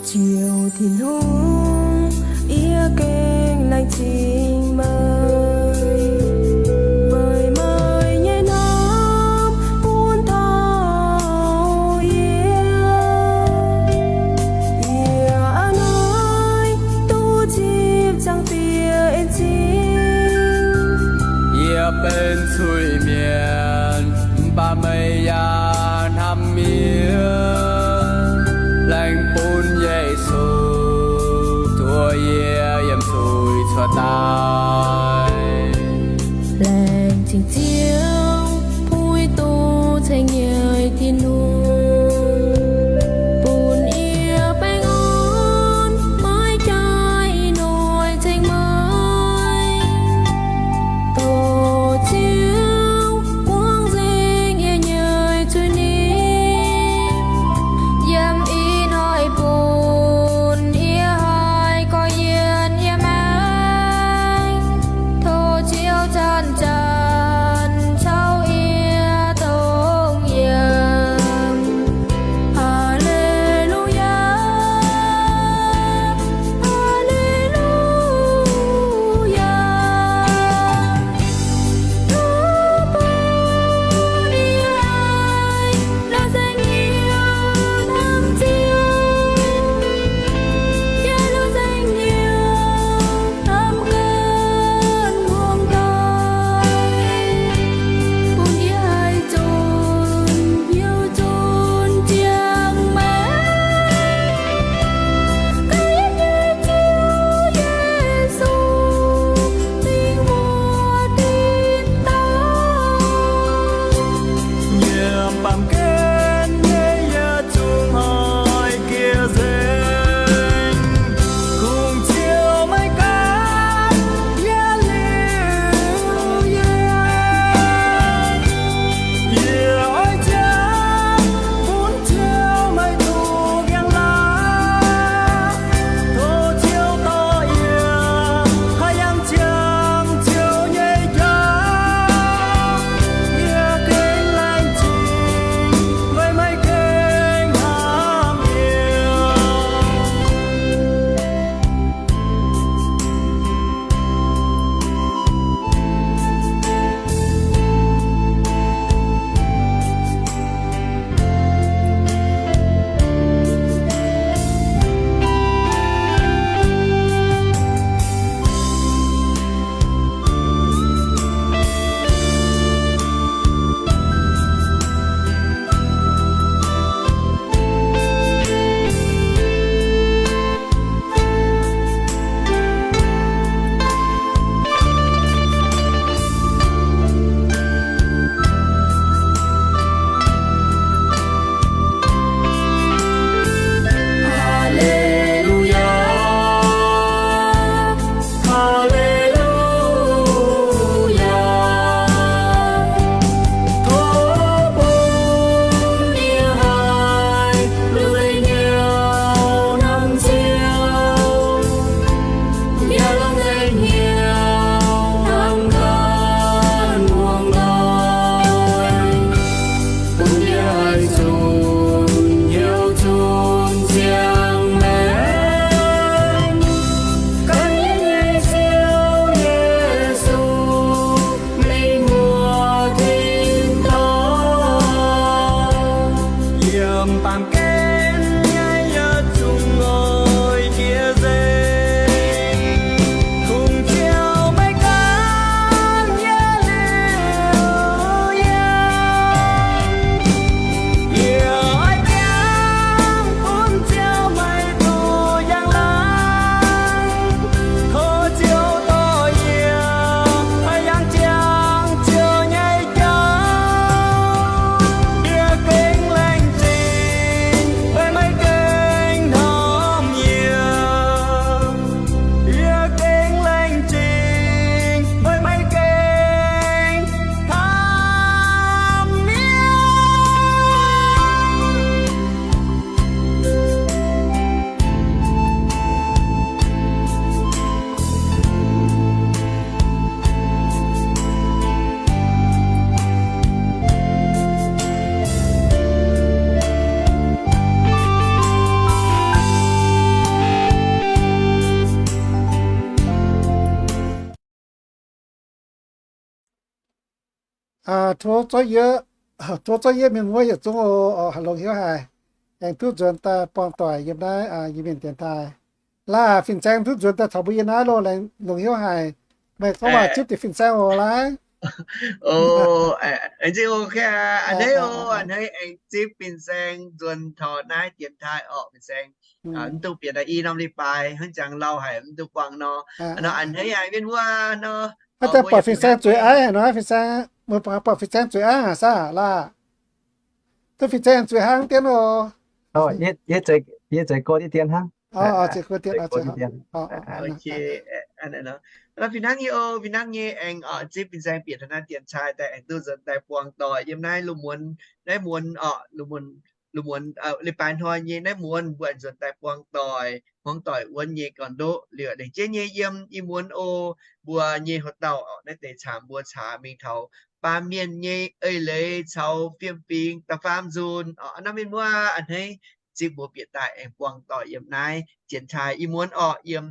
Ziouv Tin-Hungh, yie gengh laengz zingh meih, weic meih nyei norm bun taux yie. Yie a'hneiv duqv zipv ziangh dieh en zingh. Yie benx zuiz-mienh, mv baac meih yaac hnamv yie. Laengz bun Yesu, zuov yie yiem zuiz cuotv daaih. Laengz zingh Ziouv, puix duqv ceng nyei Tin-Hungh, bun yie baengh orn maiv jaaix ih hnoi ceng meih. Tov Ziouv buangv nzengc yie nyei zuiz-nipc, yiem ih hnoi bun yie haih korv-lienh yiem meih. Tov zorqv yie, tov zorqv yie mienh muoz yietc zungv oc, longc hnyouv haic, aengx duqv nzuonx daaih buangh doic yiem naaiv Iu-Mienh dienx taaih. Laaih fin-saeng duqv nzuonx daaih taux mbuo yie naaiv loh, longc hnyouv haic. Meih gorngv waac zipv deix fin-saeng oc laaih. A'hneiv oc, a'hneiv aengx zipv fin-saeng nzuonx taux naaiv dienx taaih orqc. Fin-saeng mv dungx bieqc daaih i norm leiz-baaix hnangv jangx lauh haic mv dungx buangh nor. Nor a'hneiv haic mienh muoz nor. Daaih buatc fin-saeng zueiz aiv haic nor, fin-saeng, meih buatc fin-saeng zueiz aiv haic saah laaih? Duqv fin-saeng zueiz hnangv dien oc. Yie zueiz go dien hnangv. Fih hnangv nyei oc, fih hnangv nyei aengx zipv fin-saeng bieqc taux naaiv dienx taaih daaih aengx duqv nzuonx daaih buangh doic yiem naaiv lungh muonz, naaiv muonz orqc, lungh muonz leiz-baaix hnoi nyei naaiv muonz mbuo aengx nzuonx daaih buangh doic, hmuangv doic wuonv nyei gorn-ndoqv liuz, laengz jienv nyei yiem ih muonz oc, mbuo nyei houx-dauh orqc, naaiv deix camv mbuo caax mingh taux baamh mienh nyei eix leiz caux fiem-fingx da'faam nzunc orqc. Naaiv mienh muoz a'hneiv zipv mbuo bieqc daaih aengx buangh doic yiem naaiv dienx taaih ih muonz orqc, yiem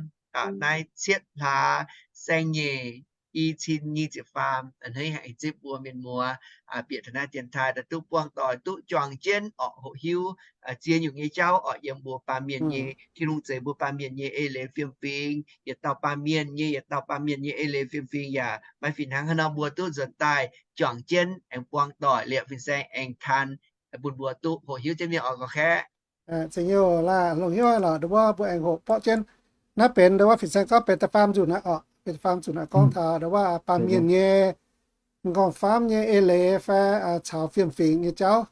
naaiv cietv hlaax saeng-nyeic i cin nyic ziepc faam. A'hneiv aengx zipv mbuo mienh muoz bieqc taux naaiv dienx taaih daaih duqv buangh doic duqv juangc jienv orqc, hoqc hiuv ziex nyungc nyei jauv orqc, yiem mbuo baamh mienh nyei, Tin-Hungh zeix mbuo baamh mienh nyei eix leiz fiem-fingx, yietc dauh baamh mienh nyei, yietc dauh baamh mienh nyei eix leiz fiem-fingx yaac maaih fih hnangv haaix nor mbuo duqv nzuonx daaih juangc jienv aengx buangh doic liepc fin-saeng aengx taan bun mbuo duqv hoqc hiuv jienv mienh orqc gauh kaeqv. Longc hnyouv lorqc, ndau wuov mbuo aengx hoqc borqv jienv. Naaiv benx ndau wuov fin-saeng gorngv benx da'faam nzunc aqv orqc, benx da'faam nzunc aqv gorngv taux ndau wuov baamh mienh nyei m'nqorngv-famv nyei eix leiz fai caux fiem-fingx nyei jauv.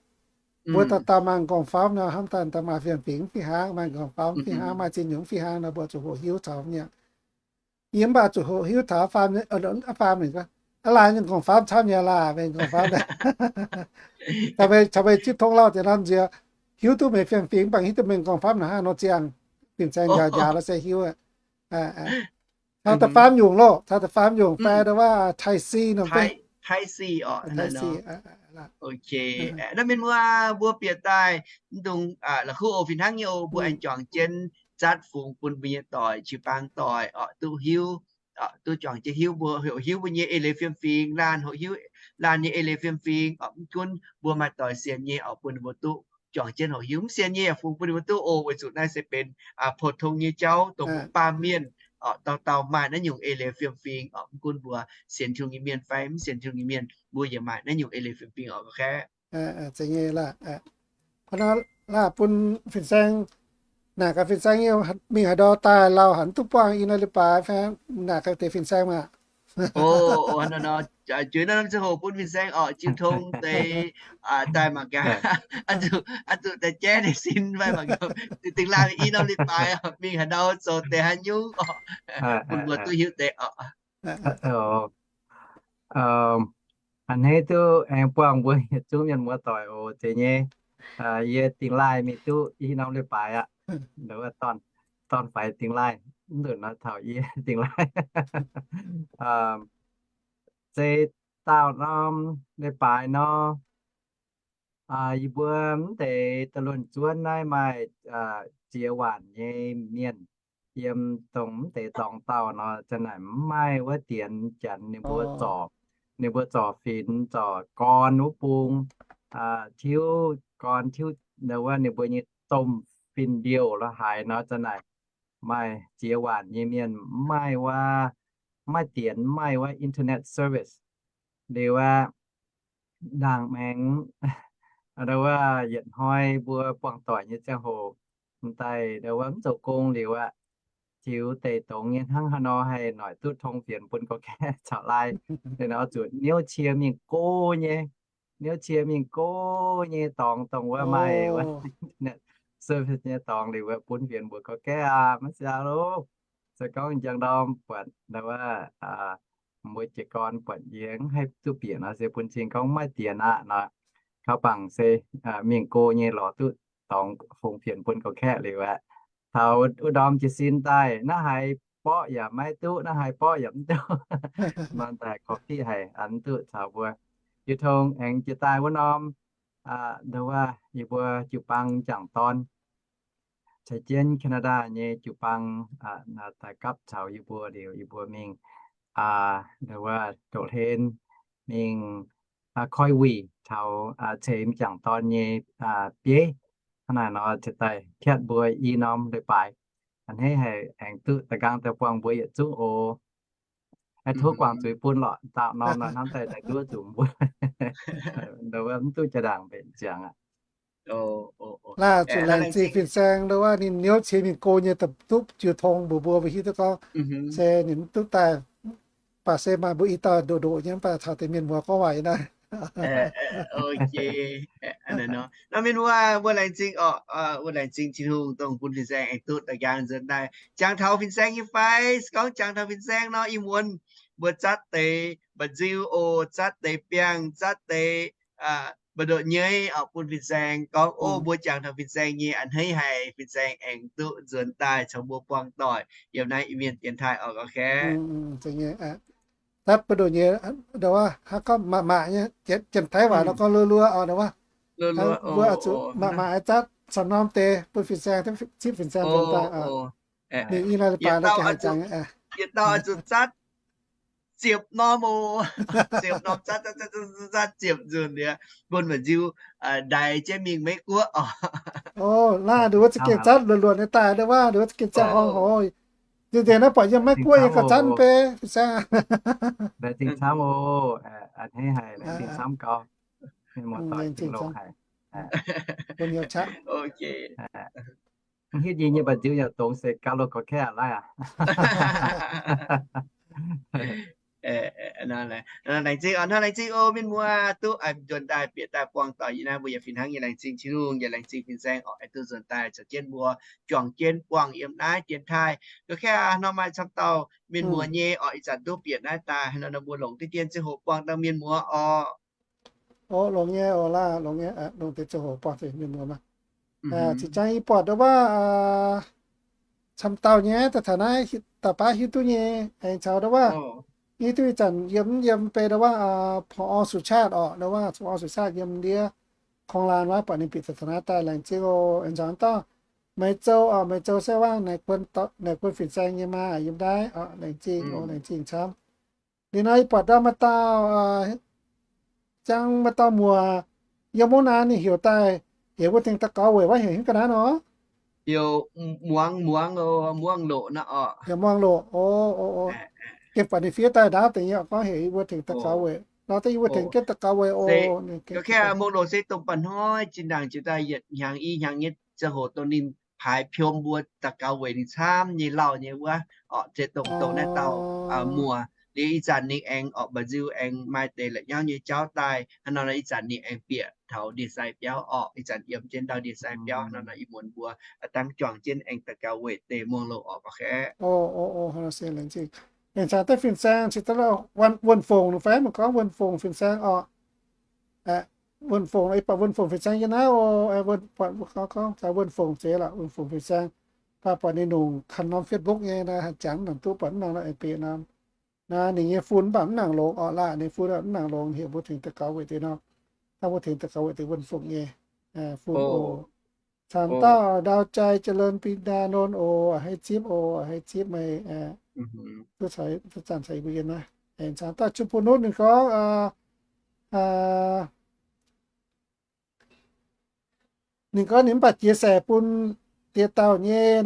Mbuo dauh dauh maaih m'nqorngv-famv nor, hnamv daaih maaih fiem-fingx fih hnangv, maaih m'nqorngv-famv fih hnangv, maaih ziex nyungc fih hnangv nor mbuo zuqc hoqc hiuv taux nyei. Yie mv baac zuqc hoqc hiuv taux faam, faam, aa, laaih nyei m'nqorngv-famv camv nyei laaih, meih m'nqorngv-famv. Caux meih zipv tong lauh deix norm nziex, hiuv duqv meih fiem-fingx mv baac hiuv duqv meih m'nqorngv-famv naaic hnangv nor ziangh, fin-saeng njaaux njaaux la'siec hiuv. Taux da'faam nyungc loh, taux da'faam nyungc fai ndau wuov Type C norm, Type C orqc. Naaiv mienh muoz mbuo bieqc daaih mv dungx la'kuqv oc, fih hnangv nyei oc, mbuo aengx juangc jienv zatv fungx bun mbuo nyei doic, jiu-baang doic orqc, duqv hiuv, duqv juangc jienv hiuv mbuo, hoqc hiuv mbuo nyei eix leiz fiem-fingx, laanh hoqc hiuv laanh nyei eix leiz fiem-fingx orqc. Mv gunv mbuo maaih doic sienx nyei orqc, bun ninh mbuo duqv juangc jienv hoqc hiuv, mv sienx nyei yaac fungx bun ninh mbuo duqv oc. Weic zuqc naaiv se benx pou-tong nyei jauv dongh mbuo baamh mienh orqc, dauh dauh maaih naaiv nyungc eix leiz fiem-fingx orqc. Mv gunv mbuo sienx Tin-Hungh nyei mienh fai mv sienx Tin-Hungh nyei mienh, mbuo yaac maaih naaiv nyungc eix leiz fiem-fingx orqc gauh kaeqv. Zeiz nyei laaih. Hnangv naaiv laaih bun fin-saeng, naaic gaax fin-saeng mingh haaix ndau daaih lauh hanc duqv buangh i norm leiz-baaix fai naaic gaax deix fin-saeng maah. Juix norm ziangh hoc bun fin-saeng orqc, jiu tong deix daaih mangc gaax, oix zuqc daaih jaiv ninh sin fai mangc gaax, dingh laanh i norm leiz-baaix mingh haaix ndau zoux deix haaix nyungc orqc, bun mbuo duqv hiuv deix orqc. A'hneiv duqv aengx buangh mbuo yietc zungv mienh muoz-doic oc. Zeiz nyei, yie dingh laanh mingh duqv i norm leiz-baaix aqv. Ndau wuov dorn-faix dingh laanh, mv nzunc nor taux yie dingh laanh. Se daauh norm leiz-baaix nor, yie mbuo mv deix da'luonx zuonv naaiv maaih ziex waanc nyei mienh yiem dongh mv deix dorngx dauh nor, za'naaic mv maaih wuov dienx Janx ninh mbuo zorc, ninh mbuo zorc finx zorc gorn wuov bung, tiuv gorn tiuv ndau wuov ninh mbuo nyei domh fin-liouh la'haaix nor, za'naaic maaih ziex waanc nyei mienh mv maaih wuov, mv maaih dienx, mv maaih wuov internet service. Liuz aqv, ndaangc maengx ndau wuov yietc hnoi mbuo buangh doic nyei ziangh hoc, m'daaih ndau wuov mv zoux gong liuz aqv, ziux deic dongz nyei hnangv haaix nor haih noic duqv tong fienx bun gorx-gaeqv caux laai. Liuz nor zuqc niouv cie mingh go nyei, niouv cie mingh go nyei dorngx dongh wuov maaih wuov internet service nyei dorngx liuz wuov bun fienx mbuox gorx-gaeqv aqv, maiv siang loh. Se gorngv njang ndorm buatc ndau wuov mbuo jiez gorn buatc yie mv haih duqv bieqc nor se bun cing gorngv maiv dienx aqv nor. Kaux bangc se mingh go nyei lorz duqv dorngx fongx fienx bun gorx-gaeqv liuz aqv. Taux wuov ndorm jiez sin daaih naaiv haaix borqv yaac maiv duqv, naaiv haaix borqv yaac mv duqv. Nor daaih korv-fiqv haic, mv duqv caux mbuo. Yie tong aengx jiex daaih wuov norm, ndau wuov yie mbuo jiu-baang jangc dorn caux jienv Canada nyei jiu-baang daaih gapv caux yie mbuo liuz, yie mbuo mingh ndau wuov doqc hlen mingh koi wuic taux ceix m'jangc dorn nyei bieiv. Hnangv naaic nor ziouc daaih kietv mbuo i norm leiz-baaix. A'hneiv haic aengx duqv da'nqaang daaih buangh mbuo yietc zungv oc. Aengx tov guangc zuiz bun lorqc, dauh norm nor hnamv daaih daaih nduov zuqc mbuo, mv duqv jaa-ndaangc mbenc ziangx aqv. Laanh zuqc laengz zingh fin-saeng ndo wuov ninh niouv qiex mingh go nyei duqv jiu tong mbuox mbuo, mbuo hiuv duqv gorngv se ninh mv duqv daaih. Baac se maaih mbuo i dauh ndoqc ndoqc nyei mv baac taux deix mienh muoz gorngv waac naaiv. Nor mienh muoz, mbuo laengz zingh oc, mbuo laengz zingh Tin-Hungh dongh bun fin-saeng aengx duqv daaih nqaang nzuonx daaih jangx taux fin-saeng nyei fai, se gorngv jangx taux fin-saeng nor ih muonz mbuo zatv deix mba'nziu oc, zatv deix biangh, zatv deix mba'ndoqv nyei oc bun fin-saeng. Gorngv o mbuo jangx taux fin-saeng nyei a'hneiv haic, fin-saeng aengx duqv nzuonx daaih caux mbuo buangh doic yiem naaiv Iu-Mienh dienx taaih oc. Zatv mba'ndoqv nyei, ndo wuov haaix gorngv maaih maaih nyei, Janx-Taiv waac nor gorngv luo luo oc, ndo wuov mbuo zuqc maaih maaih zatv camv norm deix bun fin-saeng, zipv fin-saeng nzuonx daaih. Ninh i naaiv leiz-baaix nor jangx, yietc dauh zuqc zatv ziepc norm oc. Ziepc norm zatv, zatv, zatv, zatv ziepc nzunc liuz, bun mba'nziu ndaix jienv mingh Meiv Guoqv oc. Laanh nduov za'gengh zatv luonx luonx nyei daaih, ndo wuov nduov za'gengh ziangh horngh hoc. Nzengc nzengc naaiv buatc yiem Meiv Guoqv yie gauh zatv mv bei. Laengz zingh camv oc. A'hneiv haic, laengz zingh camv gau. Mienh muoz-doic, laengz zingh camv. Bun hnyouv qaqv. Mv hiuv yie nyei mba'nziu yaac dongz se gauh loz gauh kaeqv aqv, laaiv aqv. Laengz zingh oc, hnangv laengz zingh oc mienh muoz, duqv nzuonx daaih bieqc daaih buangh doic yiem naaiv, mbuo yaac fih hnangv nyei laengz zingh Tin-Hungh, yaac laengz zingh fin-saeng oc, aengx duqv nzuonx daaih caux jienv mbuo juangc jienv buangh yiem naaiv dienx taaih. Ga'kaeqv aac, nor maaih camv dauh mienh muoz nyei oc, ih zanc duqv bieqc naaiv daaih, nor mbuo longc diqv dien ziangh hoc buangh dangh mienh muoz oc. Oc, longx nyei oc, laanh longx nyei, longc deix ziangh hoc buangh mienh muoz maah. Zinh ndaangc yie buatc ndo wuov camv dauh nyei daaih taux naaiv, da'baav hiuv duqv nyei, aengx caux ndo wuov hiuv duqv ih zanc yiem mv yiem bei ndo wuov ผอ. สุชาติ oc, ndo wuov ผอ. สุชาติ yiem ndiev โครงการ wuov, buatc ninh bieqc daaih taux naaiv daaih, laengz zingh oc. Aengx caux dauh Meiz Zou oc, Meiz Zou se wuov naaic guon fin-saeng nyei maah, yiem naaiv oc, laengz zingh oc, laengz zingh camv. Liuz nor yie buatc ndau maaih dauh, ziangh maaih dauh muoc yiem wuov naaiv, ninh heuc daaih heuc mbuo tengx daux gaux weic wuov, heuc haaix ga'naaiv nor? Heuc Muangz, Muangz, Muangz Loqc naaiv oc. Heuc Muangz Loqc, o, o, o. Gengh buatc ninh fiev daaih ndaauv deix nyei oc, gorngv heuc yie mbuo tengx daux gaux weic. Nor deix yie mbuo tengx jienv daux gaux weic oc. Muangz Loqc se dongh mba'hnoi zinh ndaangc jiex daaih yietc hnyangx i hnyangx nyei ziangh hoc dongh ninh paaix piom mbuo daux gaux weic ninh camv nyei lauh nyei wuov oc, se dongh, dongh naaiv dauh muoc. Liuz ih zanc ninh aengx oc mba'nziu aengx maaih deix la'nyauv nyei jauv daaih hnangv nor, ih zanc ninh aengx bieqc taux ndie-sai biauv oc. Ih zanc yiem jienv ndau ndie-sai biauv hnangv nor, ih muonz mbuo dangv juangc jienv aengx daux gaux weic deix Muangz Loqc oc, mv baac aengx caux deix fin-saeng, wuonh fongc fai mangc gorngv wuonh fongc fin-saeng oc. Wuonh fongc, ih buatc wuonh fongc fin-saeng yiem naaiv oc. Buatc gorngv caux wuonh fongc zeiz lorqc, wuonh fongc fin-saeng. Baac buatc ninh nongc kanh norm Facebook nyei, jangx mv nangc duqv, buatc mv nangc nor aengx bieqc norm. Naaiv ninh nyei fun mv baac mv nangc longx oc, laanh ninh fun mv nangc longx, heuc mbuo tengx daux gaux weic deix nor. Dangh mbuo tengx daux gaux weic deix wuonh fongc nyei fun oc. Caux dauh Ndau Jai Jaax Leun Bing Ndaa Nonv oc, a'hneiv zipv oc, a'hneiv zipv meih. Duqv zanc caux yie mbuo yiem naaiv. Aengx caux dauh Jung Bu Nutv ninh gorngv, ninh gorngv ninh mv baac jiex saec bun die dauh nyei.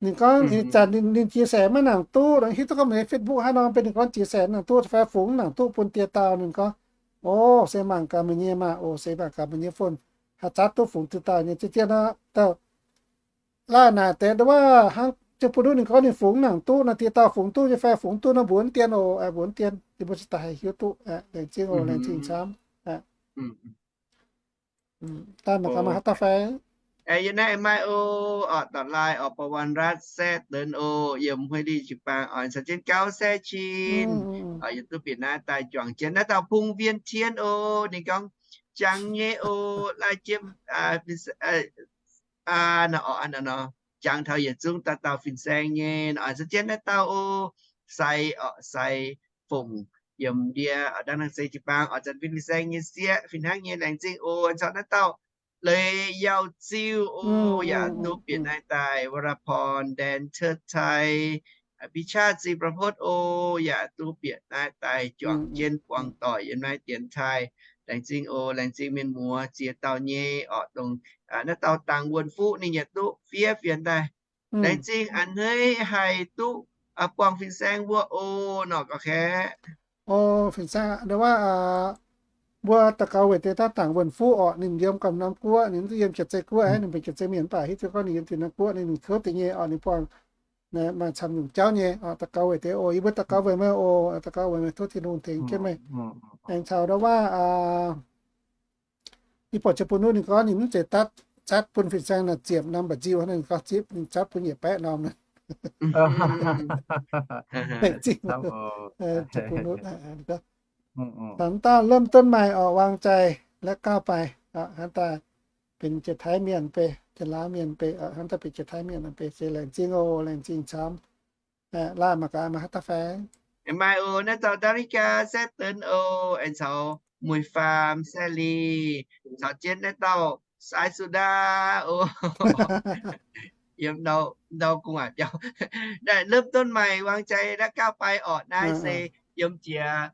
Ninh gorngv ih zanc ninh jiex saec maiv nangc duqv, hiuv duqv gorngv meih Facebook haaix nor, bun ninh gorngv jiex saec maiv nangc duqv fai fungx mv nangc duqv bun die dauh. Ninh gorngv, o, se mangc gaax meih nyei maah, o, se mangc gaax meih nyei fun haih zatv duqv fungx die dauh nyei. Ziex dieh nor, dauh laanh naaic deix ndo wuov hnangv Jung Bu Nutv ninh gorngv ninh fungx mv nangc duqv nor, die dauh fungx duqv nyei fai fungx duqv nor, mbuox dien oc, mbuox dien, yie mbuo cingx daaih haih hiuv duqv. Laengz zingh oc, laengz zingh camv. Daaih mangc gaax maaih haaix dauh fai? Yiem naaiv maaih oc, oc, dorh lai oc, Ba'wan Ratv Saeqv Deix oc, yiem Huey Li jiu-baang oc, caux jienv Gauv Saeqv Cin, yiem duqv bieqc naaiv daaih juangc jienv naaiv dauh Pung Wien Tien oc, ninh gorngv jangx nyei oc, lai jiem, nor, jangx taux yietc zungv dauh dauh fin-saeng nyei nor, caux jienv naaiv dauh oc, Sai oc, Sai Fongc, yiem ndie oc, dangh naaiv se jiu-baang oc, zanc fin-saeng nyei sieqv fih hnangv nyei, laengz zingh oc. Caux naaiv dauh Leiz Yauh Ziuh oc, yaac duqv bieqc naaiv daaih, Wara Porn, Dan Cuotv Cai, Biqv qaqv zingh ba'potv o, yaac duqv bieqc naaiv daaih juangc jienv buangh doic yiem naaiv dienx taaih. Laengz zingh o, laengz zingh mienh muoz ziex dauh nyei orqc, dongh naaiv dauh dangc wuonh fuqv ninh yaac duqv fiev fienx daaih. Laengz zingh a'hneiv haih duqv buangh fin-saeng mbuo o, norqc gauh kaeqv. O, fin-saeng aqv, ndau wuov mbuo daux gaux weic deix daaih dangc wuonh fuqv orqc, ninh yiem ganh norm guoqv, ninh mv duqv yiem jiex zei guoqv aqv, ninh benx jiex zei mienh mv baac hiuv duqv gorngv ninh yiem zinh norm guoqv ninh, ninh kouv deix nyei orqc, ninh buangh maaih camv nyungc jauv nyei orqc. Daux gaux weic deix oc, yie mbuo daux gaux weic meih oc, daux gaux weic meih tov Tin-Hungh tengx jienv meih. Aengx caux ndau wuov Yie buatc jiex bun nuqv ninh gorngv ninh mv zeiz datv, zatv bun fin-saeng naaic ziepc norm mba'nziu, ninh gorngv zipv ninh zatv bun yietc baeqv norm. Taux dauh เริ่มต้นใหม่ orqc, วางใจ และก้าวไป hnangv daaih benx jiex Taiv mienh beiv, jiex Laauv mienh beiv, hnangv daaih benx jiex Taiv mienh beiv, se laengz zingh oc, laengz zingh camv. Laaih mangc gaax maaih haaix dauh faix. Aengx maaih oc, naaiv dauh Darica Saev Deix oc, aengx caux Muic Faam Saev Li, caux jienv naaiv dauh Sai Su Daa oc. Yiem ndau gu'nguaaic biauv. เริ่มต้นใหม่ วางใจ และก้าวไป orqc, naaiv se yiem jiex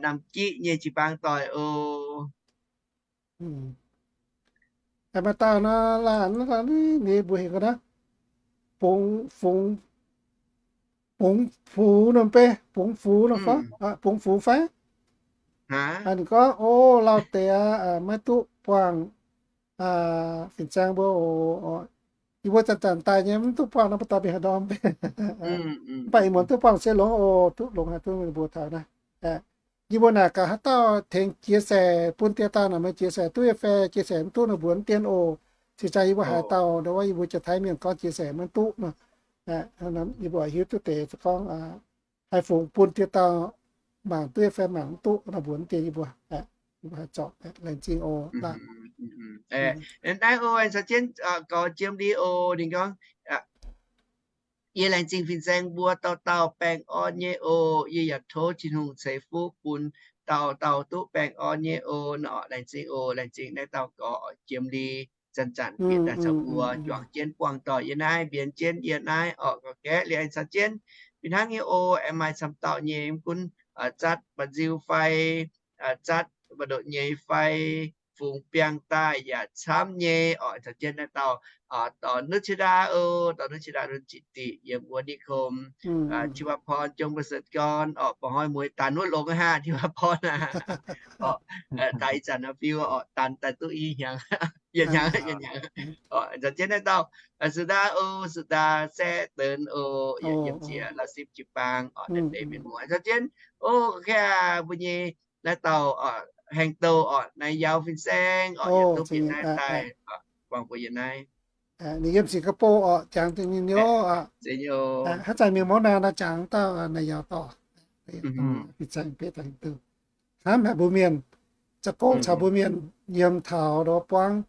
Namc Giqv nyei jiu-baang doic oc. Maaih dauh nor, laanh ninh mbuo heuc ga'naaiv, Bungx, Bungx, Bungx Fux norm beiv, Bungx Fux norm fai, Bungx Fux fai. Ninh gorngv, o, lauh deix aqv, maiv duqv buangh fin-saeng mbuo oc. Yie mbuo zanc-zanc daaih nyei mv duqv buangh nor, mv daan mingh haaix ndorm. Mv baac ih muonz duqv buangh se longx oc, duqv longx haic, duqv mbuo taux naaiv. Yie mbuo naaic gaax haaix dauh tengx chia sẻ bun dieh dauh naaic, meih chia sẻ duqv nyei fai chia sẻ mv duqv nor, mbuox dien oc. Cingx daaih yie mbuo haaix dauh ndau wuov yie mbuo jiex Taiv mienh gorngv chia sẻ maiv duqv nor, yie mbuo hiuv duqv deix gorngv haih fungx bun dieh dauh mangc duqv nyei fai mangc mv duqv nor, mbuox dien yie mbuo. Yie mbuo haih zorc. Laengz zingh oc. Naaiv oc, caux jienv gorx Jiem Li oc, ninh gorngv, Yie laengz zingh fin-saeng mbuo dauh dauh baengh orn nyei oc. Yie yaac tov Tin-Hungh ceix fuqv bun dauh dauh duqv baengh orn nyei oc. Nor, laengz zingh oc. Laengz zingh naaiv dauh gorx Jiem Li zanc-zanc bieqc daaih caux mbuo juangc jienv buangh doic yiem naaiv, mbienx jienv yiem naaiv orqc. Gauh gaeqv liuz aengx caux jienv fih hnangv nyei oc. Aengx maaih camv dauh nyei, mv gunv zatv mba'nziu fai zatv mba'ndoqv nyei fai fungx biangh daaih yaac camv nyei orqc. Caux jienv naaiv dauh dorh Nuqv Ciex Ndaa oc, dorh Nuqv Ciex Ndaa Nuqv Ciex Diqc yiem wuov นิคม Thi Wa Porn, Jong Ba Set Gorn orqc, ba'hnoi mueiz daan wuov longx haic, Thi Wa Porn aqv. Daaih ih zanc fiu orqc, daan daaih duqv i hnyangx, yietc hnyangx, yietc hnyangx. Caux jienv naaiv dauh Su Ndaa oc, Su Ndaa Saev Deix oc, yaac yiem jiex Lauv Sipv jiu-baang orqc, deix mienh muoz. Caux jienv oc, ga'naaiv mbuo nyei naaiv dauh haeng douh orqc, Naaiv Yauz fin-saeng orqc, yaac duqv bieqc naaiv daaih buangh mbuo yiem naaiv. Ninh yiem Singapore orqc, jangx deix ninh nyei oc. Haaix zanc mingh Mouv Naan nor jangx dauh Naaiv Yauz dorh. Fin-saeng bieqc daaih haeng douh, hnamv haic mbuo mienh, za'gengh caux mbuo mienh yiem taux ndau buangv,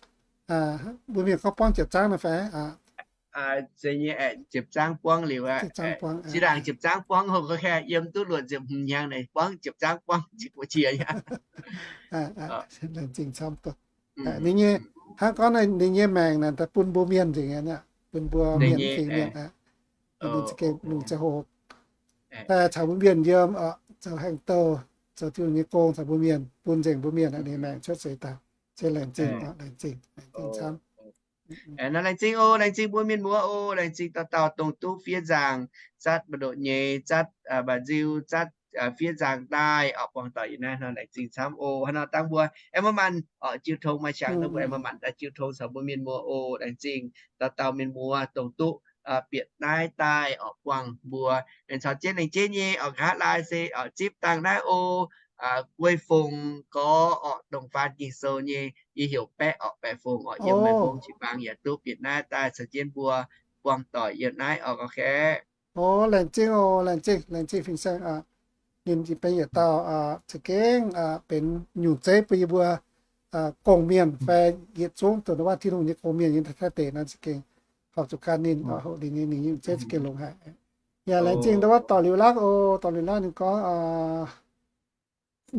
mbuo mienh gorngv buangv ziepc zangv nor fai? Ziepc zangv buangv liuz aqv. Zinh ndaangc ziepc zangv buangv hov, yiem duqv luoqc ziepc hmz hnyangx naaic buangv ziepc zangv buangv ziepc buo qiex. Laengz zingh camv. Ninh nyei, hnangv gorngv ninh nyei maengc naaic daaih bun mbuo mienh nzengc aqv, bun mbuo mienh fingx mienh aqv. Ninh za'gengh longc ziangh hoc daaih caux mbuo mienh yiem, zoux haeng douh, zoux Tin-Hungh nyei gong caux mbuo mienh, bun nzengc mbuo mienh ninh maengc cuotv seix daaih. Se laengz zingh, laengz zingh, laengz zingh camv. Nor laengz zingh oc, laengz zingh mbuo mienh muoz oc, laengz zingh dauh dauh dongh duqv fiev nzaangc, zatv mba'ndoqv nyei, zatv mba'nziu, zatv fiev nzaangc daaih orqc, buangh doic yiem naaiv nor, laengz zingh camv oc. Hnangv nor dangh mbuo aengx maaih maanc orqc jiu tong, maaih qangx nor mbuo aengx maaih maanc daaih jiu tong caux mbuo mienh muoz oc. Laengz zingh dauh dauh mienh muoz dongh duqv bieqc naaiv daaih orqc, buangh mbuo aengx caux jienv laengz jienv nyei orqc. Nqa'haav laai se orqc zipv dangh naaiv oc, Guei Fongc gorx orqc, dongh faan Ging-Sou nyei, yie heuc Baeqv orqc, Baeqv Fongc orqc, yiem Meiv Fong jiu-baang yaac duqv bieqc naaiv daaih caux jienv mbuo buangh doic yiem naaiv orqc, gauh kaeqv. Oc, laengz zingh oc, laengz zingh, laengz zingh fin-saeng aqv. Ninh benx yietc dauh za'gengh benx nyungc zeiv bun yie mbuo gong-mienh fai yietc zungv dongh waac Tin-Hungh nyei gong-mienh yiem Taiv deic nor za'gengh horpc zuqc gan ninh, hoqc ninh nyei, ninh nyungc zeiv za'gengh longx haic. Yaac laengz zingh ndau wuov dorh liuz lakv oc, dorh liuz lakv ninh gorngv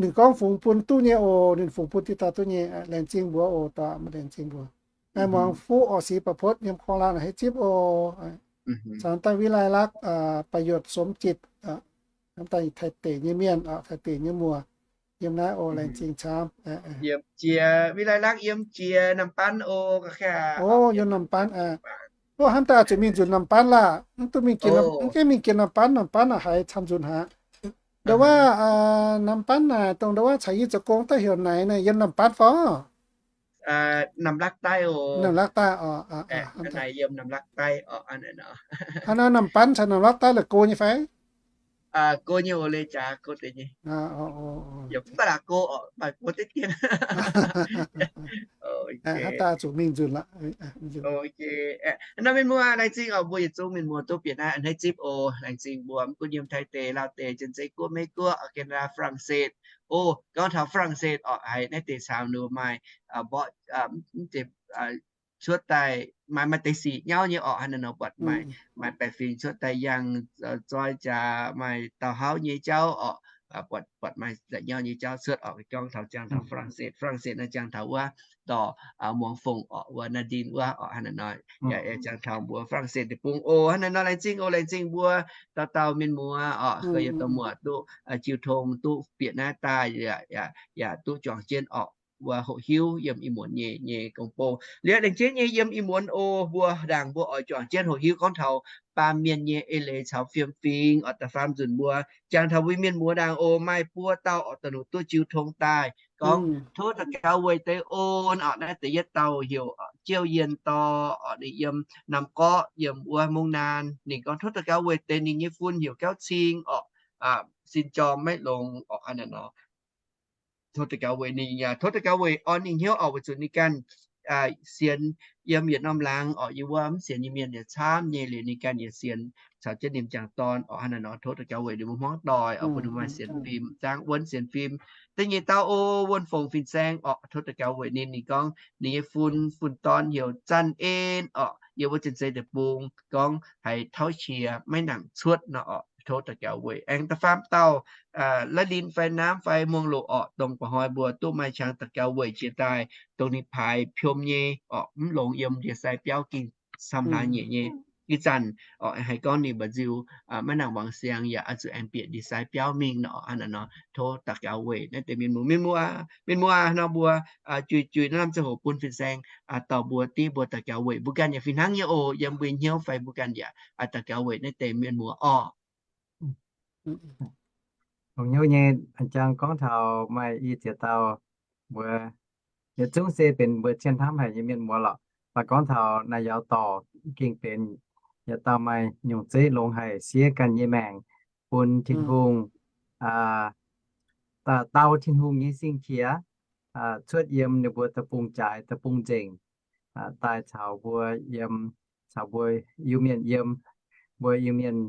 ninh gorngv fungx bun duqv nyei oc, ninh fungx bun diqc dauh duqv nyei. Laengz zingh mbuox oc, dorh laengz zingh mbuox. Muangx fuqv orqc, sic ba'potv yiem korng-laanh hei zipv oc. Caux daaih วิไลลักษณ์ ประโยชน์สมจิต hnamv daaih Taiv deic nyei mienh, Taiv deic nyei muoz, yiem naaiv oc, laengz zingh camv. Yiem jiex วิไลลักษณ์ yiem jiex นำปัน oc. Yiem นำปัน oc. Hnamv daaih zuqc mingh nzunc นำปัน laah. Mv duqv mingh, mv gaengh mingh jiex นำปัน, นำปัน aqc haiz camv nzunc haic. Ndo wuov, นำปัน naaic dongh ndo wuov caux yie zoux gong daaih heuc naaic, naaic yiem นำปัน fai? นำรักใต้ oc. นำรักใต้ oc. Hnangv naaiv นำปัน caux นำรักใต้ la'go nyei fai? Go nyei oc, le jaax go deix nyei. Mv baac la'go oc, mv baac go deix dien. Hnamv daaih zuqc mingh nzunc laqv. Nor mienh muoz, laengz zingh oc, mbuo yietc zungv mienh muoz duqv bieqc naaiv a'hneiv zipv oc. Laengz zingh mbuo mv gunv yiem Taiv deic, Laauh deic, Janx-Zei Guoqv, Meiv Guoqv, Canada, France. Oc, gorngv taux France oc, haiz naaiv deix caux ninh maaih mborqv, mv zeiz, cuotv daaih maaih, maaih deix sic nyauv nyei oc. Hnangv naaiv nor buatc maaih, maaih baeqc fingx cuotv daaih yangh zoi jaax, maaih dauh hlauv nyei jauv oc. Buatc, buatc maaih za'nyauv nyei jauv cuotv oc. Gorngv taux, jangx taux France, France naaiv jangx taux wuov dorh, muangx fongc oc, wuov Nadine wuov oc. Hnangv naaiv nor, yaac jangx taux mbuo France deic-bung oc. Hnangv naaiv nor laengz zingh oc, laengz zingh mbuo dauh dauh mienh muoz oc, heuc yietc dauh muoz duqv jiu tong, duqv bieqc naaiv daaih, yaac duqv juangc jienv oc, wuov hoqc hiuv yiem ih muonz nyei, nyei gong-bou. Liuz laengz jienv nyei yiem ih muonz oc, mbuo ndaangc mbuo oix juangc jienv hoqc hiuv gorngv taux baamh mienh nyei eix leiz caux fiem-fingx oc. Da'faam nzunc mbuo jangx taux mbuo mienh muoz ndaangc oc, maaih buo dauh oc, da'nyeic duqv jiu tong daaih gorngv tov daux gaux weic deix on oc. Naaiv da'yietv dauh heuc Jiou Yien Dorh oc, ninh yiem Nam Gorqv, yiem wuov Mungv Naan. Ninh gorngv tov daux gaux weic deix ninh nyei fun heuc Gauv Cing oc, sin jorm maiv longx oc. Hnangv naaiv nor tov daux gaux weic ninh, tov daux gaux weic on ninh hnyouv oc, weic zuqc ninh ganh sienx yiem yietc norm laangz oc, yiem wuov mv sienx nyei mienh yaac camv nyei, liuz ninh ganh yaac sienx caux jienv ninh m'jangc dorn oc. Hnangv naaiv nor tov daux gaux weic ninh mbuo hmuangv doic oc, bun ninh maaih sienx fim, zaangv wuonv sienx fim. Da'nyeic dauh oc, Wuonh Fongc Fin-Saeng oc, tov daux gaux weic ninh. Ninh gorngv ninh nyei fun, fun-dorn heuc Zanh En oc, yiem wuov Janx-Zei deic-bung, gorngv haiz tauv qiex maiv nangc cuotv nor oc, tov daux gaux weic. Aengx da'faam dauh, La'lin fai Naamv fai Muangh Loqc oc, dongh mba'hnoi mbuo duqv maaih qangx daux gaux weic jiex daaih, dongh ninh paaix piom nyei oc, mv longx yiem ndie-sai biauv, ging camv hlaax nyeic nyei. Ih zanc oc, haiz gorngv ninh mba'nziu maiv nangc muangx siang, yaac oix zuqc aengx bieqc ndie-sai biauv mingh nor. Hnangv naaiv nor tov daux gaux weic naaiv deix mienh muoz. Mienh muoz, mienh muoz nor mbuo juix juix naaiv lamh ziangh hoc bun Fin-Saeng dorh mbuo div mbuo daux gaux weic. Mbuo ganh yaac fih hnangv nyei oc, yiem mbuo hnyouv fai mbuo ganh yaac daux gaux weic naaiv deix mienh muoz oc. Longx hnyouv nyei. Jangx gorngv taux maaih i ziex dauh mbuo yietc zungv se benx mbuo cien hnamv haic nyei mienh muoz lorqc. Mv baac gorngv taux naaiv Yaauc Dorc gengh benx yietc dauh maaih nyungc zeiv longx haic, siev ganh nyei maengc bun Tin-Hungh, dau Tin-Hungh nyei sing-qiex, cuotv yiem ninh mbuo deic-bung jaaix, deic-bung nzengc, daaih caux mbuo yiem, caux mbuo Iu-Mienh yiem. Mbuo Iu-Mienh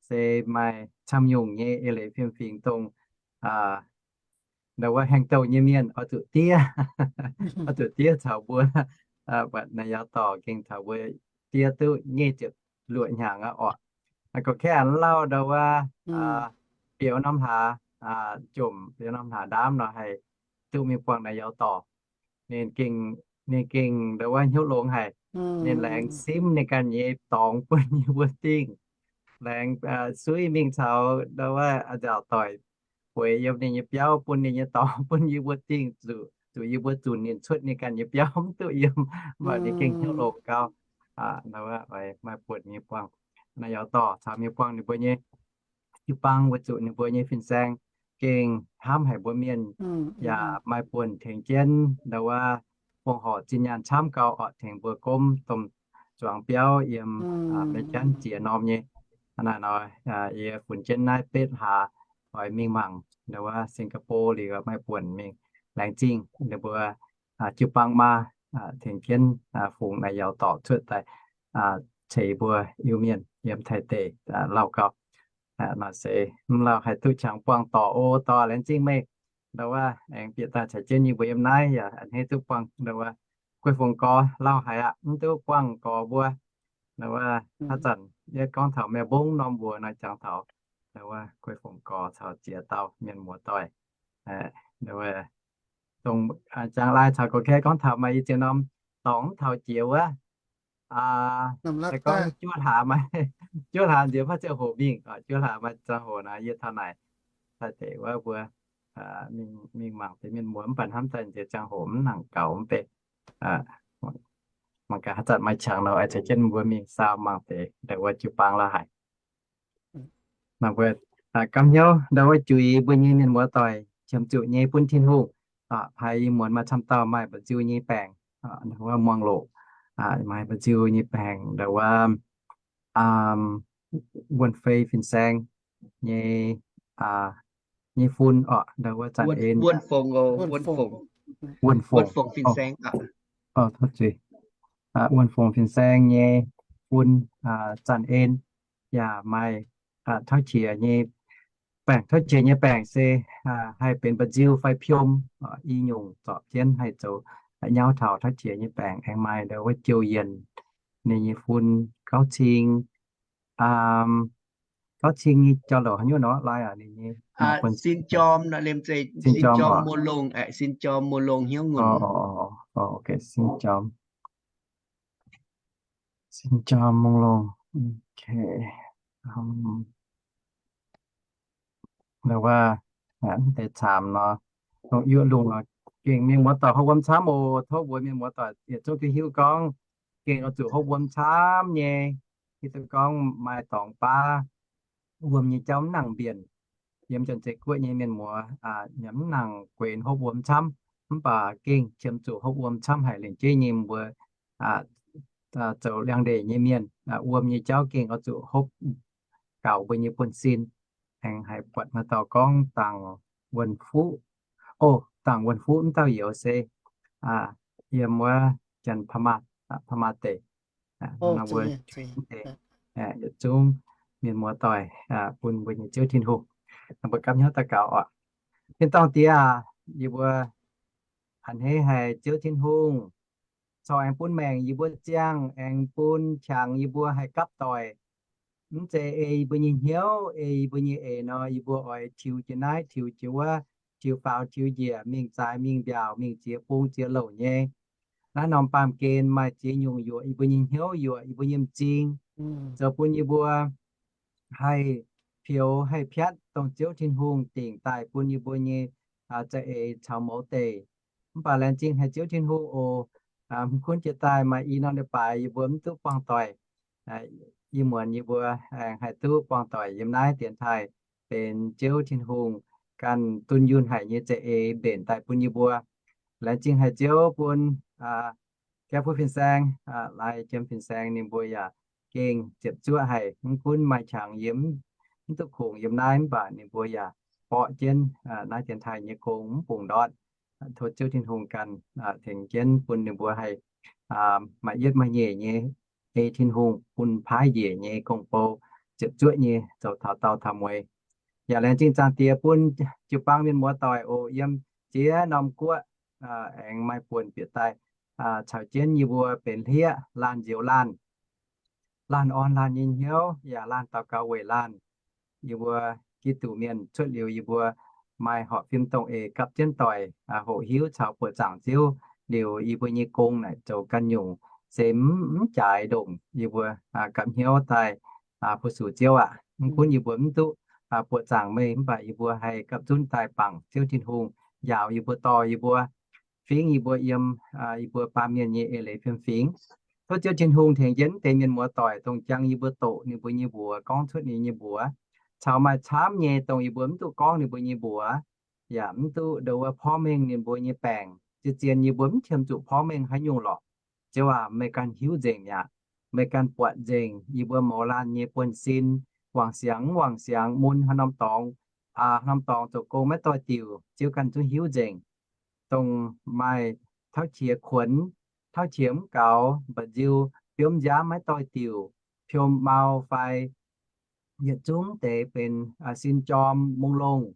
se maaih camv nyungc nyei eix leiz fiem-fingx dongh ndo wuov haengh douh nyei mienh oix zuqc diev, oix zuqc diev caux mbuo. Mv baac naaiv Yaauc Dorc gengh caux mbuo diev duqv nyic ziepc luoqc hnyangx aqv oc. Gorngv kaeqv lauh ndo wuov biaux norm hlaax, jomc biaux norm hlaax ndaamv nor haih duqv mingh buangh naaiv Yaauc Dorc. Ninh gengh, ninh gengh ndo wuov hnyouv longx haic. Ninh laengz simv ninh ganh nyei dorngx bun yie mbuo dingh, laengz suiv mingh caux ndo wuov nzaaux doic bueix yiem ninh nyei biauv, bun ninh nyei dorngx bun yie mbuo dingh, zuqc yie mbuo zunc ninh cuotv ninh ganh nyei biauv mv duqv yiem. Mv baac ninh gengh hnyouv longx gau. Ndo wuov maaih buonc mingh buangh naaiv Yaauc Dorc caux mingh buangh ninh mbuo nyei jiu-baang, weic zuqc ninh mbuo nyei fin-saeng gengh hnamv haic mbuo mienh, yaac maaih buonc tengx jienv ndo wuov fongc horc zinh nyaanh camv gau oc, tengx mbuo gomv domh zuangx biauv yiem Meiv Janv ziex norm nyei. Hnangv naaiv nor, yie funx jienv naaiv betv hlaax oix mingh mangc ndo wuov Singapore liuz maaih buonc mingh. Laengz zingh ninh mbuo jiu-baang maa tengx jienv fungx naaiv Yaauc Dorc cuotv daaih ceix mbuo Iu-Mienh yiem Taiv deic lauh gau. Nor se mv lauh haih duqv qangx buangh dorc oc. Dorc, laengz zingh meih ndo wuov aengx bieqc daaih caux jienv yie mbuo yiem naaiv yaac a'hneiv duqv buangh ndo wuov guei fongc gorx lauh haic aqv, mv duqv buangh gorx mbuo. Ndo wuov haaix zanc yie gorngv taux Melbourne norm mbuox nor jangx taux ndo wuov guei fongc gorx caux ziex dauh mienh muoz doic. Ndo wuov dongh jangx lai caux gorx-kaeqv gorngv taux maaih i ziex norm dorngx mv taux jiex wuov, se gorngv juov hlaax maaih, juov hlaax nziex maaih ziangh hoc mingh, juov hlaax maaih ziangh hoc nor yie taux naaic, daaih deix wuov mbuo mingh mangc deix mienh muoz mv baac hnamv daaih nziex ziangh hoc mv nangc gaux mv bei. Mangc gaax haaix zanc maaih qangx nor oix caux jienv mbuo mingh saau mangc deix ndau wuov jiu-baang la'haic. Naaiv mbuo gamh hnyouv ndau wuov juix mbuo nyei mienh muoz doic qiemx zuqc nyei bun Tin-Hungh. Aa, haiz ih muonz maaih camv dauh maaih mba'nziu nyei baengc, ndau wuov muangx loqc, maaih mba'nziu nyei baengc ndau wuov wuonh fei fin-saeng nyei, nyei fun orqc, ndau wuov zanc en, wuonh fongc, wuonh fongc fin-saeng nyei fun, zanc en yaac maaih tauv qiex nyei baengc. Tauv qiex nyei baengc se haih benx mba'nziu fai piom, i nyungc zorpc jienv haih zoux nyauv taux tauv qiex nyei baengc. Aengx maaih ndau wuov jouh yienc, ninh nyei fun gauv cing, gauv cing nyei jauv-louc haaix nyungc nor lai aqc, ninh nyei sin jorm, sin jorm, sin jorm, mungh longh hnyouv ngunc, sin jorm, sin jorm mungh longh. Ndau wuov deix camv nor, dongh yuoqc lungh nor, gengh mienh muoz doic hopv wuom camv oc. Tov mbuox mienh muoz doic yietc zungv duqv hiuv gorngv gengh oix zuqc hopv wuom camv nyei. Hiuv duqv gorngv maaih dorngx baav wuom nyei jauv mv nangc mbienc. Yiem Janx-Zei Guoqv nyei mienh muoz nyanc mv nangc gueix hopv wuom camv, mv baac gengh qiemx zuqc hopv wuom camv haic. Lengc jeiv nyei mbuo zoux liangx-ndeic nyei mienh, wuom nyei jauv gengh oix zuqc hopv gaux mbuo nyei buonv-sin. Aengx haiz buatc maaih dauh gorngv dangc wuonh fuqv. O, dangc wuonh fuqv mv dauh youz se yiem wuov Janx-Paa-Maa, Paa-Maa deic. Yietc zungv mienh muoz doic, bun mbuo nyei Ziouv Tin-Hungh, mbuo gapv hnyouv daux gaux oc. Tin-dorngh Diex aac, yie mbuo a'hneiv haic Ziouv Tin-Hungh corc aengx bun maengc yie mbuo ziangh, aengx bun qangx yie mbuo haih gapv doic. Mv zeiz ei yie mbuo nyei hnyouv, ei yie mbuo nyei eix nor, yie mbuo oix tiux jiex naaiv, tiux jiex wuov, tiux faaux tiux njiec, mingh zaaix mingh mbiaauc, mingh ziex bung ziex louc nyei. Naaiv norm baamh gen maaih ziex nyungc yuoqc yie mbuo nyei hnyouv, yuoqc yie mbuo nyei m'zing, zoux bun yie mbuo haih pioux haih piatv dongh Ziouv Tin-Hungh dingc daaih bun yie mbuo nyei za'eix caux mouz deic. Mv baac laengz zingh haic Ziouv Tin-Hungh oc. Mv gunv jiex daaih maaih i norm leiz-baaix yie mbuo mv duqv buangh doic, ih muonz yie mbuo aengx haih duqv buangh doic yiem naaiv dienx taaih, benx Ziouv Tin-Hungh ganh dunh yunh haic nyei za'eix mbenc daaih bun yie mbuo. Laengz zingh haic Ziouv bun Jauv-Fuqv Fin-Saeng, Lai Jiem Fin-Saeng, ninh mbuo yaac gengh ziepc zuoqv haic. Mv gunv maaih qangx yie mv duqv kungx yiem naaiv, mv baac ninh mbuo yaac borqv jienv naaiv dienx taaih nyei gong mv bungx ndortv. Tov Ziouv Tin-Hungh ganh tengx jienv bun ninh mbuo haih maaih yietv maaih nyeic nyei ei Tin-Hungh bun paaiv njiec nyei gong-bou, ziepc zuoqv nyei zoux taux daauh taux mueiz. Yaac laengz zingh Zaangc Diex bun jiu-baang mienh muoz doic oc, yiem ziex norm guoqv aengx maaih buonc bieqc daaih caux jienv yie mbuo benx hlieqv laanh njoux laanh, laanh orn laanh nyei hnyouv yaac laanh daux gaux weic laanh. Yie mbuo Giduc mienh cuotv liuz, yie mbuo maaih horpc fim dongh eix gapv jienv doic, hoqc hiuv caux buoqc zaangc Ziouv liuz, yie mbuo nyei gong naaic zoux ganh nyungc se mv, mv jaaix ndongc yie mbuo gapv hnyouv daaih fu-sux Ziouv aqv. Mv gunv yie mbuo mv duqv buoqc zaangc meih, mv baac yie mbuo haih gapv zunv daaih bangc Ziouv Tin-Hungh njaaux yie mbuo, dorh yie mbuo, fingx yie mbuo yiem yie mbuo baamh mienh nyei eix leiz fiem-fingx. Tov Ziouv Tin-Hungh tengx jienv deix mienh muoz doic dongh jangx yie mbuo doqc ninh mbuo nyei mbuox, gorngv cuotv ninh nyei mbuox, caux maaih camv nyei dongh yie mbuo mv duqv gorngv ninh mbuo nyei mbuox, yaac mv duqv ndongc wuov porv mengh ninh mbuo nyei baengc. Zien-zien yie mbuo mv qiemx zuqc porv mengh haaix nyungc lorqc. Ziouv aac, meih ganh hiuv nzengc mi'aqv. Meih ganh buatc nzengc yie mbuo mouz laanh nyei buonv-sin, wangc siangx mv wangc siangx, mun haaix norm dorngx, haaix norm dorngx zoux gong maiv doix-diuc, Ziouv ganh zungv hiuv nzengc. Dongh maaih tauv qiex kuonx, tauv qiex mv gaux, mba'nziu, biomv nziaamv maiv doix-diuc, piom mau fai yietc zungv deix benx sin jorm, mungh longh,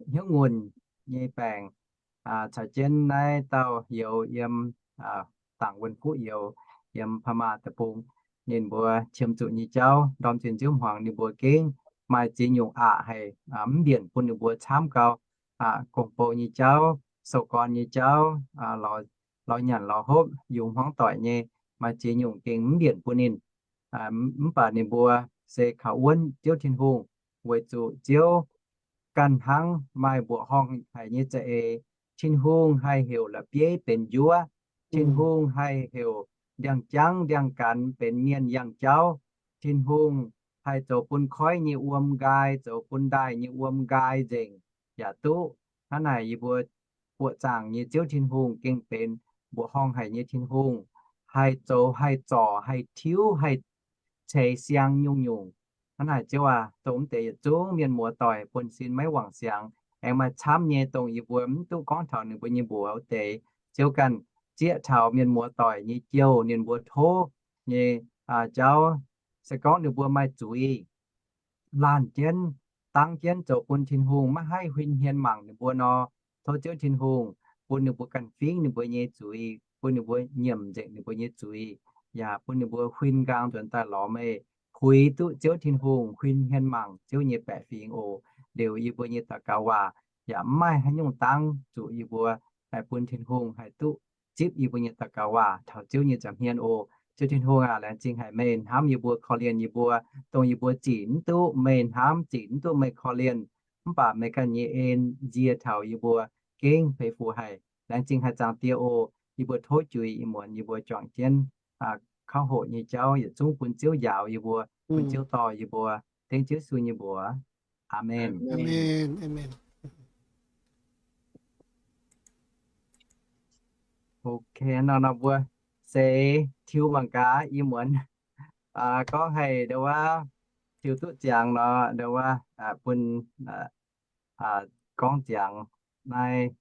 hnyouv ngunc nyei baengc, caux jienv naaiv dauh youz yiem, dangc wuonh fuqv youz yiem Paa Maa Deic-Bung, ninh mbuo qiemx zuqc nyei jauv ndorm zinh nziouv hmuangx ninh mbuo gengh maaih ziex nyungc aqc haic, mv mbienc bun ninh mbuo camv gau. Gong-bou nyei jauv, sou-gorn nyei jauv, lorz nyanc lorz hopv, yungz hmuangv doic nyei maaih ziex nyungc gengh mv mbienc bun ninh. Mv baac ninh mbuo se kaux wuonv Ziouv Tin-Hungh, weic zuqc Ziouv ganh hnangv maaih mbuoqc horngh haic nyei za'eix. Tin-Hungh haih heuc la'bieiv benx njuov. Tin-Hungh haih heuc ndiangx-jangv ndiangx-ganx benx mienh yangh jauv. Tin-Hungh haih zoux bun koiv nyei wuom nqaai, zoux bun ndaaih nyei wuom nqaai nzengc yaac duqv. Hnangv naaic yie mbuo buoqc zaangc nyei Ziouv Tin-Hungh gengh benx mbuoqc horngh haic nyei Tin-Hungh, haih zoux haih zorc haih tiuv haih ceix siang nyungc-nyungc. Hnangv naaic Ziouv aac, dongh mv deix yietc zungv mienh muoz-doic buonv-sin maiv wangc siangx, aengx maaih camv nyei dongh yie mbuo mv duqv gorngv taux ninh mbuo nyei mbuox wuov deix. Ziouv ganh zieqv taux mienh muoz-doic nyei jouh, ninh mbuo tov nyei jauv, se gorngv ninh mbuo maaih zuiz, laanh jienv, dangv jienv zoux bun Tin-Hungh maiv haih huin hmien mangc ninh mbuo nor, tov Ziouv Tin-Hungh bun ninh mbuo ganh fingv ninh mbuo nyei zuiz, bun ninh mbuo nyiemc nzengc ninh mbuo nyei zuiz, yaac bun ninh mbuo huin nqaang nzuonx daaih lorz meih, puix duqv Ziouv Tin-Hungh, huin hmien mangc Ziouv nyei baeqc fingx oc. Liuz yie mbuo nyei daux gaux waac yaac mv maaih haaix nyungc dangv zuqc yie mbuo haih bun Tin-Hungh haih duqv zipv yie mbuo nyei daux gaux waac taux Ziouv nyei nza'hmien oc. Ziouv Tin-Hungh aac, laengz zingh haic meih hnamv yie mbuo, korv-lienh yie mbuo, dongh yie mbuo zic mv duqv meih hnamv, zic mv duqv meih korv-lienh, mv baac meih ganh nyei en nzie taux yie mbuo gengh feix fu haic. Laengz zingh haic Zaangc Diex oc. Yie mbuo tov juix ih muonz yie mbuo juangc jienv kauv hoqc nyei jauv yietc zungv bun Ziouv njaaux yie mbuo, bun Ziouv dorh yie mbuo. Dengv Ziouv Yesu nyei mbuox. Aamen. Ok, nor nor mbuo seix tiux mangc gaax ih muonz gorngv haic ndo wuov, tiux duqv ziangx nor ndo wuov, bun gorngv ziangx naaiv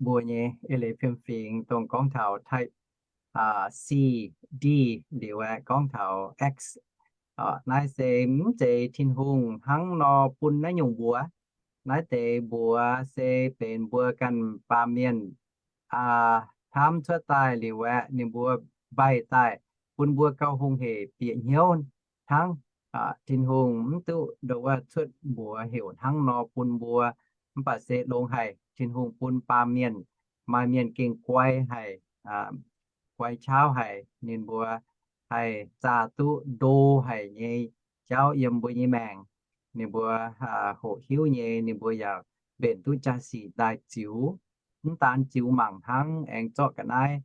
mbuo nyei eix leiz fiem-fingx dongh gorngv taux type C, D, liuz aeqv, gorngv taux X. Naaiv se mv zeiz Tin-Hungh hnangv nor bun naaiv nyungc mbuox. Naaiv deix mbuox se benx mbuo ganh baamh mienh hnamv cuotv daaih liuz aeqv, ninh mbuo mbaih daaih, bun mbuo gauh hungh heic bieqc hnyouv hnangv. Tin-Hungh mv duqv ndo wuov cuotv mbuox heuc hnangv nor bun mbuo, mv baac se longx haic Tin-Hungh bun baamh mienh, maaih mienh gengh guai haic, guai qaqv haic, ninh mbuo haih zaah duqv ndo haic nyei jauv yiem mbuo nyei maengc. Ninh mbuo hoqc hiuv nyei, ninh mbuo yaac mbenc duqv jaa-sic daaih ziux. Mv daan ziux mangc hnangv, aengx zorqv ga'naaiv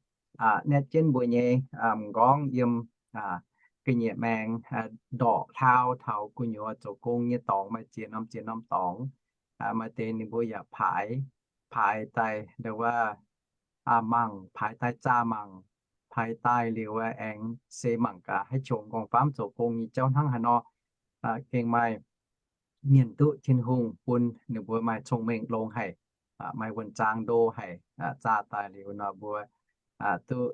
netv jienv mbuo nyei m'nqorngv yiem ga'nyiec maengx, ndorqc hlaau taux gu'nyuoz zoux gong nyei dorngx, maaih ziex norm ziex norm dorngx. Maaih deix ninh mbuo yaac paaix, paaix daaih ndo wuov mangc, paaix daaih zaah mangc, paaix daaih liuz aengx se mangc gaax haaix qongx m'nqorngv-famv zoux gong nyei jauv hnangv haaix nor. Gengh maaih mienh duqv Tin-Hungh bun ninh mbuo maaih cong-mengh longx haic, maaih wuonh zaang ndo haic, zaah daaih liuz nor mbuo duqv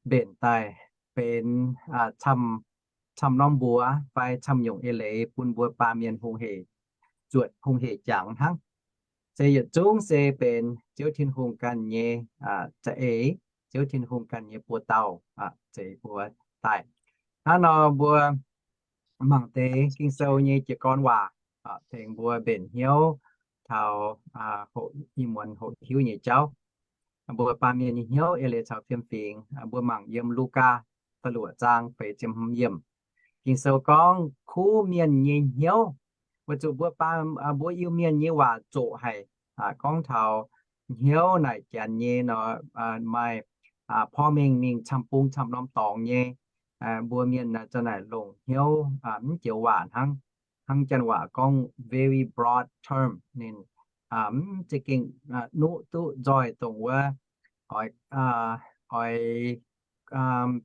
mbenc daaih benx camv norm mbuox fai camv nyungc eix leiz bun mbuo baamh mienh hungh heic, zuotc hungh heic jangx hnangv. Se yietc zungv se benx Ziouv Tin-Hungh ganh nyei za'eix, Ziouv Tin-Hungh ganh nyei buoz-dauh zeix mbuo daaih. Hnangv nor mbuo mangc deix Ging-Sou nyei jiez gorn waac tengx mbuo mbenc hnyouv taux ih muonz hoqc hiuv nyei jauv. Mbuo baamh mienh nyei hnyouv eix leiz caux fiem-fingx, mbuo mangc yiem Lugaa da'luoqc zaang feix ziepc hmz yiemc. Ging-Sou gorngv kuv mienh nyei hnyouv, weic zuqc mbuo baamh, mbuo Iu-Mienh nyei waac zoqc haic, gorngv taux hnyouv naaic janx nyei nor, maaih porv mengh mingh camv-bung camv-norm dorngx nyei. Mbuo mienh naaic za'naaic longc hnyouv mv joux waac hnangv. Hnangv janx waac gorngv very broad term, ninh mv za'gengh nuqv duqv nzoih dongh wuov oix, oix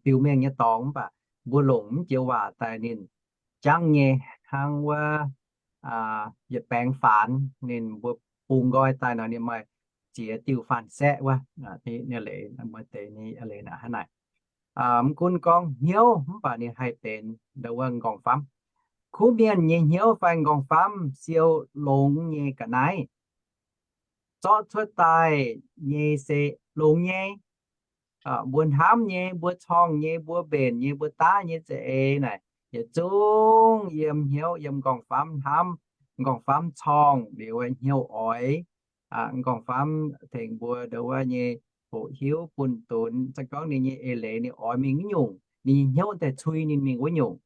biux mengh nyei dorngx, mv baac mbuo longc mv joux waac daaih ninh jangv nyei, hnangv wuov yietc baengx faanx ninh mbuo bungx nqoi daaih nor ninh maaih ziex diuh faanh saeqv wuov. Ninh leiz, maaih deix ninh leiz naaic hnangv naaic. Mv gunv gorngv hnyouv mv baac ninh haih benx ndo wuov m'nqorngv-famv. Kuv mienh nyei hnyouv fai m'nqorngv-famv siou longx nyei ga'naaiv. Zorqv cuotv daaih nyei se longx nyei. Mbuo hnamv nyei, mbuo corngh nyei, mbuo mbenc nyei, mbuo daav nyei za'eix naaic, yietc zungv yiem hnyouv, yiem m'nqorngv-famv hnamv, m'nqorngv-famv corngh liuz hnyouv oix, m'nqorngv-famv tengx mbuo ndo wuov nyei hoqc hiuv bun dunx. Se gorngv ninh nyei eix leiz ninh oix mingh wuov nyungc, ninh nyei hnyouv daaih cui ninh mingh wuov nyungc.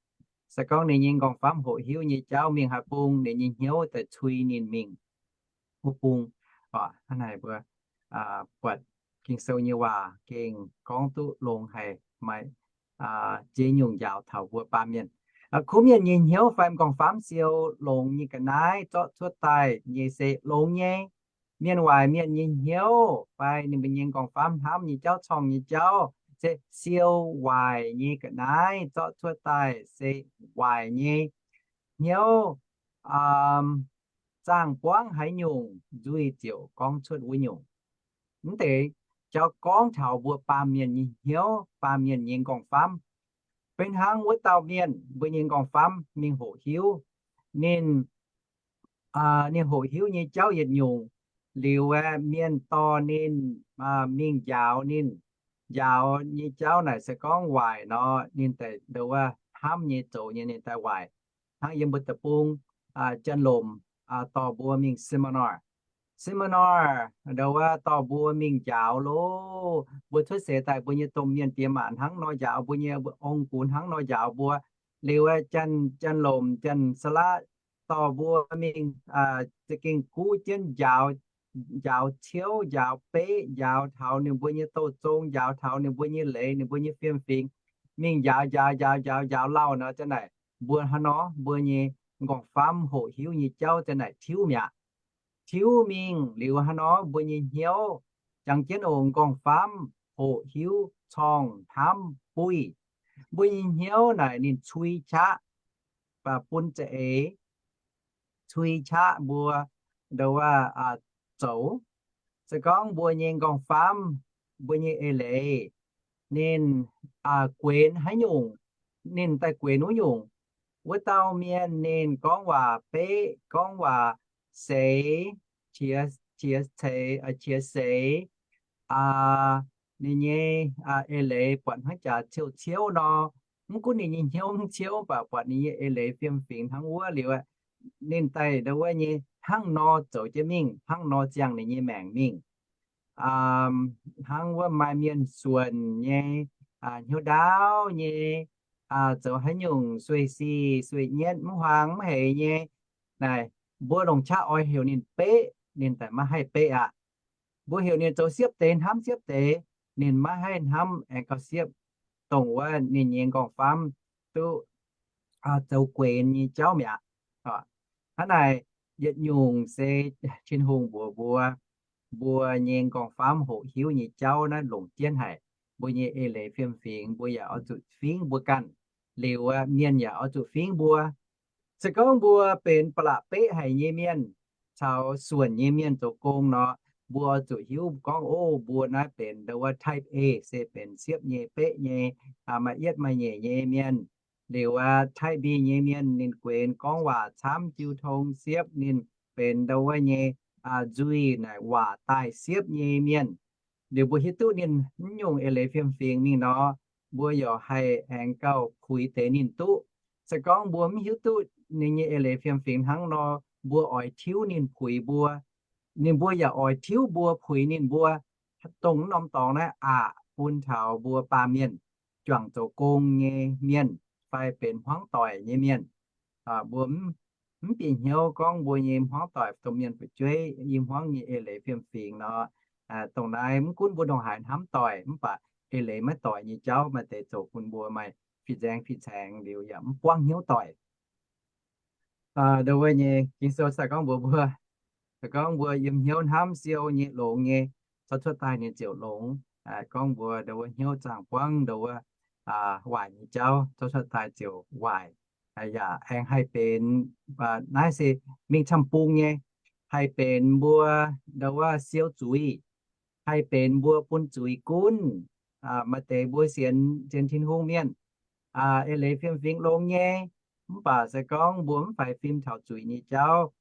Se gorngv ninh nyei nqorngv-famv hoqc hiuv nyei jauv mingh haaix bung, ninh nyei hnyouv daaih cui ninh mingh wuov bung. Hnangv naaic mbuo buatc Ging-Sou nyei waac gengh gorngv duqv longx haic, maaih ziex nyungc njaaux taux mbuo baamh mienh. Kuv mienh nyei hnyouv fai nqorngv-famv siou longx nyei ga'naaiv zorqv cuotv daaih nyei se longx nyei. Mienh waaic mienh nyei hnyouv fai ninh mbuo nyei nqorngv-famv hnamv nyei jauv, corng nyei jauv, se siou waaic nyei ga'naaiv zorqv cuotv daaih se waaic nyei. Hnyouv zaangh buangv haaix nyungc, nzuih ziouc gorngv cuotv wuov nyungc. Mv deix jauv gorngv taux mbuo baamh mienh nyei hnyouv, baamh mienh nyei nqorngv-famv. Beiv hnangv wuov dauh mienh mbuo nyei nqorngv-famv mingh hoqc hiuv, ninh, ninh hoqc hiuv nyei jauv yietc nyungc, liuz aeqv, mienh dorh ninh mingh njaaux ninh. Njaaux nyei jauv naaic se gorngv waaic nor, ninh daaih ndo wuov hnamv nyei zoux nyei ninh daaih waaic. Hnangv yiem mbuo deic-bung, Janx-Lomc dorh mbuo mingh seminar. Seminar ndo wuov dorh mbuo mingh njaaux loh. Mbuo cuotv seix daaih mbuo nyei domh mienh diex maac hnangv nor njaaux mbuo nyei, mbuo ong-gux hnangv nor njaaux mbuo. Liuz aeqv, Janx-Lomc, Janx-Saalaqv dorh mbuo mingh za'gengh kuv jienv njaaux, njaaux ciouv, njaaux beqv, njaaux taux ninh mbuo nyei douh zong, njaaux taux ninh mbuo nyei leiz, ninh mbuo nyei fiem-fingx, mingh njaaux, njaaux, njaaux, njaaux, njaaux lauh nor, zanc naaic mbuo hnangv nor mbuo nyei nqorngv-famv hoqc hiuv nyei jauv zanc naaic tiuv mi'aqv. Tiuv mingh liuz hnangv nor mbuo nyei hnyouv jangx jienv ong nqorngv-famv, hoqc hiuv, corng, hnamv, buih. Mbuo nyei hnyouv naaic ninh cui qaqv, bun za'eix, cui qaqv mbuo ndo wuov zoux. Se gorngv mbuo nyei nqorngv-famv, mbuo nyei eix leiz, ninh guenx haaix nyungc, ninh daaih guenx wuov nyungc. Wuov dauh mienh ninh gorngv waac beqv, gorngv waac seix, qiex, qiex ceix, qiex seix, ninh nyei eix leiz buatc hnangv jaax ciouv ciouv nor, mv gunv ninh nyei hnyouv mv ciouv, mv baac buatc ninh nyei eix leiz fiem-fingx hnangv wuov liuz, ninh daaih ndo wuov nyei hnangv nor zoux jienv mingh, hnangv nor ziangh ninh nyei maengc mingh. Hnangv wuov maaih mienh suonc nyei, hnyouv ndaauv nyei, zoux haaix nyungc sueih sic sueih nyietv mv huaang mv heix nyei. Naaic mbuo longc qaqv oix heuc ninh beqv, ninh daaih maiv haih beqv aqv. Mbuo heuc ninh zoux siepv deix hnamv siepv deix, ninh maiv haih hnamv aengx gauh siepv, dongh wuov ninh nyei nqorngv-famv duqv zoux guenx nyei jauv mi'aqv. Hnangv naaic, yietc nyungc se Tin-Hungh mbuox mbuo, mbuo nyei nqorngv-famv hoqc hiuv nyei jauv naaiv longc jienv haic. Mbuo nyei eix leiz fiem-fingx mbuo yaac oix zuqc fingv mbuo ganh. Liuz mienh yaac oix zuqc fingv mbuo. Se gorngv mbuo benx ba'laqc beqv haic nyei mienh caux suonc nyei mienh zoux gong nor, mbuo oix zuqc hiuv gorngv, o, mbuo naaiv benx ndo wuov type A, se benx siepv nyei, beqv nyei, maaih yietv maaih nyeic nyei mienh. Liuz aqv, type B nyei mienh ninh guenx gorngv waac camv jiu tong siepv, ninh benx ndo wuov nyei nzuih naaic waac daaih siepv nyei mienh. Liuz mbuo hiuv duqv ninh mv nyungc eix leiz fiem-fingx mingh nor, mbuo yaac haih aengx gauh puix deix ninh duqv. Se gorngv mbuo mv hiuv duqv ninh nyei eix leiz fiem-fingx hnangv nor, mbuo oix tiuv ninh puix mbuo, ninh mbuo yaac oix tiuv mbuo puix ninh mbuo. Dongh mv norm dorngx naaiv aqc bun taux mbuo baamh mienh, juangc zoux gong nyei mienh fai benx hmuangv doic nyei mienh. Mbuo mv bieqc hnyouv gorngv mbuo nyei hmuangv doic domh mienh fu'jueiv i hmuangv nyei eix leiz fiem-fingx nor, dongh naaiv mv gunv mbuo ndongc haaix hnamv doic mv baac eix leiz maiv doic nyei jauv maaih deix zoux bun mbuo maaih fih nzaeng fih nzaengx liuz yaac mv buangv hnyouv doic. Ndo wuov nyei Ging-Sou sai gorngv mbuox mbuo, se gorngv mbuo yiem hnyouv hnamv siou nyei longx nyei, zorqv cuotv daaih ninh ziouc longx. Gorngv mbuo ndo wuov hnyouv zaangh buangv ndo wuov waaic nyei jauv zorqv cuotv daaih ziouc waaic. Yaac aengx haih benx, naaiv se mingh camv-bung nyei, haih benx mbuo ndo wuov siou zuiz, haih benx mbuo bun zuiz gunv. Maaih deix mbuo sienx, sienx Tin-Hungh mienh, eix leiz fiem-fingx longx nyei, mv baac se gorngv mbuo mv faix fim taux zuiz nyei jauv,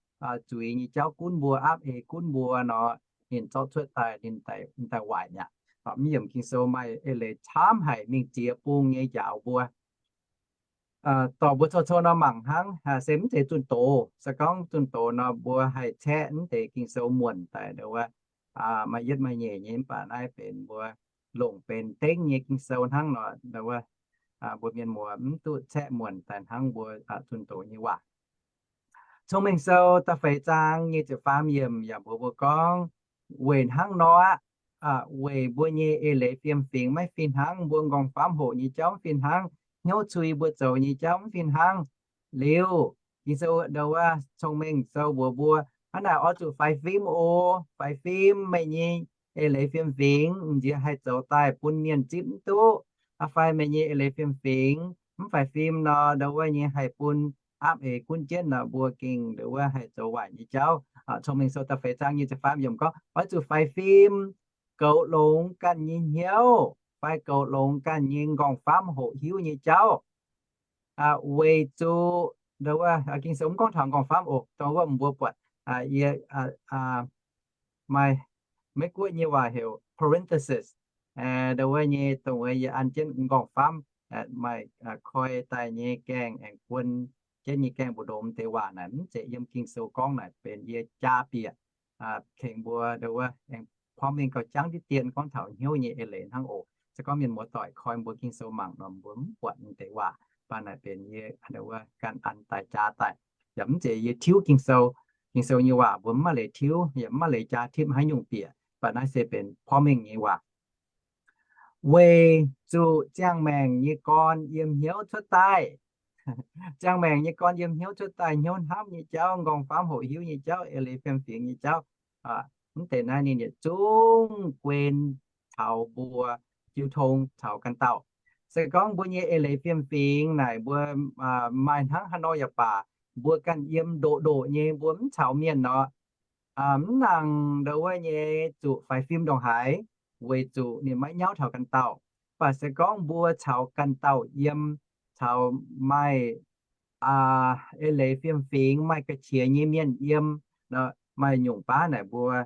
zuiz nyei jauv gunv mbuo, aapv eix gunv mbuo nor, ninh zorqv cuotv daaih, ninh daaih waaic mi'aqv. Mv yiemc Ging-Sou maaih eix leiz camv haic mingh ziex bung nyei njaaux mbuo. Dorh mbuo cou-cou nor mangc hnangv, se mv zeiz zunh doz. Se gorngv zunh doz nor mbuo haih caeqv mv deix Ging-Sou muonc daaih ndo wuov maaih yietv maaih nyeic nyei, mv baac naaiv benx mbuo longc benx dengv nyei Ging-Sou hnangv nor, mbuo mienh muoz mv duqv caeqv muonc daaih hnangv mbuo zunh doz nyei waac. Cong-Mengh Sou da'feix zaang nyic ziepc faam yiemc yaac mbuox mbuo gorngv, weic hnangv nor aqv, weic mbuo nyei eix leiz fiem-fingx maiv fih hnangv, mbuo nqorngv-famv hoqc nyei jauv mv fih hnangv, hnyouv cui mbuo zoux nyei jauv mv fih hnangv liuz, Ging-Sou ndo wuov Cong-Mengh Sou mbuox mbuo, hnangv naaic oix zuqc faix fim oc. Faix fim meih nyei eix leiz fiem-fingx, m'nziex haih zoux daaih bun mienh zipv mv duqv. Fai meih nyei eix leiz fiem-fingx mv faix fim nor, ndo wuov nyei haih bun aapv eix gunv jienv nor, mbuo gengh ndo wuov haih zoux waaic nyei jauv. Cong-Mengh Sou da'feix zaang nyic ziepc faam yiemc gorngv, oix zuqc faix fim, goux longx ganh nyei hnyouv, fai goux longx ganh nyei nqorngv-famv hoqc hiuv nyei jauv. Weic zuqc ndo wuov, Ging-Sou mv gorngv taux nqorngv-famv oc, dongh wuov mbuo buatc yie maaih, Meiv-Guoqv nyei waac heuc parenthesis, ndo wuov nyei dongh wuov yie an jienv nqorngv-famv, maaih koi daaih nyei gaengh aengx guon jienv nyei gaengh mbu'ndongx wuov deix waac naaic mv zeiz yiem Ging-Sou gorngv naaic, benx yie jaa bieqc tengx mbuo ndo wuov aengx porv mengh gauh jangv diqv dien gorngv taux hnyouv nyei eix leiz hnangv oc. Se gorngv mienh muoz-doic koi mbuo Ging-Sou mangc nor, mbuo mv buatc wuov deix waac, mv baac naaic benx yie ndo wuov ganh an daaih jaa daaih. Yaac mv zeiz yie tiuv Ging-Sou. Ging-Sou nyei waac mbuo mv maaih leiz tiuv, yaac mv maaih leiz jaa tipv haaix nyungc bieqc, mv baac naaiv se benx porv mengh nyei waac. Weic zuqc ziangh maengc nyei gorn yiem hnyouv cuotv daaih. Ziangh maengc nyei gorn yiem hnyouv cuotv daaih, hnyouv hnamv nyei jauv, nqorngv-famv hoqc hiuv nyei jauv, eix leiz fiem-fingx nyei jauv, mv deix naaiv ninh yietc zungv guen taux mbuo jiu tong taux ganh dauh. Se gorngv mbuo nyei eix leiz fiem-fingx naaic mbuo maaih hnangv haaix nor yaac baac, mbuo ganh yiem ndoqc ndoqc nyei, mbuo mv caux mienh nor, mv nangc ndo wuov nyei zuqc faix fim ndongc haaix, weic zuqc ninh maiv nyauv taux ganh dauh. Mv baac se gorngv mbuo caux ganh dauh yiem, caux maaih eix leiz fiem-fingx, maaih ga'qiex nyei mienh yiem, maaih nyungc baav naaic mbuo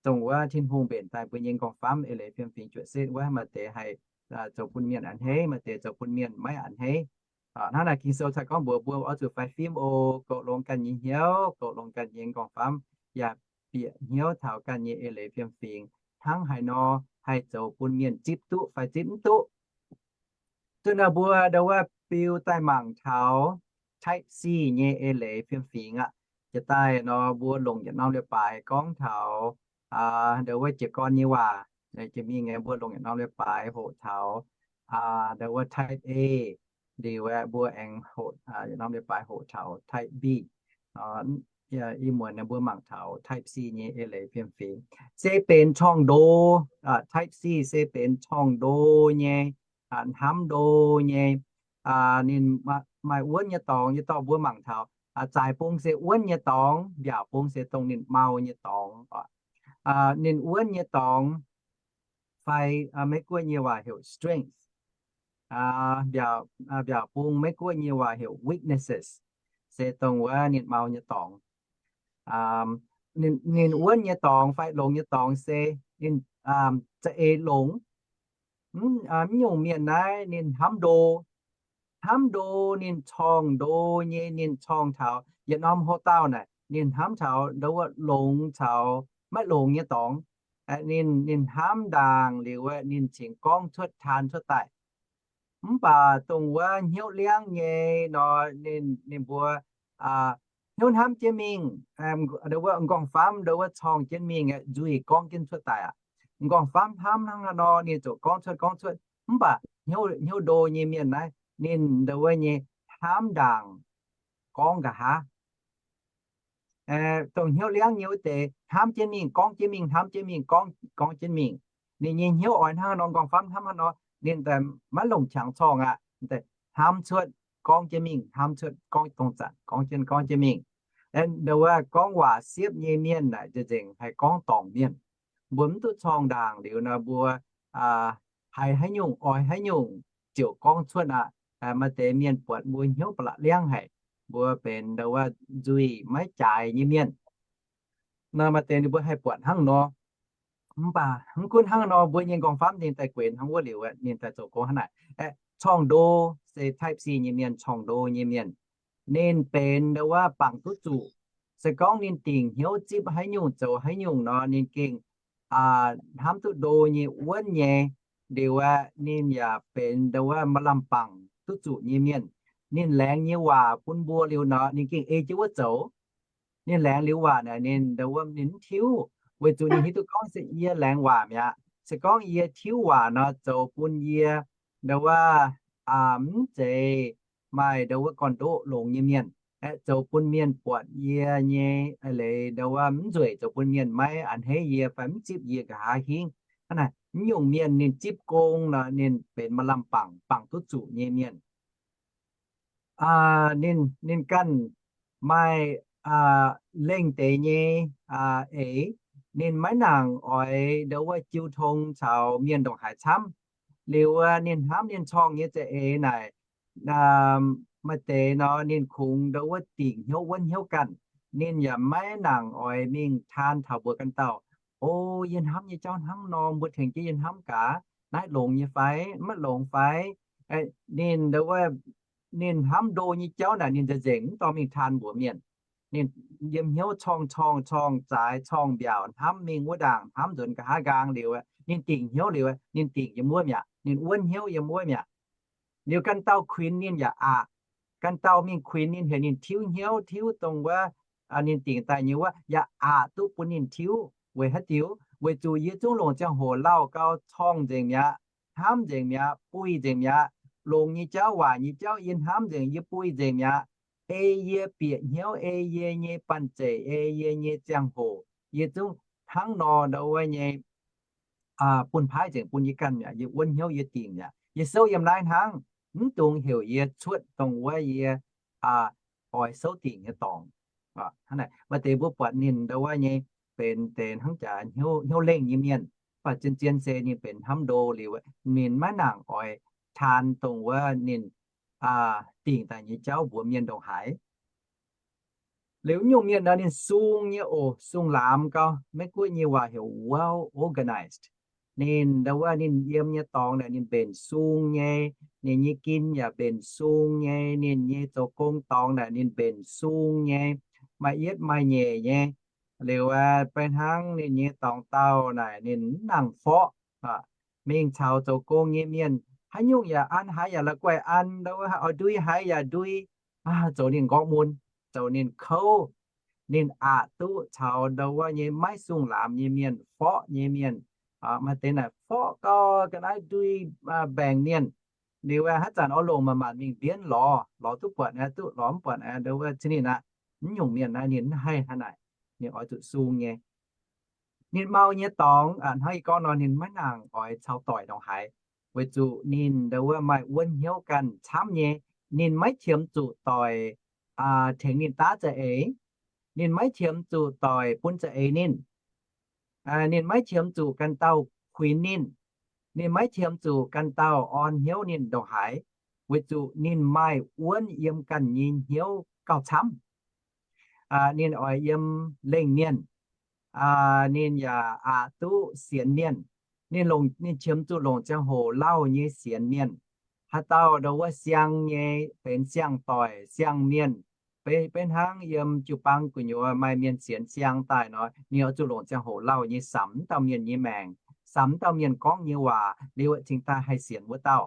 dongh wuov Tin-Hungh mbenc daaih mbuo nyei nqorngv-famv eix leiz fiem-fingx juoqc setv wuov, maaih deix haih zoux bun mienh a'hneiv, maaih deix zoux bun mienh maiv a'hneiv. Hnangv naaic Ging-Sou cai gorngv mbuox mbuo oix zuqc faix fim oc, goux longx ganh nyei hnyouv, goux longx ganh nyei nqorngv-famv, yaac bieqc hnyouv taux ganh nyei eix leiz fiem-fingx hnangv haaix nor haih zoux bun mienh zipv duqv fai zipv mv duqv. Zuqc naaic mbuo ndo wuov biu daaih mangc taux Type C nyei eix leiz fiem-fingx aqv. Jiex daaih nor mbuo longc yietc norm leiz-baaix gorngv taux ndo wuov jiez gorn nyei waac. Jiex mingh mbuo longc yietc norm leiz-baaix hoqc taux ndo wuov Type A. Liuz aeqv, mbuo aengx hoqc yietc norm leiz-baaix hoqc taux Type B. Ih muonz mbuo mangc taux Type C nyei eix leiz fiem-fingx. Se benx corngh ndo, Type C se benx corngh ndo nyei, hnamv ndo nyei. Ninh maaih wuonv nyei dorngx, yie dorh mbuo mangc taux zaaix bung se wuonv nyei dorngx, mbiaauc bung se dongh ninh mau nyei dorngx. Ninh wuonv nyei dorngx fai Meiv-Guoqv nyei waac heuc strength. Mbiaauc bung Meiv-Guoqv nyei waac heuc weaknesses, se dongh wuov ninh mau nyei dorngx. Ninh wuonv nyei dorngx fai longx nyei dorngx se ninh za'eix longx. Mv nyungc mienh naaiv ninh hnamv ndo, hnamv ndo, ninh corngh ndo nyei, ninh corngh taux yietc norm houx-daauh naaic, ninh hnamv taux ndo wuov longx caux maiv longx nyei dorngx. Ninh, ninh hnamv ndaangc liuz wuov, ninh cingx gorngv cuotv taan cuotv daaih. Mv baac dongh wuov hnyouv liangv nyei nor, ninh, ninh mbuo hnyouv hnamv jienv mingh, ndo wuov nqorngv-famv ndo wuov corngh jienv mingh, nzuih gorngv jienv cuotv daaih aqv. Nqorngv-famv hnamv hnangv haaix nor, ninh ziouc gorngv cuotv gorngv cuotv. Mv baac hnyouv, hnyouv ndo nyei mienh naaiv, ninh ndo wuov nyei hnamv ndaangc gorngv nqa'haav. Dongh hnyouv liangv nyei wuov deix hnamv jienv mingh, gorngv jienv mingh, hnamv jienv mingh, gorngv, gorngv jienv mingh. Ninh nyei hnyouv oix hnangv haaix nor, nqorngv-famv hnamv haaix nor, ninh daaih maiv longc qangx corngh aqv. Hnamv cuotv gorngv jienv mingh, hnamv cuotv gorngv dongh zanc gorngv jienv, gorngv jienv mingh. Ndo wuov gorngv waac siepv nyei mienh naaic nzengc haih gorngv dorngc mienh. Mbuo mv duqv corngh ndaangc liuz nor, mbuo haiz haaix nyungc oix haaix nyungc ziouc gorngv cuotv aqv. Maaih deix mienh buatc mbuo hnyouv ba'laqc liangv haic, mbuo benx ndo wuov nzuih maiv jaaix nyei mienh. Nor maaih deix ninh mbuo haih buatc hnangv nor. Mv baac mv gunv hnangv nor, mbuo nyei nqorngv-famv ninh daaih guenx hnangv wuov liuz, ninh daaih zoux gong hnangv naaic. Aeqv, corngh ndo se Type C nyei mienh, corngh ndo nyei mienh. Ninh benx ndo wuov bangc duqv zuqc. Se gorngv ninh dingc hnyouv zipv haaix nyungc zoux haaix nyungc nor, ninh gengh hnamv duqv ndo nyei, wuonv nyei, liuz aeqv, ninh yaac benx ndo wuov maaih lamh bangc duqv zuqc nyei mienh. Ninh laengz nyei waac bun mbuo liuz nor, ninh gengh ei jienv wuov zoux. Ninh laengz liuz waac naaic, ninh ndo wuov ninh mv tiuv, weic zuqc ninh hiuv duqv gorngv se yie laengz waac mi'aqv. Se gorngv yie tiuv waac nor, zoux bun yie ndo wuov mv zeiz maaih ndo wuov gorn-ndoqv longx nyei mienh, aeqv, zoux bun mienh buatc yie nyei leiz ndo wuov mv nzueic, zoux bun mienh maiv a'hneiv yie fai mv zipv yie nqa'haav hingv. Hnangv naaic, mv nyungc mienh ninh zipv gong nor, ninh benx maaih lamh bangc, bangc duqv zuqc nyei mienh. Ninh, ninh ganh maaih lengh deix nyei eix. Ninh maiv nangc oix ndo wuov jiu tong caux mienh ndongc haaix camv. Liuz ninh hnamv ninh corngh nyei za'eix naaic, maaih deix nor ninh kungx ndo wuov dingc hnyouv, wuonv hnyouv ganh. Ninh yaac maiv nangc oix mingh taan taux mbuox ganh dauh, O, yie hnamv nyei jauv hnangv nor, mbuo tengx jienv yie hnamv gaax, naaiv longx nyei fai? Maiv longx fai? Ninh ndo wuov, ninh hnamv ndo nyei jauv naaic ninh nzengc mv dorh mingh taan mbuox mienh. Ninh yiem hnyouv corngh corngh corngh zaaix corngh mbiaauc, hnamv mingh wuov ndaangc, hnamv nzuonx nqa'haav nqaang liuz, ninh dingc hnyouv liuz, ninh dingc yiem wuov mi'aqv. Ninh wuonv hnyouv yiem wuov mi'aqv. Liuz ganh dauh kuinx ninh yaac aqc. Ganh dauh mingh kuinx ninh heuc ninh tiuv hnyouv, tiuv dongh wuov ninh dingc daaih nyei wuov, yaac aqc duqv bun ninh tiuv. Weic haaix diuc? Weic zuqc yie zungv longc ziangh hoc lauh gau, corngh nzengc mi'aqv, hnamv nzengc mi'aqv, buih nzengc mi'aqv. Longx nyei jauv, waaic nyei jauv yie hnamv nzengc, yie buih nzengc mi'aqv. Ei yie bieqc hnyouv, ei yie nyei banh zeic, ei yie nyei ziangh hoc, yie zungv hnangv nor ndo wuov nyei bun paaiv nzengc bun yie ganh mi'aqv. Yie wuonv hnyouv, yie dingc mi'aqv. Yie souv yiem naaiv hnangv, mv dungx heuc yie cuotv dongh wuov yie oix souv dingc nyei dorngx. Maaih deix mbuo buatc ninh ndo wuov nyei benx deix hnangv jaax hnyouv lengh nyei mienh, mv baac zien-zien se ninh benx hnamv ndo liuz, ninh maiv nangc oix taan dongh wuov ninh dingc daaih nyei jauv mbuox mienh ndongc haaix. Liuz nyungc mienh nor ninh sung nyei oc, sung laamx gau. Meiv Guoqv nyei waac heuc well organized. Ninh ndo wuov ninh yiem nyei dorngx naaic ninh mbenc sung nyei, ninh nyei gin yaac mbenc sung nyei, ninh nyei zoux gong dorngx naaic ninh mbenc sung nyei, maaih yietv maaih nyeic nyei. Liuz beiv hnangv ninh nyei dorngx dauh naaic ninh mv nangc forqv. Mingh caux zoux gong nyei mienh haaix nyungc yaac an, haaix yaac la'guaih an, ndo wuov oix ndui haaix yaac ndui, zoux ninh nqorngv mun, zoux ninh kouv. Ninh aqc duqv caux ndo wuov nyei maiv sung laamx nyei mienh, forqv nyei mienh. Maaih deix naaic forqv gau ga'naaiv ndui mbaengc mienh. Liuz haaix zanc oix longc maanc maanc mingh mbienv lorz, lorz duqv buatc aeqv, duqv lorz mv buatc aeqv, ndo wuov cin ninh aqv. Mv nyungc mienh naaiv ninh mv haih hnangv naaic. Ninh oix zuqc sung nyei. Ninh mau nyei dorngx hnangv yie gorngv nor, ninh maiv nangc oix caux doic ndongc haaix, weic zuqc ninh ndo wuov maaih wuonv hnyouv ganh camv nyei. Ninh maiv qiemx zuqc doic tengx ninh daav za'eix. Ninh maiv qiemx zuqc doic bun za'eix ninh. Ninh maiv qiemx zuqc ganh dauh kuinx ninh. Ninh maiv qiemx zuqc ganh dauh orn hnyouv ninh ndongc haaix, weic zuqc ninh maaih wuonv yiem ganh nyei hnyouv gauh camv. Ninh oix yiem lengh mienh. Ninh yaac aqc duqv sienx mienh. Ninh longc, ninh qiemx zuqc longc ziangh hoc lauh nyei sienx mienh. Haaix dauh ndo wuov siang nyei, benx siang-doic siang-mienh, beiv hnangv yiem jiu-baang gu'nyuoz maaih mienh sienx siang daaih nor, ninh oix zuqc longc ziangh hoc lauh nyei samx wuov dauh mienh nyei maengc, samx wuov dauh mienh gorngv nyei waac liuz cingx daaih haih sienx wuov dauh.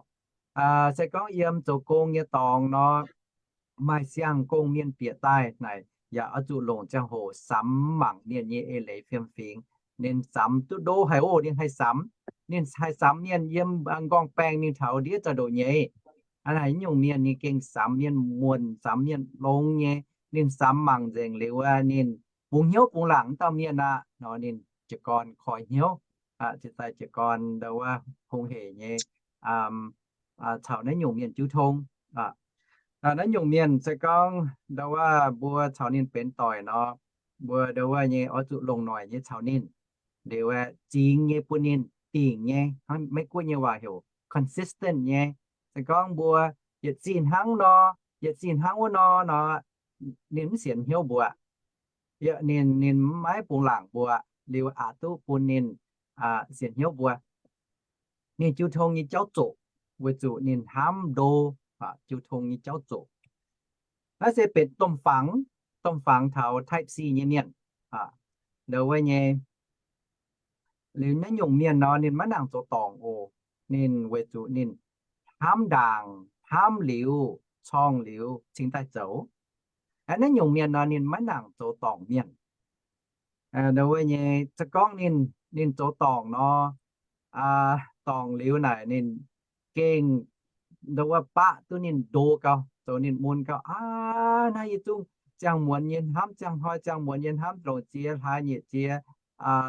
Se gorngv yiem zoux gong nyei dorngx nor, maaih siang-gong mienh bieqc daaih naaic, yaac oix zuqc longc ziangh hoc samx mangc mienh nyei eix leiz fiem-fingx. Ninh samx duqv ndo haic oc, ninh haih samx. Ninh haih samx mienh yiem nqorngv-baengh mingh taux ndiev zaux-ndoqv nyei. Hnangv naaic nyungc mienh ninh gengh samx mienh muonc, samx mienh longx nyei. Ninh samx mangc nzengc liuz wuov, ninh bungx hnyouv bungx laangc wuov dauh mienh aqv nor, ninh jiez gorn koi hnyouv, ziouc daaih jiez gorn ndo wuov hungh heic nyei caux naaiv nyungc mienh jiu tong. Naaiv nyungc mienh se gorngv ndo wuov mbuo caux ninh benx doic nor, mbuo ndo wuov nyei oix zuqc longc noic nyei caux ninh. Liuz zingx nyei bun ninh dingc nyei, Meiv Guoqv nyei waac heuc consistent nyei. Se gorngv mbuo yietc zinh hnangv nor, yietc zinh hnangv wuov nor nor, ninh mv sienx hnyouv mbuo. Ninh, ninh maiv bungx laangc mbuo, liuz aqc duqv bun ninh sienx hnyouv mbuo. Ninh jiu tong nyei jauv zoqc, weic zuqc ninh hnamv ndo jiu tong nyei jauv zoqc. Naaiv se benx domh fangx, domh fangx taux Type C nyei mienh. Ndo wuov nyei Liuz naaiv nyungc mienh nor, ninh maiv nangc zoux dorngc oc. Ninh weic zuqc ninh hnamv ndaangc, hnamv liuz, corng liuz cingx daaih zoux. Naaiv nyungc mienh nor, ninh maiv nangc zoux dorngc mienh. Wuov nyei, se gorngv ninh, ninh zoux dorngc nor, dorngc liuz naaic ninh gengh ndo wuov baqv duqv ninh ndo gau, zoux ninh mun gau, aav, naaiv yie zungv ziangh muonz nyei hnamv, ziangh hnoi ziangh muonz nyei hnamv, longc ziex hlaax nyeic ziex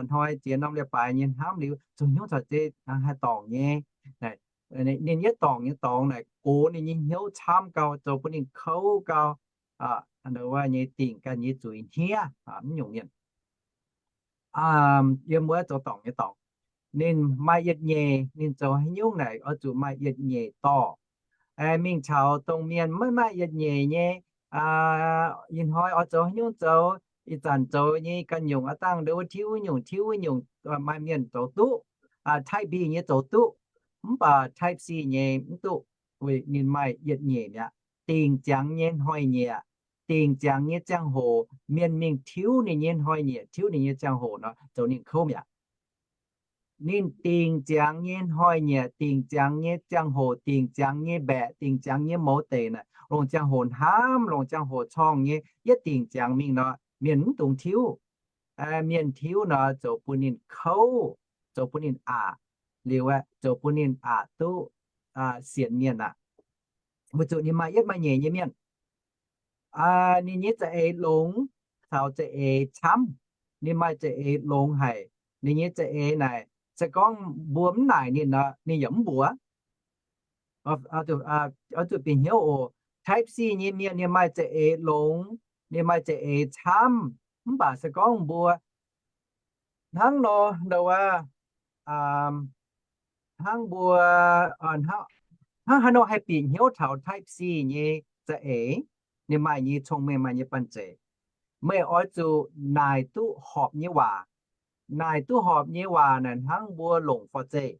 hnoi ziex norm leiz-baaix nyei hnamv liuz, zoux hnyouv caux zeiz haih dorngc nyei. Ninh yietv dorngc nyei dorngx naaic gox ninh nyei hnyouv camv gau, zoux bun ninh kouv gau, nyei dingc ganh nyei zuiz hniev, mv nyungc mienh. Yiem wuov zoux dorngc nyei dorngx, ninh maaih yietc nyeic, ninh zoux haaix nyungc naaic oix zuqc maaih yietc nyeic dorh. Mingh caux dongh mienh maiv maaih yietc nyeic nyei, ih hnoi oix zoux haaix nyungc zoux, ih zanc zoux nyei ganh nyungc aqv, dangh ndo wuov tiuv wuov nyungc, tiuv wuov nyungc. Maaih mienh zoux duqv, Type B nyei zoux duqv, mv baac Type C nyei mv duqv, weic ninh maaih yietc nyeic mi'aqv. Dingc ziangx nyei hnoi-nyieqc, dingc ziangx nyei ziangh hoc, mienh mingh tiuv ninh nyei hnoi-nyieqc, tiuv ninh nyei ziangh hoc nor, zoux ninh kouv mi'aqv. Ninh dingc ziangx nyei hnoi-nyieqc, dingc ziangx nyei ziangh hoc, dingc ziangx nyei mbaeqc, dingc ziangx nyei mouz deic naaic, longc ziangh hoc hnamv, longc ziangh hoc corng nyei, yietv dingc ziangx mingh nor, mienh mv dungx tiuv. Mienh tiuv nor, zoux bun ninh kouv, zoux bun ninh aqc, liuz aeqv, zoux bun ninh aqc duqv sienx mienh aqv. Weic zuqc ninh maaih yietv maaih nyeic nyei mienh. Ninh nyei za'eix longx caux za'eix camv. Ninh maaih za'eix longx haic. Ninh nyei za'eix naaic, se gorngv mbuo mv naaic ninh nor, ninh yaac mv mbuox. Oix zuqc bieqc hnyouv oc. Type C nyei mienh ninh maaih za'eix longx, ninh maaih za'eix camv. Mv baac se gorngv mbuo hnangv nor, ndo wuov, hnangv mbuo, hnangv haaix nor haih bieqc hnyouv taux Type C nyei za'eix, ninh maaih nyei cong-mengh, maaih nyei banh zeic. Meih oix zuqc naaic duqv horpc nyei waac. Naaic duqv horpc nyei waac naaic hnangv mbuo longc forv-zeih.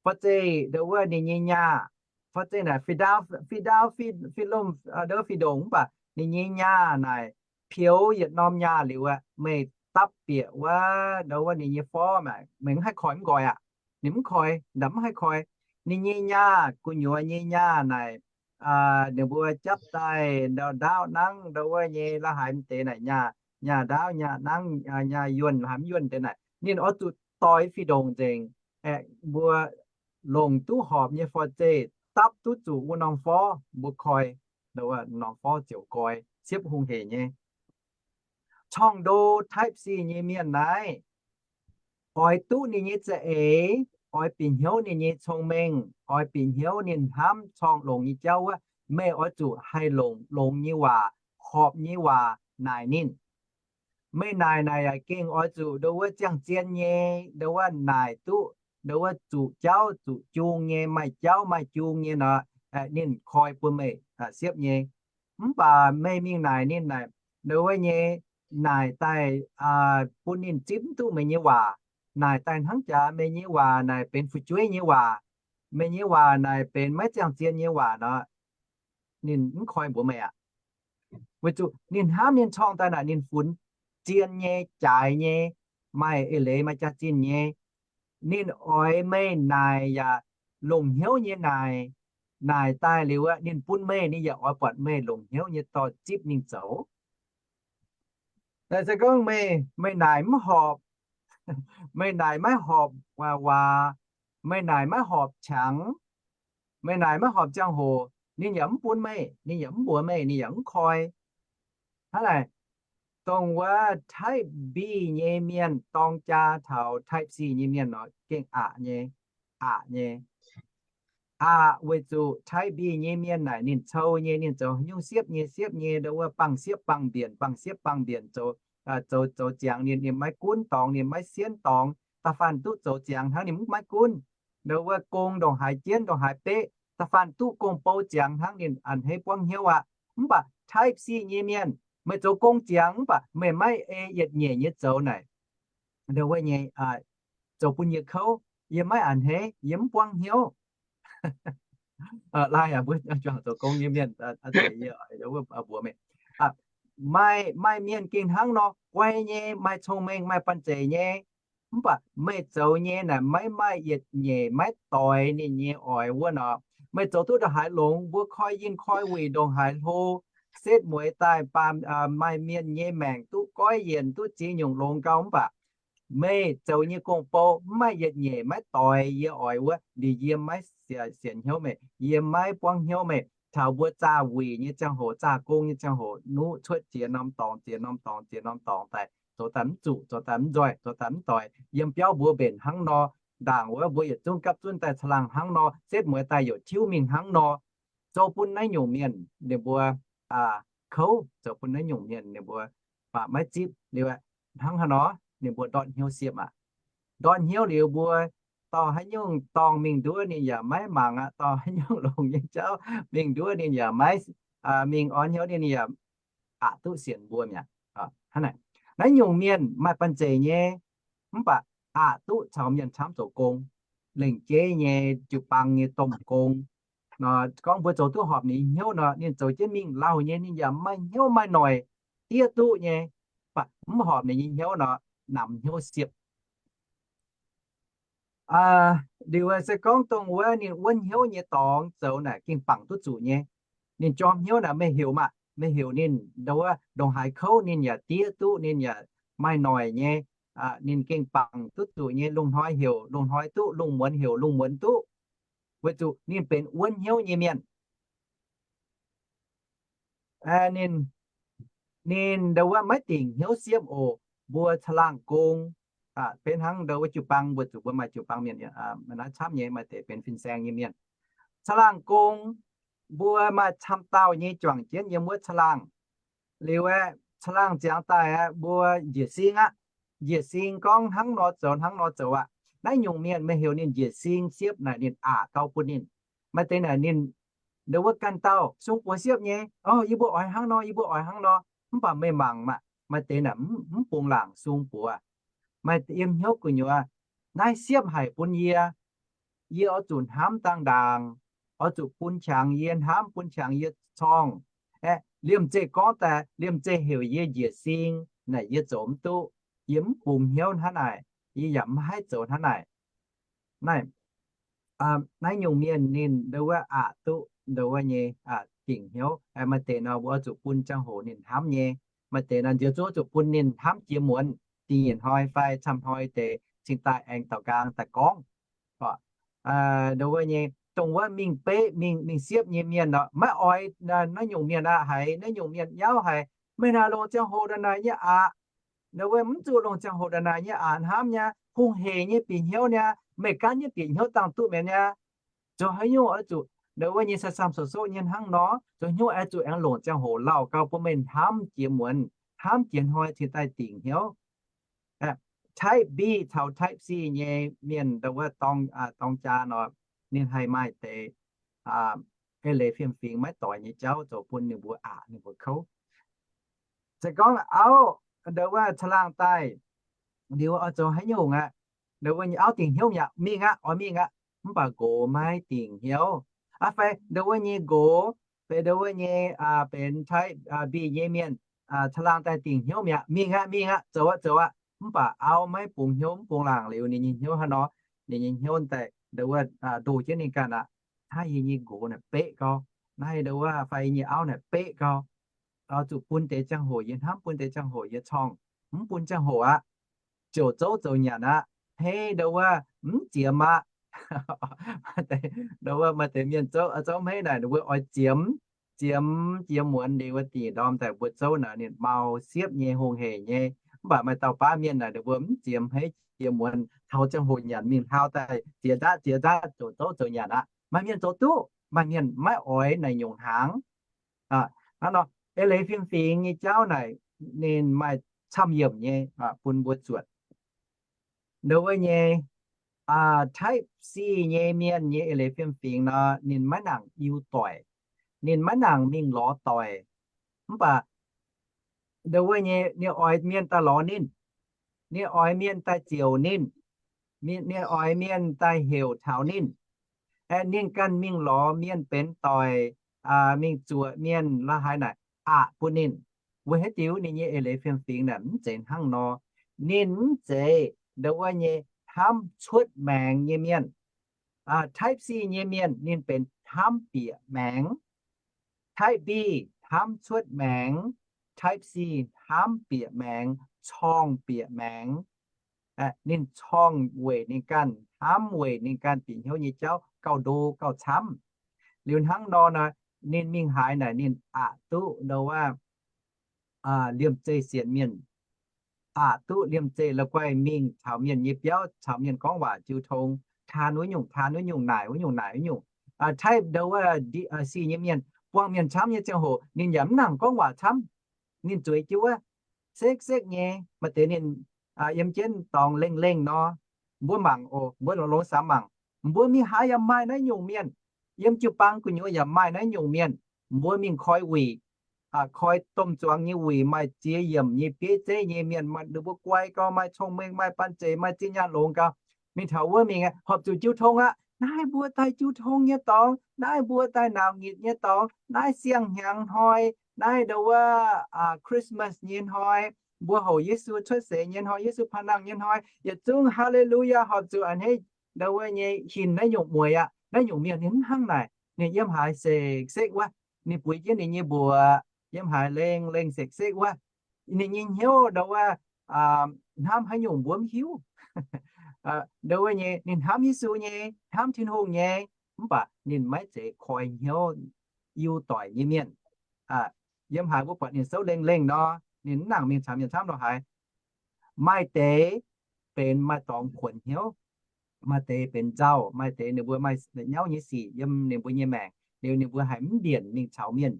Forv-zeih ndo wuov ninh nyei nyaah, forv-zeih naaic fih ndaauv, fih ndaauv, fih lomh, ndo wuov fih ndongc, mv baac ninh nyei nyaah naaic peux yietc norm nyaah liuz aeqv, meih dapv bieqc wuov ndo wuov ninh nyei forv maah, meih mv haih koi mv nqoi aqv. Ninh mv koi, ndamv mv haih koi. Ninh nyei nyaah, gu'nyuoz nyei nyaah naaic, ninh mbuo japv daaih ndau ndaauv nangv ndo wuov nyei la'haaix mv deix naaic, nyaah, nyaah ndaauv, nyaah nangv, nyaah yuonh, la'haaix mv yuonh deix naaic, ninh oix zuqc doix fih ndongc nzengc. Aeqv, mbuo longc duqv horpc nyei forv-zeih, dapv duqv zuqc wuov norm forv, mbuo koi, ndo wuov norm forv ziouc nqoi, siepv hungh heic nyei. Corng-ndo Type C nyei mienh naaiv, oix duqv ninh nyei za'eix, oix bieqc hnyouv ninh nyei cong-mengh, oix bieqc hnyouv ninh hnamv corng longx nyei jauv wuov, meih oix zuqc haih longc longx nyei waac, horpc nyei waac naaic ninh. Meih naaic naaic yaac gengh oix zuqc ndo wuov ziangh zien nyei, ndo wuov naaic duqv, ndo wuov zuqc jauv zuqc jung nyei, maaih jauv maaih jung nyei nor, ninh koi bun meih siepv nyei. Mv baac meih mingh naaic ninh naaic, ndo wuov nyei, naaic daaih bun ninh zipv mv duqv meih nyei waac. Naaic daaih hnangv jaax meih nyei waac naaic benx fu'jueiv nyei waac, meih nyei waac naaic benx maiv ziangh zien nyei waac nor, ninh mv koi mbuox meih aqv. Weic zuqc ninh hnamv ninh corng daaih naaic ninh funx zien nyei, jaaix nyei, maaih eix leiz maaih jaax-zinh nyei. Ninh oix meih naaic yaac longc hnyouv nyei naaic. Naaic daaih liuz aeqv, ninh bun meih, ninh yaac oix buatc meih longc hnyouv nyei dorh zipv mingh zoux. Naaic se gorngv meih, meih naaic mv horpc, meih naaic maiv horpc waac, meih naaic maiv horpc qangx, meih naaic maiv horpc ziangh hoc, ninh yaac mv bun meih, ninh yaac mv mbuox meih, ninh yaac mv koi. Hnangv naaic, dongh wuov Type B nyei mienh dorng jaa taux Type C nyei mienh nor gengh aqc nyei, aqc nyei. Aqc weic zuqc Type B nyei mienh naaic ninh cou nyei, ninh zoux haaix nyungc siepv nyei siepv nyei, ndo wuov bangh siepv bangh mbienc, bangh siepv bangh mbienc zoux, zoux, zoux ziangx ninh, ninh maiv gunv dorngx, ninh maiv sienv dorngx, da'faanh duqv zoux ziangx hnangv ninh mv maiv gunv. Ndo wuov gong ndongc haaix jienv ndongc haaix beqv, da'faanh duqv gong-bou ziangx hnangv ninh a'hneiv buangv hnyouv aqv. Mv baac Type C nyei mienh, meih zoux gong ziangx mv baac meih maiv ei yietc nyeic nyei zoux naaic, ndo wuov nyei, zoux bun yie kouv, yie maiv a'hneiv, yie mv buangv hnyouv. Laai aac, mbuo juangc zoux gong nyei mienh, mbuox meih, maaih, maaih mienh gengh hnangv nor, guai nyei, maaih cong-mengh, maaih banh zeic nyei, Mv baac meih zoux nyei naaic maiv maaih yietc nyeic maiv doix ninh nyei oix wuov nor. Meih zoux duqv ndongc haaix longx, mbuo koi yinh koi wuic ndongc haaix hlo, setv mueiz daaih, baamh, maaih mienh nyei maengc duqv goiv yienc, duqv ziex nyungc longx gau, mv baac meih zoux nyei gong-bou mv maaih yietc nyeic maiv doix yie oix wuov, liuz yie maiv sienx hnyouv meih, yie maiv buangv hnyouv meih. Taux mbuo zaah wuic nyei ziangh hoc, zaah gong nyei ziangh hoc, nuqv cuotv ziex norm dorngx, ziex norm dorngx, ziex norm dorngx daaih, zoux daaih mv zuqc, zoux daaih mv nzoih, zoux daaih mv doix. Yiem biauv mbuo mbenc hnangv nor, ndaangc wuov mbuo yietc zungv gapv zunv daaih caangh laangh hnangv nor, setv mueiz daaih youc tiuv mingh hnangv nor. Zoux bun naaiv nyungc mienh ninh mbuo kouv, zoux bun naaiv nyungc mienh ninh mbuo baac maiv zipv liuz, hnangv haaix nor ninh mbuo ndortv hnyouv siepv aqv. Ndortv hnyouv liuz mbuo dorh haaix nyungc dorngh mingh nduov ninh yaac maiv mangc aqv, dorh haaix nyungc longx nyei jauv mingh nduov ninh yaac maiv mingh orn hnyouv, ninh yaac aqc duqv sienx mbuo mi'aqv. Hnangv naaic, naaiv nyungc mienh maaih banh zeic nyei, mv baac aqc duqv caux mienh camv zoux gong, lengc jeiv nyei jiu-baang nyei domh gong. Nor gorngv mbuo zoux duqv horpc ninh nyei hnyouv nor, ninh zoux jienv mingh lauh nyei, ninh yaac maaih hnyouv maaih noic diev duqv nyei, mv horpc ninh nyei hnyouv nor, namx hnyouv siepv. Liuz se gorngv dongh wuov ninh wuonv hnyouv nyei dorngx zoux naaic gengh bangc duqv zuqc nyei. Ninh jorm hnyouv naaic meih heuc maah, meih heuc ninh ndongc wuov ndongc haaix kouv ninh yaac diev duqv, ninh yaac maaih noic nyei. Ninh gengh bangc duqv zuqc nyei, lungh hnoi heuc lungh hnoi duqv, lungh muonz heuc lungh muonz duqv, weic zuqc ninh benx wuonv hnyouv nyei mienh. Ninh, ninh ndongc wuov maiv dingc hnyouv siepv oc. Mbuo caangh laangh gong, benx hnangv ndongc wuov jiu-baang, mbuo zuqc mbuo maaih jiu-baang mienh naaiv camv nyei, maaih deix benx fin-saeng nyei mienh. Caangh laangh gong, mbuo maaih camv dauh nyei juangc jienv yiem wuov caangh laangh. Liuz aeqv, caangh laangh ziangx daaih aeqv, mbuo njiec sing aqv. Njiec sing gorngv hnangv nor zoux hnangv nor zoux aqv. Naaiv nyungc mienh meih heuc ninh njiec sing siepv naaic ninh aqc gau bun ninh. Maaih deix naaic ninh ndongc wuov ganh dauh sung buoz siepv nyei, o, yie mbuo oix hnangv nor, yie mbuo oix hnangv nor, mv baac meih mangc maah, maaih deix naaic mv bungx laangc sung buoz. Maaih yiem hnyouv gu'nyuoz, naaiv siepv haic bun yie, yie oix zuqc hnamv dangh ndaangc, oix zuqc bun qangx yie hnamv, bun qangx yie corngh. Aeqv, liemh zeih gorngv daaih, liemh zeih heuc yie njiec sing naaic yie zoux mv duqv. Yie mv bungx hnyouv hnangv naaic, yie yaac mv haih zoux hnangv naaic. Naaiv, naaiv nyungc mienh ninh ndongc wuov aqc duqv ndongc wuov nyei dingc hnyouv. Maaih deix nor mbuo oix zuqc bun ziangh hoc ninh hnamv nyei. Maaih deix nor nziex zungv zuqc bun ninh hnamv jiex muonz, dingh yietc hnoi fai camv hnoi deix cingx daaih aengx daaux nqaang daaih gorngv. Ndongc wuov nyei, dongh wuov mingh beqv mingh, mingh siepv nyei mienh nor, maiv oix naaiv nyungc mienh aqv. Haiz naaiv nyungc mienh nyauv haic, meih naaic longc ziangh hoc ndongc naaic nyei aqc. Ndongc wuov mv zuqc longc ziangh hoc ndongc naaic nyei aqc hnamv nyei, hungh heic nyei bieqc hnyouv nyei, meih gaanv nyei bieqc hnyouv dangh duqv mi'aqv nyei. Zoux haaix nyungc oix zuqc ndongc wuov nyei sai-saamh sou-soqv nyei hnangv nor, zoux haaix nyungc oix zuqc aengx longc ziangh hoc lauh gau bun meih hnamv jiex muonz, hnamv jiex hnoi cingx daaih dingc hnyouv. Type B caux Type C nyei mienh ndongc wuov dorng, dorng jaa nor, ninh haih maaih deix eix leiz fiem-fingx maiv doix nyei jauv zoux bun ninh mbuo aqc, ninh mbuo kouv. Se gorngv auv ndongc wuov caangh laangh daaih, liuz oix zoux haaix nyungc aqv? Ndongc wuov nyei auv dingc hnyouv mi'aqv, mingh aqv, oix mingh aqv. Mv baac nqox maiv dingc hnyouv. Aa, fai ndongc wuov nyei nqox, fai ndongc wuov nyei benx Type B nyei mienh caangh laangh daaih dingc hnyouv mi'aqv, mingh aqv, mingh aqv, zoux aqv, zoux aqv. Mv baac auv maiv bungx hnyouv, mv bungx laangc liuz ninh nyei hnyouv hnangv nor, ninh nyei hnyouv daaih ndongc wuov ndoh jienv ninh ganh aqv. Naaiv yie nyei nqox naaic beqv gau. Naaiv ndongc wuov fai yie nyei auv naaic beqv gau. Oix zuqc bun deix ziangh hoc yie hnamv, bun deix ziangh hoc yie corngh. Mv bun ziangh hoc aqv, ziouc zouv zoux nyanc aqv. Hmeiv ndongc wuov mv ziemx aqv. Ndongc wuov maaih deix mienh zouv, zouv hmeiv naaic ninh mbuo oix ziemx, ziemx jiex muonz liuz wuov dingc ndorm daaih mbuo zouv naaic ninh mau siepv nyei, hungh heic nyei. Mv baac maaih dauh baav mienh naaic ninh mbuo mv ziemx hmeiv jiex muonz, taux ziangh hoc nyanc mingh hlauv daaih ziex nzaqv ziex nzaqv ziouc zouv zoux nyanc aqv. Maaih mienh zoux duqv, maaih mienh maiv oix naaic nyungc hnaangx. Hnangv nor, eix leiz fiem-fingx nyei jauv naaic ninh maaih camv yiemc nyei bun mbuo zuotc. Ndongc wuov nyei Type C nyei mienh nyei eix leiz fiem-fingx nor, ninh maiv nangc iu doic, ninh maiv nangc mingh lorz doic. Mv baac ndongc wuov nyei ninh oix mienh daaih lorz ninh, ninh oix mienh daaih ziouc ninh, ninh oix mienh daaih heuc taux ninh. Aeqv, ninh ganh mingh lorz mienh benx doic, mingh zuoqc mienh la'haaix naaic aqc bun ninh. Weic haaix diuc? Ninh nyei eix leiz fiem-fingx naaic mv zeiz hnangv nor. Ninh mv zeiz ndau wuov nyei hnamv cuotv maengx nyei mienh. Type C nyei mienh ninh benx hnamv bieqc maengx. Type B hnamv cuotv maengx. Type C hnamv bieqc maengx, corngh bieqc maengx. Ninh corngh weic ninh ganh, hnamv weic ninh ganh bieqc hnyouv nyei jauv gauh ndo gauh camv. Liuz hnangv nor, ninh mingh haaix naaic ninh aqc duqv ndau wuov liemh zeih sienx mienh, aqc duqv liemh zeih la'guaih mingh caux mienh nyei biauv, caux mienh gorngv waac jiu tong, taan wuov nyungc, taan wuov nyungc, naaic wuov nyungc, naaic wuov nyungc. Type ndau wuov C nyei mienh, buangh mienh camv nyei ziangh hoc ninh yaac mv nangc gorngv waac camv. Ninh zueiz jienv wuov, sekv-sekv nyei. Maaih deix ninh yiem jienv dorngx lengh lengh nor, mbuo mangc oc, mbuo longx-longx samx mangc, mbuo mingh haaix yaac maaih naaiv nyungc mienh. Yiem jiu-baang gu'nyuoz yaac maaih naaiv nyungc mienh. Mbuo mingh koi wuic, koi domh zuangx nyei wuic, maaih ziex yiemc nyei, bieiv zeiv nyei mienh, ninh mbuo guai gau, maaih cong-mengh, maaih banh zeic, maaih zinh nyaanh longx gau. Mingh taux wuov mingh, horpc zuqc jiu tong aqv. Naaiv mbuo daaih jiu tong nyei dorngx, naaiv mbuo daaih nauc nyitc nyei dorngx, naaiv siang-hnyangx hnoi, naaiv ndau wuov Christmas nyei hnoi, mbuo houc Yesu cuotv seix nyei hnoi, Yesu panh nangh nyei hnoi, yietc zungv Haleluyaa, horpc zuqc a'hneiv ndau wuov nyei hinc naaiv nyungc mueiz aqv. Naaiv nyungc mienh ninh mv hnangv naaic. Ninh yiem haaix sekv-sekv wuov, ninh buix jienv ninh nyei mbuoqc, yiem haaix lengh lengh sekv-sekv wuov. Ninh nyei hnyouv ndau wuov hnamv haaix nyungc mbuo mv hiuv. Ndau wuov nyei ninh hnamv Yesu nyei, hnamv Tin-Hungh nyei, mv baac ninh maiv zeiz koi hnyouv iu doic nyei mienh. Yiem haaix mbuo buatc ninh souv lengh lengh nor, ninh mv nangc mingh caux mienh camv nor haaix. Maaih deix benx maaih dorngx kuonx hnyouv, maaih deix benx nzauh, maaih deix ninh mbuo maaih nyauv nyei sic yiem ninh mbuo nyei maengc, liuz ninh mbuo haiz mv mbienc mingh caux mienh,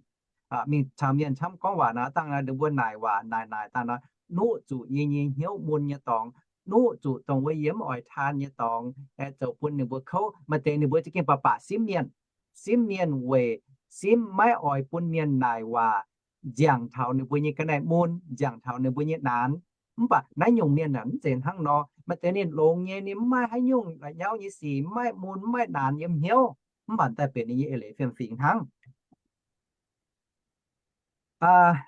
mingh caux mienh camv gorngv waac naaic dangh, ninh mbuo naaic waac naaic naaic dangh nor, nuqv zuqc yie nyei hnyouv mun nyei dorngx, nuqv zuqc dongh wuov yie mv oix taan nyei dorngx, aengx zoux bun ninh mbuo kouv. Maaih deix ninh mbuo za'gengh baac baac simv mienh, simv mienh weic simv maiv oix bun mienh naaic waac nziangc taux ninh mbuo nyei ga'naaiv mun, nziangc taux ninh mbuo nyei naanx. Mv baac naaiv nyungc mienh aeqv, mv zeiz hnangv nor. Maaih deix ninh longx nyei, ninh mv maaih haaix nyungc la'nyauv nyei sic, mv maaih mun, mv maaih naanx yiem hnyouv, mv baac daaih benx ninh nyei eix leiz fiem-fingx hnangv.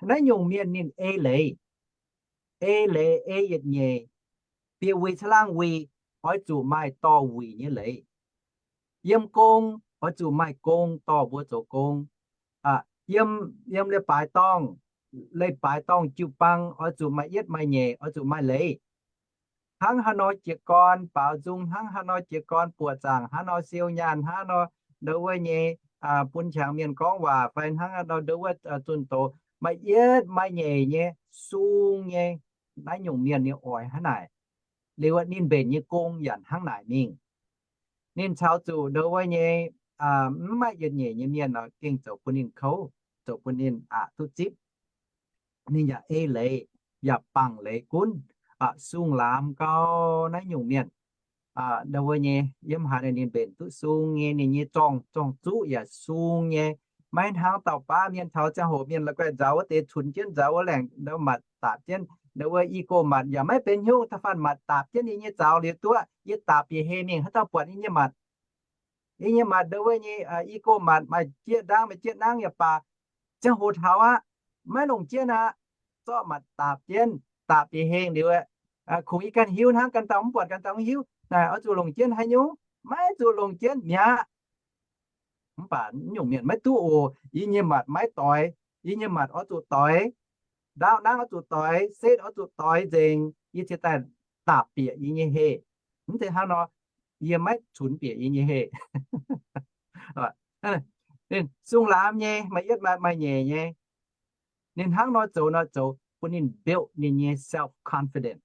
Naaiv nyungc mienh ninh ei leiz, ei leiz ei yietc nyeic, bieqc wuic caangh laangh wuic, oix zuqc maaih dorh wuic nyei leiz. Yiem gong, oix zuqc maaih gong dorh mbuo zoux gong. Yiem, yiem leiz-baaix dorngh, leiz-baaix dorngh jiu-baang oix zuqc maaih yietv maaih nyeic, oix zuqc maaih leiz. Hnangv haaix nor jiez gorn baaux nzung, hnangv haaix nor jiez gorn buoqc zaangc, hnangv nor siou nyaanh, hnangv nor ndau wuov nyei bun qangx mienh gorngv waac fai hnangv nor ndau wuov zunh doz, maaih yietv maaih nyeic nyei sung nyei. Naaiv nyungc mienh ninh oix hnangv naaic. Liuz ninh mbenc nyei gong yaac hnangv naaic mingh. Ninh caux zuqc ndau wuov nyei mv maaih yietc nyeic nyei mienh nor gengh zoux bun ninh kouv, zoux bun ninh aqc duqv zipv. Ninh yaac ei leiz, yaac bangc leiz gunv, sung laamz gau naaiv nyungc mienh. Ndau wuov nyei yiem haaix ninh mbenc duqv sung nyei, ninh nyei zorng, zorng-zuqv yaac sung nyei. Maiv hnangv dauh baav mienh taux ziangh hoc mienh la'guaih nzaaux wuov deix cunx jienv, nzaaux wuov laengc ndau matc daapc jienv, ndau wuov i go matc yaac maiv benx hnyouv, da'faanh matc daapc jienv ninh nyei zaux liuz duqv, yie daapc bieqc hei mingh haaix dauh buatc yie nyei matc. Yie nyei matc ndau wuov nyei i go matc maaih jieqv ndaangv maaih jieqv nangv yaac baac, ziangh hoc taux aqv, maiv longc jienv aqv. Zorqv matc daapc jienv, daapc bieqc hei liuz, kungx yie ganh hiuv hnangv, ganh dauh mv buatc ganh dauh mv hiuv. Naaic oix zuqc longc jienv haaix nyungc? Maiv zuqc longc jienv mi'aqv. Mv baac nyungc mienh maiv duqv oc. Yie nyei matc maiv doix. Yie nyei matc oix zuqc doix. Ndaauv nangv oix zuqc doix. Setv oix zuqc doix nzengc, yie cingx daaih daapc bieqc yie nyei hei. Mv zeiz hnangv nor, yie maiv cunx bieqc yie nyei hei. Ninh sung laamz nyei, maaih yietv maaih nyeic nyei. Ninh hnangv nor zoux nor zoux bun ninh build ninh nyei self-confidence.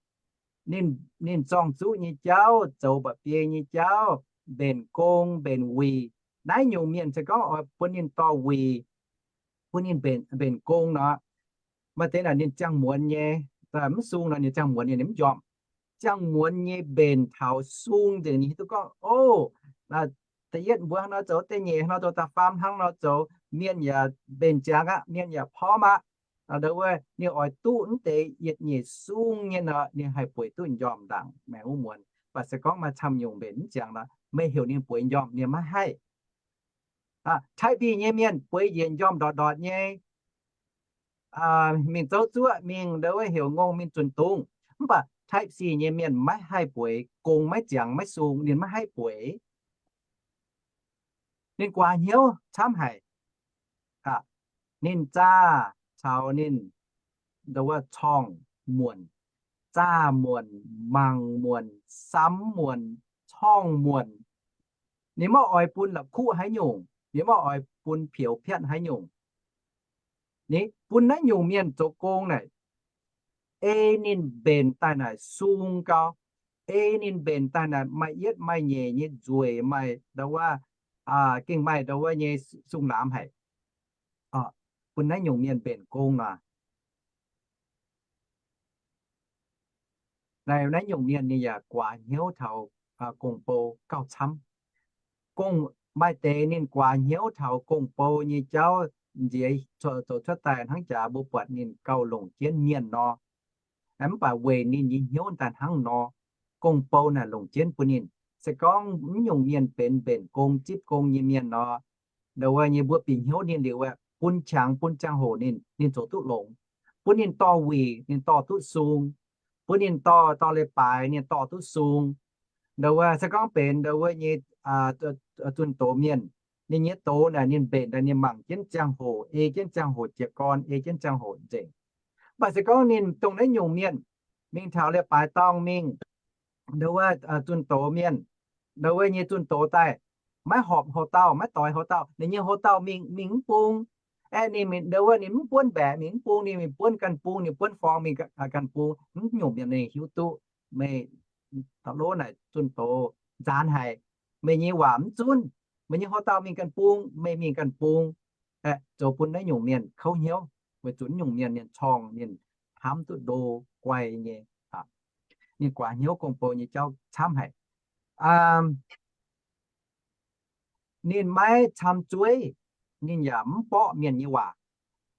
Ninh, ninh zorng-zuqv nyei jauv, zoux mba'biei nyei jauv, mbenc gong, mbenc wuic. Naaiv nyungc mienh se gorngv oix bun ninh dorh wuic, bun ninh mbenc, mbenc gong nor, maaih deix naaic ninh ziangh muonz nyei, mv sung nor ninh ziangh muonz nyei, ninh mv njormh. Ziangh muonz nyei mbenc taux sung nzengc, ninh hiuv duqv gorngv, o, da'yietv mbuo hnangv nor zoux, da'nyeic hnangv nor zoux, da'faam hnangv nor zoux, mienh yaac mbenc ziangx aqv, mienh yaac porv aqv. Ndau wuov ninh oix duqv mv deix yietc nyeic sung nyei nor, ninh haih bueix duqv njormh ndaangc maengx wuov muonz. Mv baac se gorngv maaih camv nyungc mbenc mv ziangx nor, meih heuc ninh bueix njormh ninh maiv haih. Type B nyei mienh bueix njiec njormh ndortv ndortv nyei, mingh zouv zuoqv, mingh ndau wuov heuc ngongh, mingh zunh dungz. Mv baac Type C nyei mienh maiv haih bueix, gong maiv ziangx, maiv sung, ninh maiv haih bueix. Ninh guaax hnyouv camv haic. Ninh zaah caux ninh, ndo wuov, corngh muonc, zaah muonc, mangc muonc, samx muonc, corngh muonc. Ninh maiv oix bun la'kuqv haaix nyungc, ninh maiv oix bun pioux piatv haaix nyungc. Ninh bun naaiv nyungc mienh zoux gong naaic, ei ninh mbenc daaih naaic sung gau, ei ninh mbenc daaih naaic maaih yietv maaih nyeic nyei nzueic, maaih ndo wuov, gengh maaih ndo wuov nyei sung laamz haic. Bun naaiv nyungc mienh mbenc gong nor, naaiv nyungc mienh ninh yaac guaax hnyouv taux gong-bou gauh camv. Maaih deix ninh guaax hnyouv taux gong-bou nyei jauv nziex zoux cuotv daaih hnangv jaax mbuo buatc ninh gauh longc jienv mienh nor. Mv baac weic ninh nyei hnyouv daaih hnangv nor, gong-bou naaic longc jienv bun ninh. Se gorngv mv nyungc mienh benx mbenc gong zipv gong nyei mienh nor, ndo wuov nyei mbuo bieqc hnyouv ninh liuz aeqv, bun qangx bun ziangh hoc ninh, ninh zoux duqv longx. Bun ninh dorh wuic ninh dorh duqv sung. Bun ninh dorh, dorh leiz-baaix ninh dorh duqv sung. Ndo wuov se gorngv benx ndo wuov nyei zunh doz mienh, ninh nyei doz naaic ninh mbenc daaih ninh mangc jienv ziangh hoc, ei jienv ziangh hoc jiez gorn, ei jienv ziangh hoc nzengc. Mv baac se gorngv ninh dongh naaiv nyungc mienh mingh taux leiz-baaix dorngh mingh, ndo wuov zunh doz mienh, ndo wuov nyei zunh doz daaih maiv horpc houx-dauh, maiv doix houx-dauh, ninh nyei houx-dauh mingh, mingh mv bung. Aeqv, ninh ndo wuov ninh mv buonv mbaeqc, mingh mv bung, ninh mingh buonv ganh bung, ninh buonv forng mingh ganh bung. Mv nyungc mienh ninh hiuv duqv meih lov naaic zunh doz nzaanx haic. Meih nyei waac mv zunv, meih nyei houx-dauh mingh ganh bung, meih mingh ganh bung. Aeqv, zoux bun naaiv nyungc mienh kouv hnyouv, weic zuqc naaiv nyungc mienh ninh corngh ninh hnamv duqv ndo guai nyei. Ninh guaax hnyouv gong-bou nyei jauv camv haic. Ninh maiv cam zueiv, ninh yaac mv borqv mienh nyei waac.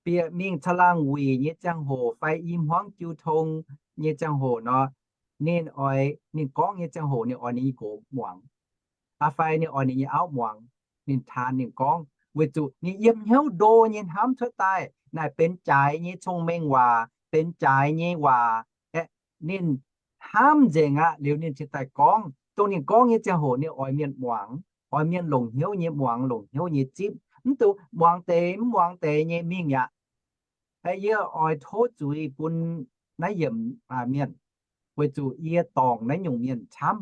Bieqc mingh caangh laangh wuic nyei ziangh hoc fai i hmuangv jiu tong nyei ziangh hoc nor, ninh oix, ninh gorngv nyei ziangh hoc ninh oix ninh nyei gox muangx, fai ninh oix ninh nyei auv muangx. Ninh taan ninh gorngv weic zuqc ninh yiem hnyouv ndo nyei hnamv cuotv daaih naaic benx jaaix nyei cong-mengh waac, benx jaaix nyei waac. Aeqv, ninh hnamv nzengc aqv liuz ninh cingx daaih gorngv. Dongh ninh gorngv nyei ziangh hoc ninh oix mienh muangx, oix mienh longc hnyouv nyei muangx, longc hnyouv nyei zipv. Mv dungx muangx deix mv muangx deix nyei mingh aqv. Yie oix tov zuiz bun naaiv yiemc mienh, weic zuqc yie dorngc naaiv nyungc mienh camv.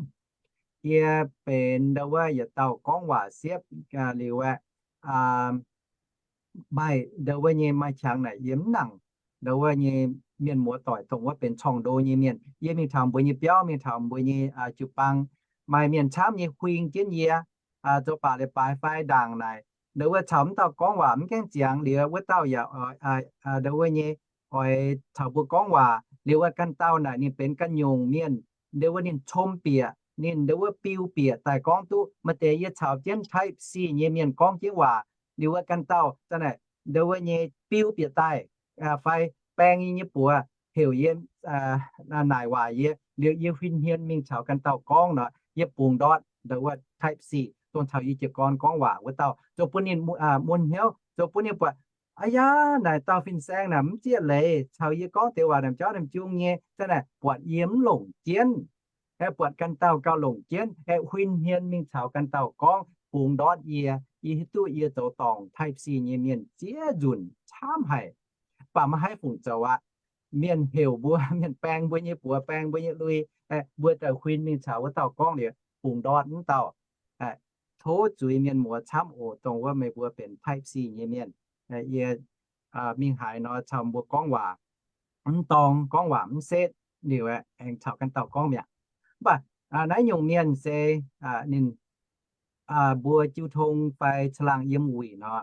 Yie benx ndo wuov yietc dauh gorngv waac siepv liuz aeqv, maaih ndo wuov nyei maaih qangx naaic yie mv nangc ndo wuov nyei mienh muoz doic dongh wuov benx corngh ndo nyei mienh. Yie mingh taux mbuo nyei biauv, mingh taux mbuo nyei jiu-baang, maaih mienh camv nyei huing jienv yie, zoux baac leiz-baaix fai ndaangc naaic, ndo wuov caux mv dauh gorngv waac mv gaengh ziangx liuz, wuov dauh yaac ndo wuov nyei oix caux mbuo gorngv waac liuz, wuov ganh dauh naaic ninh benx ganh nyungc mienh, ndo wuov ninh com bieqc, ninh ndo wuov biu bieqc daaih gorngv duqv. Maaih deix yie caux jienv Type C nyei mienh gorngv jienv waac liuz, wuov ganh dauh za'naaic ndo wuov nyei biu bieqc daaih, fai baeng yie nyei buoz heuc yie naaic waac yie liuz, yie huin hmien mingh caux ganh dauh gorngv nor, yie bungx ndortv ndo wuov Type C dongh caux yie jiez gorn gorngv waac wuov dauh, zoux bun ninh mun hnyouv, zoux bun ninh buatc, aa yaa, naaic dauh fin-saeng naaic mv zieqv leiz caux yie gorngv deix waac naaic jauv naaic jung nyei, za'naaic buatc yie mv longc jienv, aeqv, buatc ganh dauh gauh longc jienv, aeqv, huin hmien mingh caux ganh dauh gorngv, bungx ndortv yie. Yie hiuv duqv yie zoux dorngc Type C nyei mienh ziex nzunc camv haic. Mv baac maiv haih fungc zoux aqv. Mienh heuc mbuo, mienh baeng mbuo nyei buoz, baeng mbuo nyei lui, mbuo daaih huin mingh caux wuov dauh gorngv liuz, bungx ndortv mv dauh. Tov zuiz mienh muoz camv oc, dongh wuov meih mbuo benx Type C nyei mienh. Yie mingh haaix nor caux mbuo gorngv waac mv dorng, gorngv waac mv setv liuz aengx caux ganh dauh gorngv mi'aqv. Mv baac naaiv nyungc mienh se ninh, mbuo jiu tong fai caangh laangh yiem wuic nor,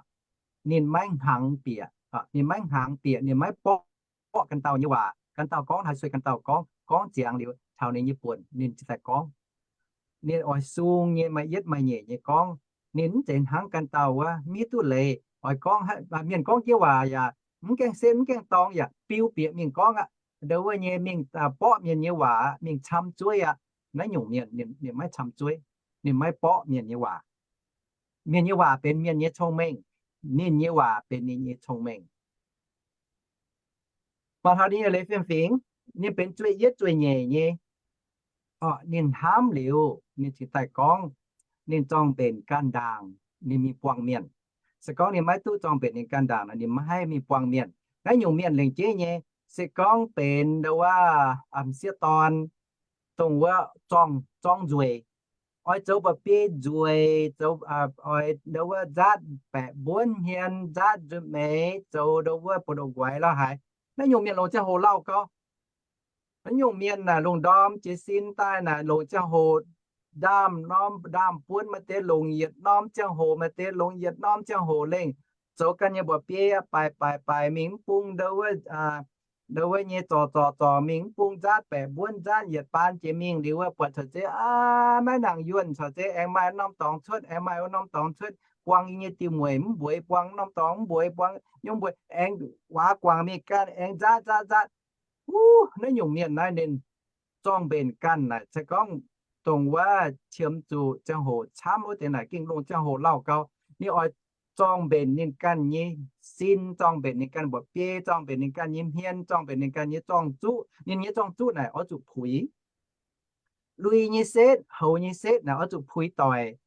ninh maiv hnaangx bieqc, ninh maiv hnaangx bieqc, ninh maiv borqv ganh dauh nyei waac. Ganh dauh gorngv haaix sueih ganh dauh gorngv, gorngv ziangx liuz taux ninh nyei buonc ninh ziouc daaih gorngv. Ninh oix sung nyei, maaih yietv maaih nyeic nyei gorngv. Ninh mv zeiz hnangv ganh dauh wuov, mv hiuv duqv leiz. Oix gorngv, mienh gorngv jienv waac yaac mv gaengh setv mv gaengh dorng, yaac biu bieqc mingh gorngv aqv. Ndo wuov nyei mingh borqv mienh nyei waac aqv, mingh camv zueiv aqv. Naaiv nyungc mienh ninh maiv camv zueiv, ninh maiv borqv mienh nyei waac. Mienh nyei waac benx mienh nyei cong-mengh, ninh nyei waac benx ninh nyei cong-mengh. Maaih taux ninh nyei leiz fiem-fingx, Ninh benx zueih yietv zueih nyeic nyei. Orqc, ninh hnamv liuz, ninh cingx daaih gorngv ninh zorng-mbenc ganh ndaangc, ninh mingh buangh mienh. Se gorngv ninh maiv duqv zorng-mbenc ninh ganh ndaangc nor, ninh maiv haih mingh buangh mienh. Naaiv nyungc mienh lengc jeiv nyei, se gorngv benx ndo wuov m'sieqv dorn, dongh wuov zorng, zorng nzueic, oix zoux mba'biei nzueic, zoux, oix ndo wuov nzaatv baeqc mbuonv hmien, nzaatv nzuonx meix, zoux ndo wuov buoz-ndoqv nquaix lorz haaix. Naaiv nyungc mienh longc ziangh hoc lauh gau. Naaiv nyungc mienh naaic lungh ndorm jiez sin daaih naaic longc ziangh hoc ndaamv norm ndaamv buonv, maaih deix longc yietc norm ziangh hoc, maaih deix longc yietc norm ziangh hoc lengh, zoux ganh nyei mba'biei baaix baaix baaix mingh mv bung ndo wuov, ndo wuov nyei zorc zorc zorc mingh mv bung nzaatv baeqc mbuonv nzaatv yietc baan jiex mingh liuz wuov buatc caux zeiv aav maiv nangc yuonh, caux zeiv aengx maaih norm dorngx cuotv, aengx maaih wuov norm dorngx cuotv, buang yie nyei diuh mueic mv mbueiz, buang norm dorngx mv mbueiz, buang nyungc mbueiz, aengx waac guangc mingh ganh aengx nzaatv nzaatv nzaatv. Wuov, naaiv nyungc mienh naaiv ninh zorng-mbenc ganh naaic se gorngv dongh wuov qiemx zuqc ziangh hoc camv wuov deix naaic gengh longc ziangh hoc lauh gau. Ninh oix zorng-mbenc ninh ganh nyei sin, zorng-mbenc ninh ganh mba'biei, zorng-mbenc ninh ganh nyei hmien, zorng-mbenc ninh ganh nyei zorng-zuqv. Ninh nyei zorng-zuqv naaic oix zuqc puix. Lui nyei setv, houx nyei setv naaic oix zuqc puix doic.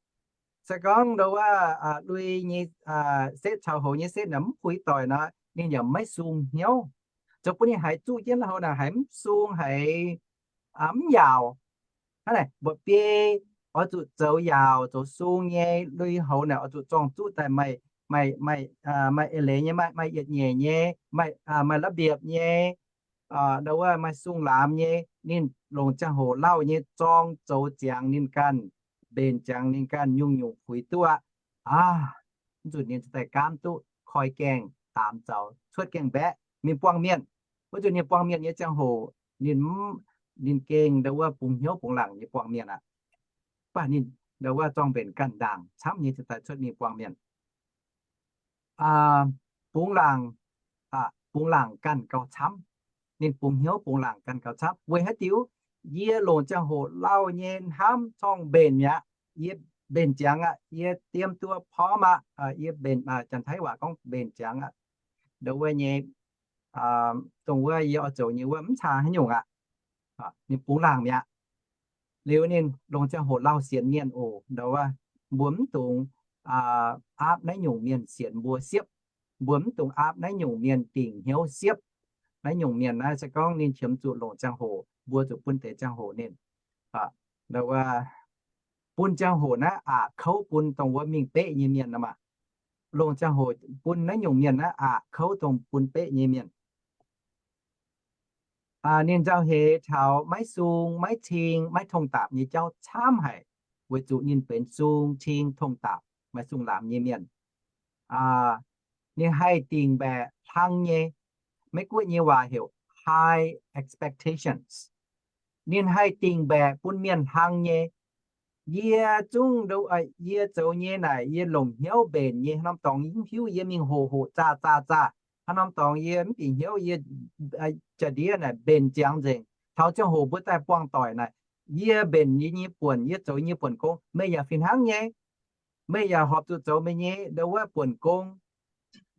Se gorngv ndo wuov lui nyei setv caux houx nyei setv naaic mv puix doic nor, ninh yaac maiv sung hnyouv. Zoux bun ninh haiz zuqv jienv la'haux naaic haiz mv sung, haiz mv yaauc. Hnangv naaic mba'biei oix zuqc zoux yaauc zoux sung nyei, lui houx naaic oix zuqc zorng-zuqv daaih maaih, maaih, maaih eix leiz nyei, maaih, maaih yietc nyeic nyei, maaih, maaih ระเบียบ nyei, ndo wuov maaih sung laamx nyei. Ninh longc ziangh hoc lauh nyei zorng zoux ziangx ninh ganh, mbenc ziangx ninh ganh nyungc-nyungc puix duqv aqv. Aav, mv zuqc ninh daaih gaamv duqv koi gaengh daamx zaux cuotv gaengh mbaeqv mingh buangh mienh. Wuov zuqc ninh buangh mienh nyei ziangh hoc, ninh, ninh gengh ndo wuov bungx hnyouv bungx laangc nyei buangh mienh aqv. Mv baac ninh ndo wuov zorng-mbenc ganh ndaangc camv nyei cingx daaih cuotv mingh buangh mienh. Bungx laangc, bungx laangc ganh gauh camv. Ninh bungx hnyouv bungx laangc ganh gauh camv. Weic haaix diuc? Yie longc ziangh hoc lauh nyei hnamv zorng-mbenc mi'aqv. Yie mbenc ziangx aqv. Yie diem duqv พร้อม aqv. Yie mbenc, Janx-Taiv waac gorngv mbenc ziangx aqv. Ndo wuov nyei, dongh wuov yie oix zoux nyei wuov mv caa haaix nyungc aqv. Ninh bungx laangc mi'aqv. Liuz ninh longc ziangh hoc lauh sienx mienh oc. Ndo wuov, mbuo mv dungx aapv naaiv nyungc mienh sienx mbuo siepv. Mbuo mv dungx aapv naaiv nyungc mienh dingc hnyouv siepv. Naaiv nyungc mienh naaiv se gorngv ninh qiemx zuqc longc ziangh hoc, mbuo zuqc bun deix ziangh hoc ninh. Ndo wuov, bun ziangh hoc naaiv aqc kouv bun dongh wuov mingh beqv nyei mienh nor maah. Longc ziangh hoc bun naaiv nyungc mienh naaiv aqc kouv dongh bun beqv nyei mienh. Ninh nzauh heix taux maiv sung, maiv cing, maiv tong-dapc nyei jauv camv haic, weic zuqc ninh benx sung, cing, tong-dapc, maaih sung laamx nyei mienh. Ninh haih dingc mbaeqc hlang nyei, Meiv-Guoqv nyei waac heuc high expectations. Ninh haih dingc mbaeqc bun mienh hlang nyei. Yie zungv, yie zoux nyei naaic, yie longc hnyouv mbenc nyei. Haaix norm dorngx mv hiuv yie mingh hoqc hoqc zaah zaah zaah. Haaix norm dorngx yie mv bieqc hnyouv, yie jaa-ndiev naaic mbenc ziangx nzengc. Taux ziangh hoc mbuo daaih buangh doic naaic, yie mbenc yie nyei buonc, yie zoux yie nyei buonc gong, meih yaac fih hnangv nyei. Meih yaac horpc zuqc zoux meih nyei ndo wuov buonc gong.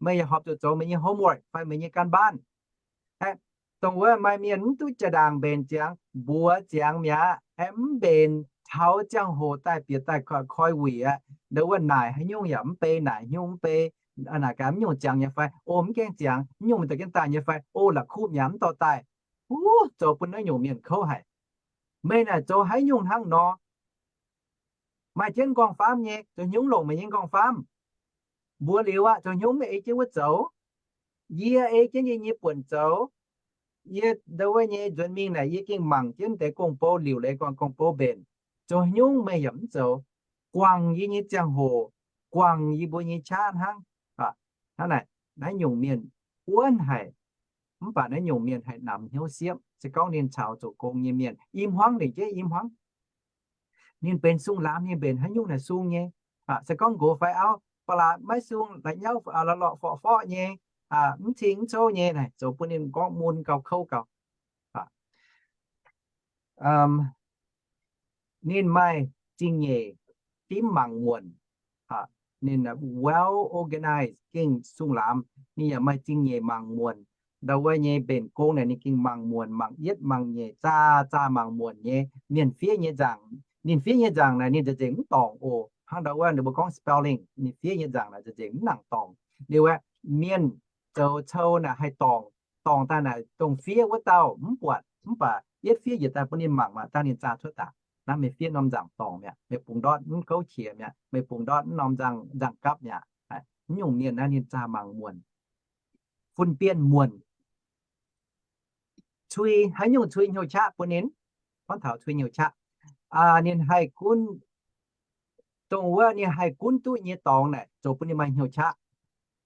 Meih yaac horpc zuqc zoux meih nyei homework fai meih nyei การบ้าน. Aeqv, dongh wuov maaih mienh mv duqv jaa-ndaangc mbenc ziangx, mbuox ziangx mi'aqv, aeqv, mv mbenc, taux ziangh hoc daaih bieqc daaih koi wuic aqv. Ndo wuov naaic haaix nyungc yaac mv bei, naaic nyungc mv bei, naaic gaax mv nyungc ziangx nyei fai, o, mv gaengh ziangx, mv nyungc meih dorh jienv daaih nyei fai, o, la'kuqv mi'aqv, mv dorh daaih. Huv, zoux bun naaiv nyungc mienh kouv haic. Meih naaic zoux haaix nyungc hnangv nor? Maaih jienv nqorngv-faamv nyei, zoux haaix nyungc longc meih nyei nqorngv-faamv? Mbuox liuz aqv, zoux haaix nyungc meih ei jienv wuov zoux? Yie ei jienv yie nyei buonc zoux. Yie ndo wuov nyei nzuonx mingh naaic yie gengh mangc jienv deix gong-bou liuc leiz guangc gong-bou mbenc. Zoux haaix nyungc meih yaac mv zoux? Guangc yie nyei ziangh hoc, guangc yie mbuo nyei qaqv hnangv. Hnangv naaic, naaiv nyungc mienh wuonv haic. Mv baac naaiv nyungc mienh haih namx hnyouv siepv. Se gorngv ninh caux zoux gong nyei mienh i hmuangv lengc jeiv i hmuangv, ninh benx sung laamx, ninh mbenc haaix nyungc naaic sung nyei. Se gorngv nqox fai auv, ba'laqc maiv sung, la'nyauv, la'lorqc forqv-forqv nyei, mv cing mv cou nyei naaic, zoux bun ninh gorngv mun gauh kouv gauh. Ninh maaih zingh nyeic dimv mangc muonc. Ninh well organized, gengh sung laamx. Ninh yaac maaih zingh nyeic mangc muonc. ndau wuov nyei mbenc gong naaic ninh gengh mangc muonc, mangc yietv, mangc nyeic, zaah zaah mangc muonc nyei. Mienh fiev nyei nzaangc, ninh fiev nyei nzaangc naaic ninh nzengc mv dorngc oc. Hnangv ndau wuov ninh mbuo gorngv spelling, ninh fiev nyei nzaangc naaic nzengc mv nangc dorngc. Liuz aeqv, mienh zoux cou naaic haih dorngc, dorngc daaih naaic dongh fiev wuov dauh mv buatc, mv baac yietv fiev njiec daaih bun ninh mangc maah, dangh ninh zaah cuotv daaih, naaiv meih fiev norm nzaangc dorngc mi'aqv, meih bungx ndortv mv gouv qiex mi'aqv, meih bungx ndortv mv norm nzaangc gapv mi'aqv. Mv nyungc mienh naaiv ninh zaah mangc muonc, fun bienh muonc, cui, haaix nyungc cui hnyouv qaqv bun ninh, gorngv taux cui hnyouv qaqv, ninh haih gunv, dongh wuov ninh haih gunv duqv nyei dorngx naaic zoux bun ninh maaih hnyouv qaqv.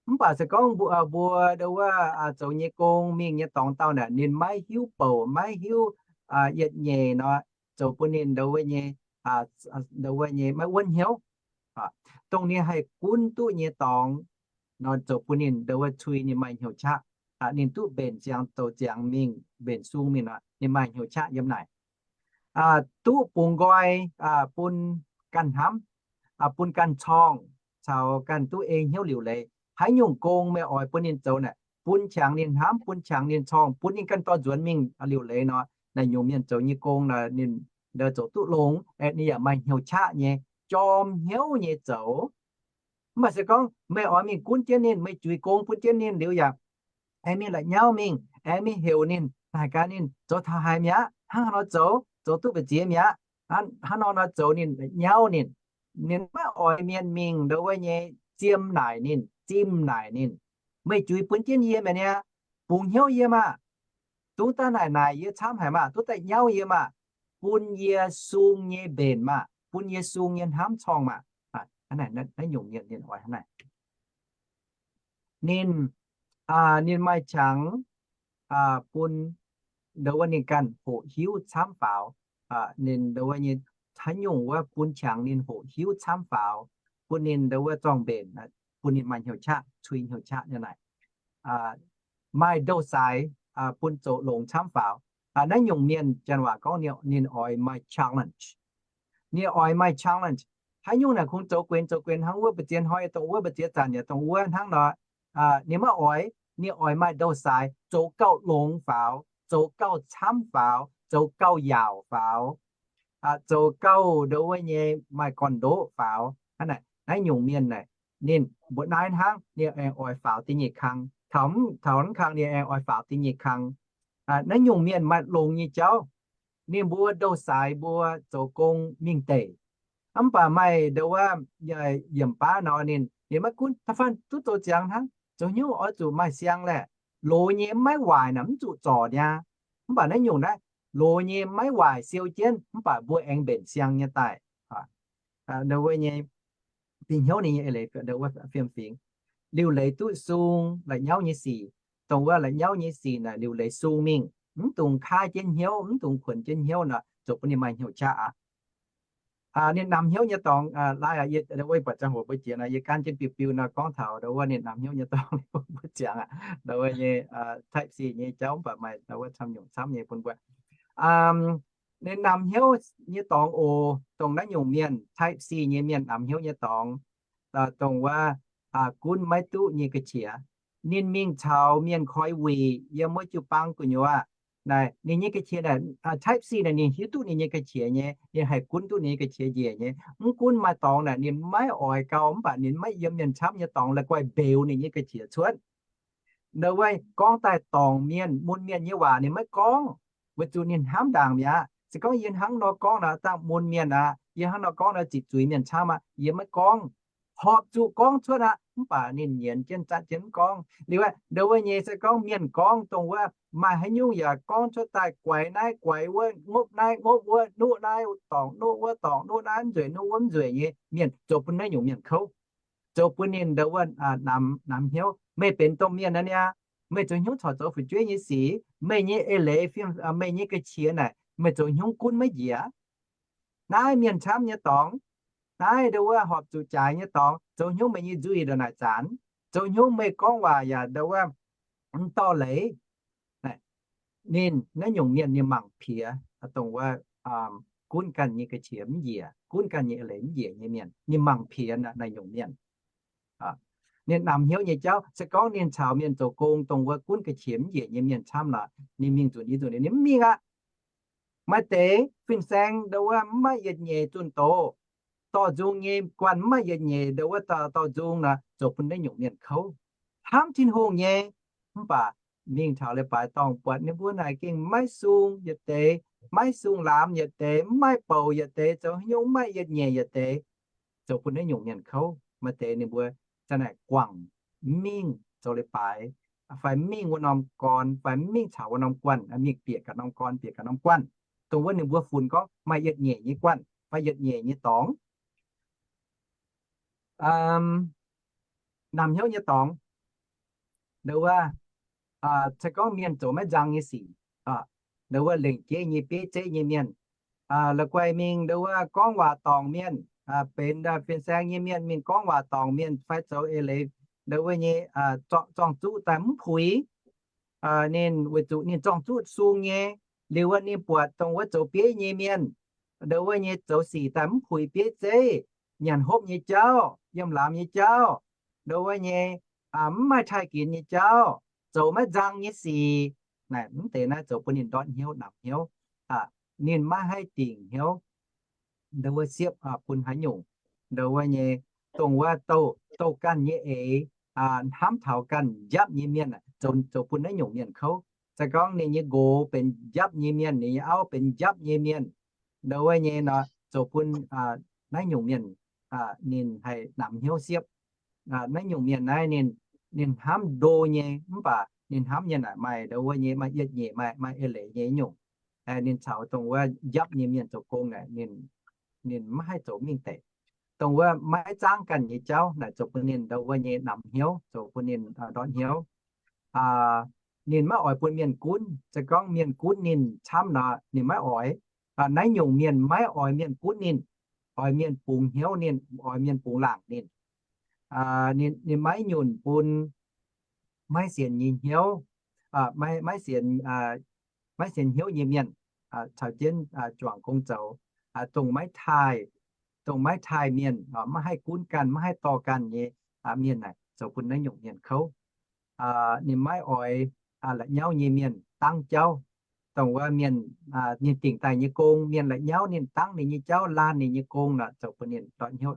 Mv baac se gorngv mbuo, mbuo ndau wuov zoux nyei gong mingh nyei dorngx dauh naaic ninh maiv hiuv bouc, maiv hiuv yietc nyeic nor, zoux bun ninh ndau wuov nyei, ndau wuov nyei maiv wuonv hnyouv. Dongh ninh haih gunv duqv nyei dorngx nor zoux bun ninh ndau wuov cui ninh maaih hnyouv qaqv. Ninh duqv mbenc ziangx zoux ziangx mingh, mbenc sung mingh nor ninh maaih hnyouv qaqv yiem naaic. Duqv bungx nqoi bun ganh hnamv, bun ganh corngh, caux ganh duqv ei hnyouv liuc leiz. Haaix nyungc gong meih oix bun ninh zoux naaic, bun qangx ninh hnamv, bun qangx ninh corngh, bun ninh ganh dorh nzuonx mingh liuc leiz nor, naaiv nyungc mienh zoux nyei gong nor, ninh zoux duqv longx, ninh yaac maaih hnyouv qaqv nyei, jorm hnyouv nyei zoux. Mv baac se gorngv meih oix mingh gunv jienv ninh, meih juix gong bun jienv ninh liuz yaac aengx mingh la'nyauv mingh, aengx mingh heuc ninh, naaic gaax ninh zoux taux haaix mi'aqv, hnangv haaix nor zoux, zoux duqv mbu'ziex mi'aqv, hnangv nor nor zoux ninh la'nyauv ninh. Ninh maiv oix mienh mingh ndau wuov nyei ziem naaic ninh, zim naaic ninh. Meih juix bun jienv yie mi'aqv niaa, bungx hnyouv yie maah, dungx daaih naaic naaic yie camv haic maah, dungx daaih nyauv yie maah, bun yie sung nyei mbenc maah, bun yie sung nyei hnamv corngh maah. Naaiv nyungc mienh ninh oix hnangv naaic. Ninh, ninh maaih qangx bun ndau wuov ninh ganh hoqc hiuv camv faaux. Ninh ndau wuov nyei haaix nyungc wuov bun qangx ninh hoqc hiuv camv faaux, bun ninh ndau wuov zorng mbenc, bun ninh maaih hnyouv qaqv, cui hnyouv qaqv nyei naaic. Maaih ndou-saaix bun zoux longx camv faaux. Naaiv nyungc mienh janx waac gorngv ninh oix maaih challenge. Ninh oix maaih challenge. Haaix nyungc naaic kungx zoux guenx zoux guenx hnangv wuov, mbu'ziex hnoi dongh wuov, mbu'ziex zanc yaac dongh wuov hnangv nor. Ninh maiv oix. Ninh oix maaih ndou-saaix zoux gauh longx faaux, zoux gauh camv faaux, zoux gauh yaauc faaux, zoux gauh ndau wuov nyei maaih gorn-ndoqv faaux. Naaiv nyungc mienh naaic, ninh mbuo naaiv hnangv ninh aengx oix faaux da'nyeic kang, taux, taux naaiv kang ninh aengx oix faaux da'nyeic kang. Naaiv nyungc mienh maaih longx nyei jauv. Ninh mbuo ndou-saaix mbuo zoux gong mingh deic, mv baac maaih ndau wuov yiemc baav nor ninh, ninh maiv gunv, da'faanh duqv zoux ziangx hnangv, zoux hnyouv oix zuqc maaih siang laeh, loz nyei maiv waaic naaic mv zuqc zorc niaa. Mv baac naaiv nyungc naaiv loz nyei maiv waaic siou jienv, mv baac mbuo aengx mbenc siang nyei daaih. Ndau wuov nyei, bienh hnyouv ninh nyei eix leiz ndau wuov fiem-fingx. Liuc leiz duqv sung la'nyauv nyei sic. Dongh wuov la'nyauv nyei sic naaic liuc leiz sung mingh, mv dungx kaav jienv hnyouv, mv dungx kuonx jienv hnyouv nor, zoux bun ninh maaih hnyouv qaqv aqv. Ninh namx hnyouv nyei dorngx, laai aqv, yie, wuov buatc ziangh hoc mbuo jiex nor, yie gaanv jienv biu biu nor gorngv taux ndau wuov ninh namx hnyouv nyei dorngx mbuo ziangx aqv. Ndau wuov nyei type C nyei jauv mv baac maaih ndau wuov camv nyungc camv nyei bun mbuo. Ninh namx hnyouv nyei dorngx oc, dongh naaiv nyungc mienh type C nyei mienh namx hnyouv nyei dorngx, dongh wuov gunv maiv duqv nyei ga'qiex. Ninh mingh caux mienh koi wuic yiem wuov jiu-baang gu'nyuoz naaic, ninh nyei ga'qiex naaic, type C naaic ninh hiuv duqv ninh nyei ga'qiex nyei, ninh haih gunv duqv ninh nyei ga'qiex njiec nyei. Mv gunv maaih dorngx naaic ninh maiv oix gau, mv baac ninh maiv yiem mienh camv nyei dorngx la'guaih mbeux ninh nyei ga'qiex cuotv. Ndau wuov gorngv daaih dorngc mienh, mun mienh nyei waac ninh maiv gorngv, weic zuqc ninh hnamv ndaangc mi'aqv. Se gorngv yie hnangv nor gorngv nor, dangh mun mienh aqv. Yie hnangv nor gorngv nor ziqc zuiz mienh camv aqv. Yie maiv gorngv. Horpc zuqc gorngv cuotv aqv, mv baac ninh nyienz jienv zatv jienv mv gorngv. Liuz ndau wuov nyei se gorngv mienh gorngv dongh wuov maaih haaix nyungc yaac gorngv cuotv daaih guaix naaiv guaix wuov, ngopv naaiv ngopv wuov, nuqv naaiv dorngc nuqv wuov, dorngc nuqv naaiv, nzueic nuqv wuov, nzueic nyei mienh, zoux bun naaiv nyungc mienh kouv, zoux bun ninh ndau wuov namx, namx hnyouv. Meih benx domh mienh aqv niaa, meih zoux hnyouv corc zoux fu'jueiv nyei sic, meih nyei eix leiz fim, meih nyei ga'qiex naaic meih zoux hnyouv gunv maiv njiec. Naaiv mienh camv nyei dorngx, naaiv ndau wuov horpc zuqc jaaix nyei dorngx, zoux hnyouv meih nyei nzuih ndongc naaic zanc, zoux hnyouv meih gorngv waac yaac ndau wuov mv dorh leiz. Ninh naaiv nyungc mienh ninh mangc piex dongh wuov gunv ganh nyei ga'qiex mv njiec, gunv ganh nyei eix leiz mv njiec nyei mienh, ninh mangc piex naaiv nyungc mienh. Ninh namx hnyouv nyei jauv, se gorngv ninh caux mienh zoux gong, dongh wuov gunv ga'qiex mv njiec nyei mienh camv nor, ninh mingh nzunc, i nzunc ninh mv mingh aqv. Maaih deix fin-saeng ndo wuov mv maaih yietc nyeic zunh doz, dorh nzung nyei guanh mv maaih yietc nyeic ndo wuov dorh nzung nor, zoux bun naaiv nyungc mienh kouv, hnamv Tin-Hungh nyei. Mv baac mingh taux leiz-baaix dorngh buatc ninh mbuo naaic gengh maiv sung yietc deix, maiv sung laamz yietc deix, mv maaih bouc yietc deix, zoux hnyouv mv maaih yietc nyeic yietc deix, zoux bun naaiv nyungc mienh kouv. Maaih deix ninh mbuo za'naaic guangc mv mingh zoux leiz-baaix, fai mv mingh wuov norm gorn, fai mv mingh caux wuov norm guanh, mingh bieqc gaax norm gorn, bieqc gaax norm guanh, dongh wuov ninh mbuo funx gorngv maaih yietc nyeic nyei guanh fai yietc nyeic nyei dorngx. Namx hnyouv nyei dorngx, ndo wuov, se gorngv mienh zoux maiv nzang nyei sic, ndo wuov lengc jeiv nyei, bieiv zeiv nyei mienh, la'guaih mingh ndo wuov gorngv waac dorngc mienh, benx fin-saeng nyei mienh mingh gorngv waac dorngc mienh fai zoux eix leiz, ndo wuov nyei, zorng-zuqv daaih mv puix ninh, weic zuqc ninh zorng-zuqv sung nyei. Liuz wuov ninh buatc dongh wuov zoux bieiv nyei mienh, ndo wuov nyei zoux sic daaih mv puix bieiv zeiv, nyanc hopv nyei jauv, yiem laamz nyei jauv, ndo wuov nyei mv maaih taaih ginx nyei jauv, zoux maiv nzang nyei sic. Naaic mv deix naaiv zoux bun ninh ndortv hnyouv, namx hnyouv, ninh maiv haih dingc hnyouv, ndo wuov siepv bun haaix nyungc, ndo wuov nyei, dongh wuov douh, douh ganh nyei eix, hnamv taux ganh njapv nyei mienh, zoux bun naaiv nyungc mienh kouv. Se gorngv ninh nyei nqox benx njapv nyei mienh, ninh nyei auv benx njapv nyei mienh, ndo wuov nyei nor, zoux bun naaiv nyungc mienh ninh haih namx hnyouv siepv. Naaiv nyungc mienh naaiv ninh, ninh hnamv ndo nyei, mv baac ninh hnamv nyei naaic maaih ndo wuov nyei, maaih yietc nyeic, maaih, maaih eix leiz nyei nyungc. Ninh caux dongh wuov njapv nyei mienh zoux gong naaic, ninh maiv haih zoux mingh deix. Dongh wuov maiv zaangv ganh nyei jauv naaic zoux bun ninh ndo wuov nyei namx hnyouv, zoux bun ninh ndortv hnyouv. Ninh maiv oix bun mienh gunv. Se gorngv mienh gunv ninh camv nor, ninh maiv oix. Naaiv nyungc mienh maiv oix mienh gunv ninh, oix mienh bungx hnyouv ninh, oix mienh bungx laangc ninh. Ninh maiv nyunc bun maiv sienx nyei hnyouv, maiv, maiv sienx, maiv sienx hnyouv nyei mienh, caux jienv juangc gong zoux, dongh maiv taaih, dongh maiv taaih mienh, maiv haih gunv ganh, maiv haih dorh ganh nyei mienh naaic, zoux bun naaiv nyungc mienh kouv. Ninh maiv oix la'nyauv nyei mienh dangv jauv. Dongh wuov mienh, ninh dingc daaih nyei gong, mienh la'nyauv ninh, dangv ninh nyei jauv, laanh ninh nyei gong nor, zoux bun ninh ndortv hnyouv,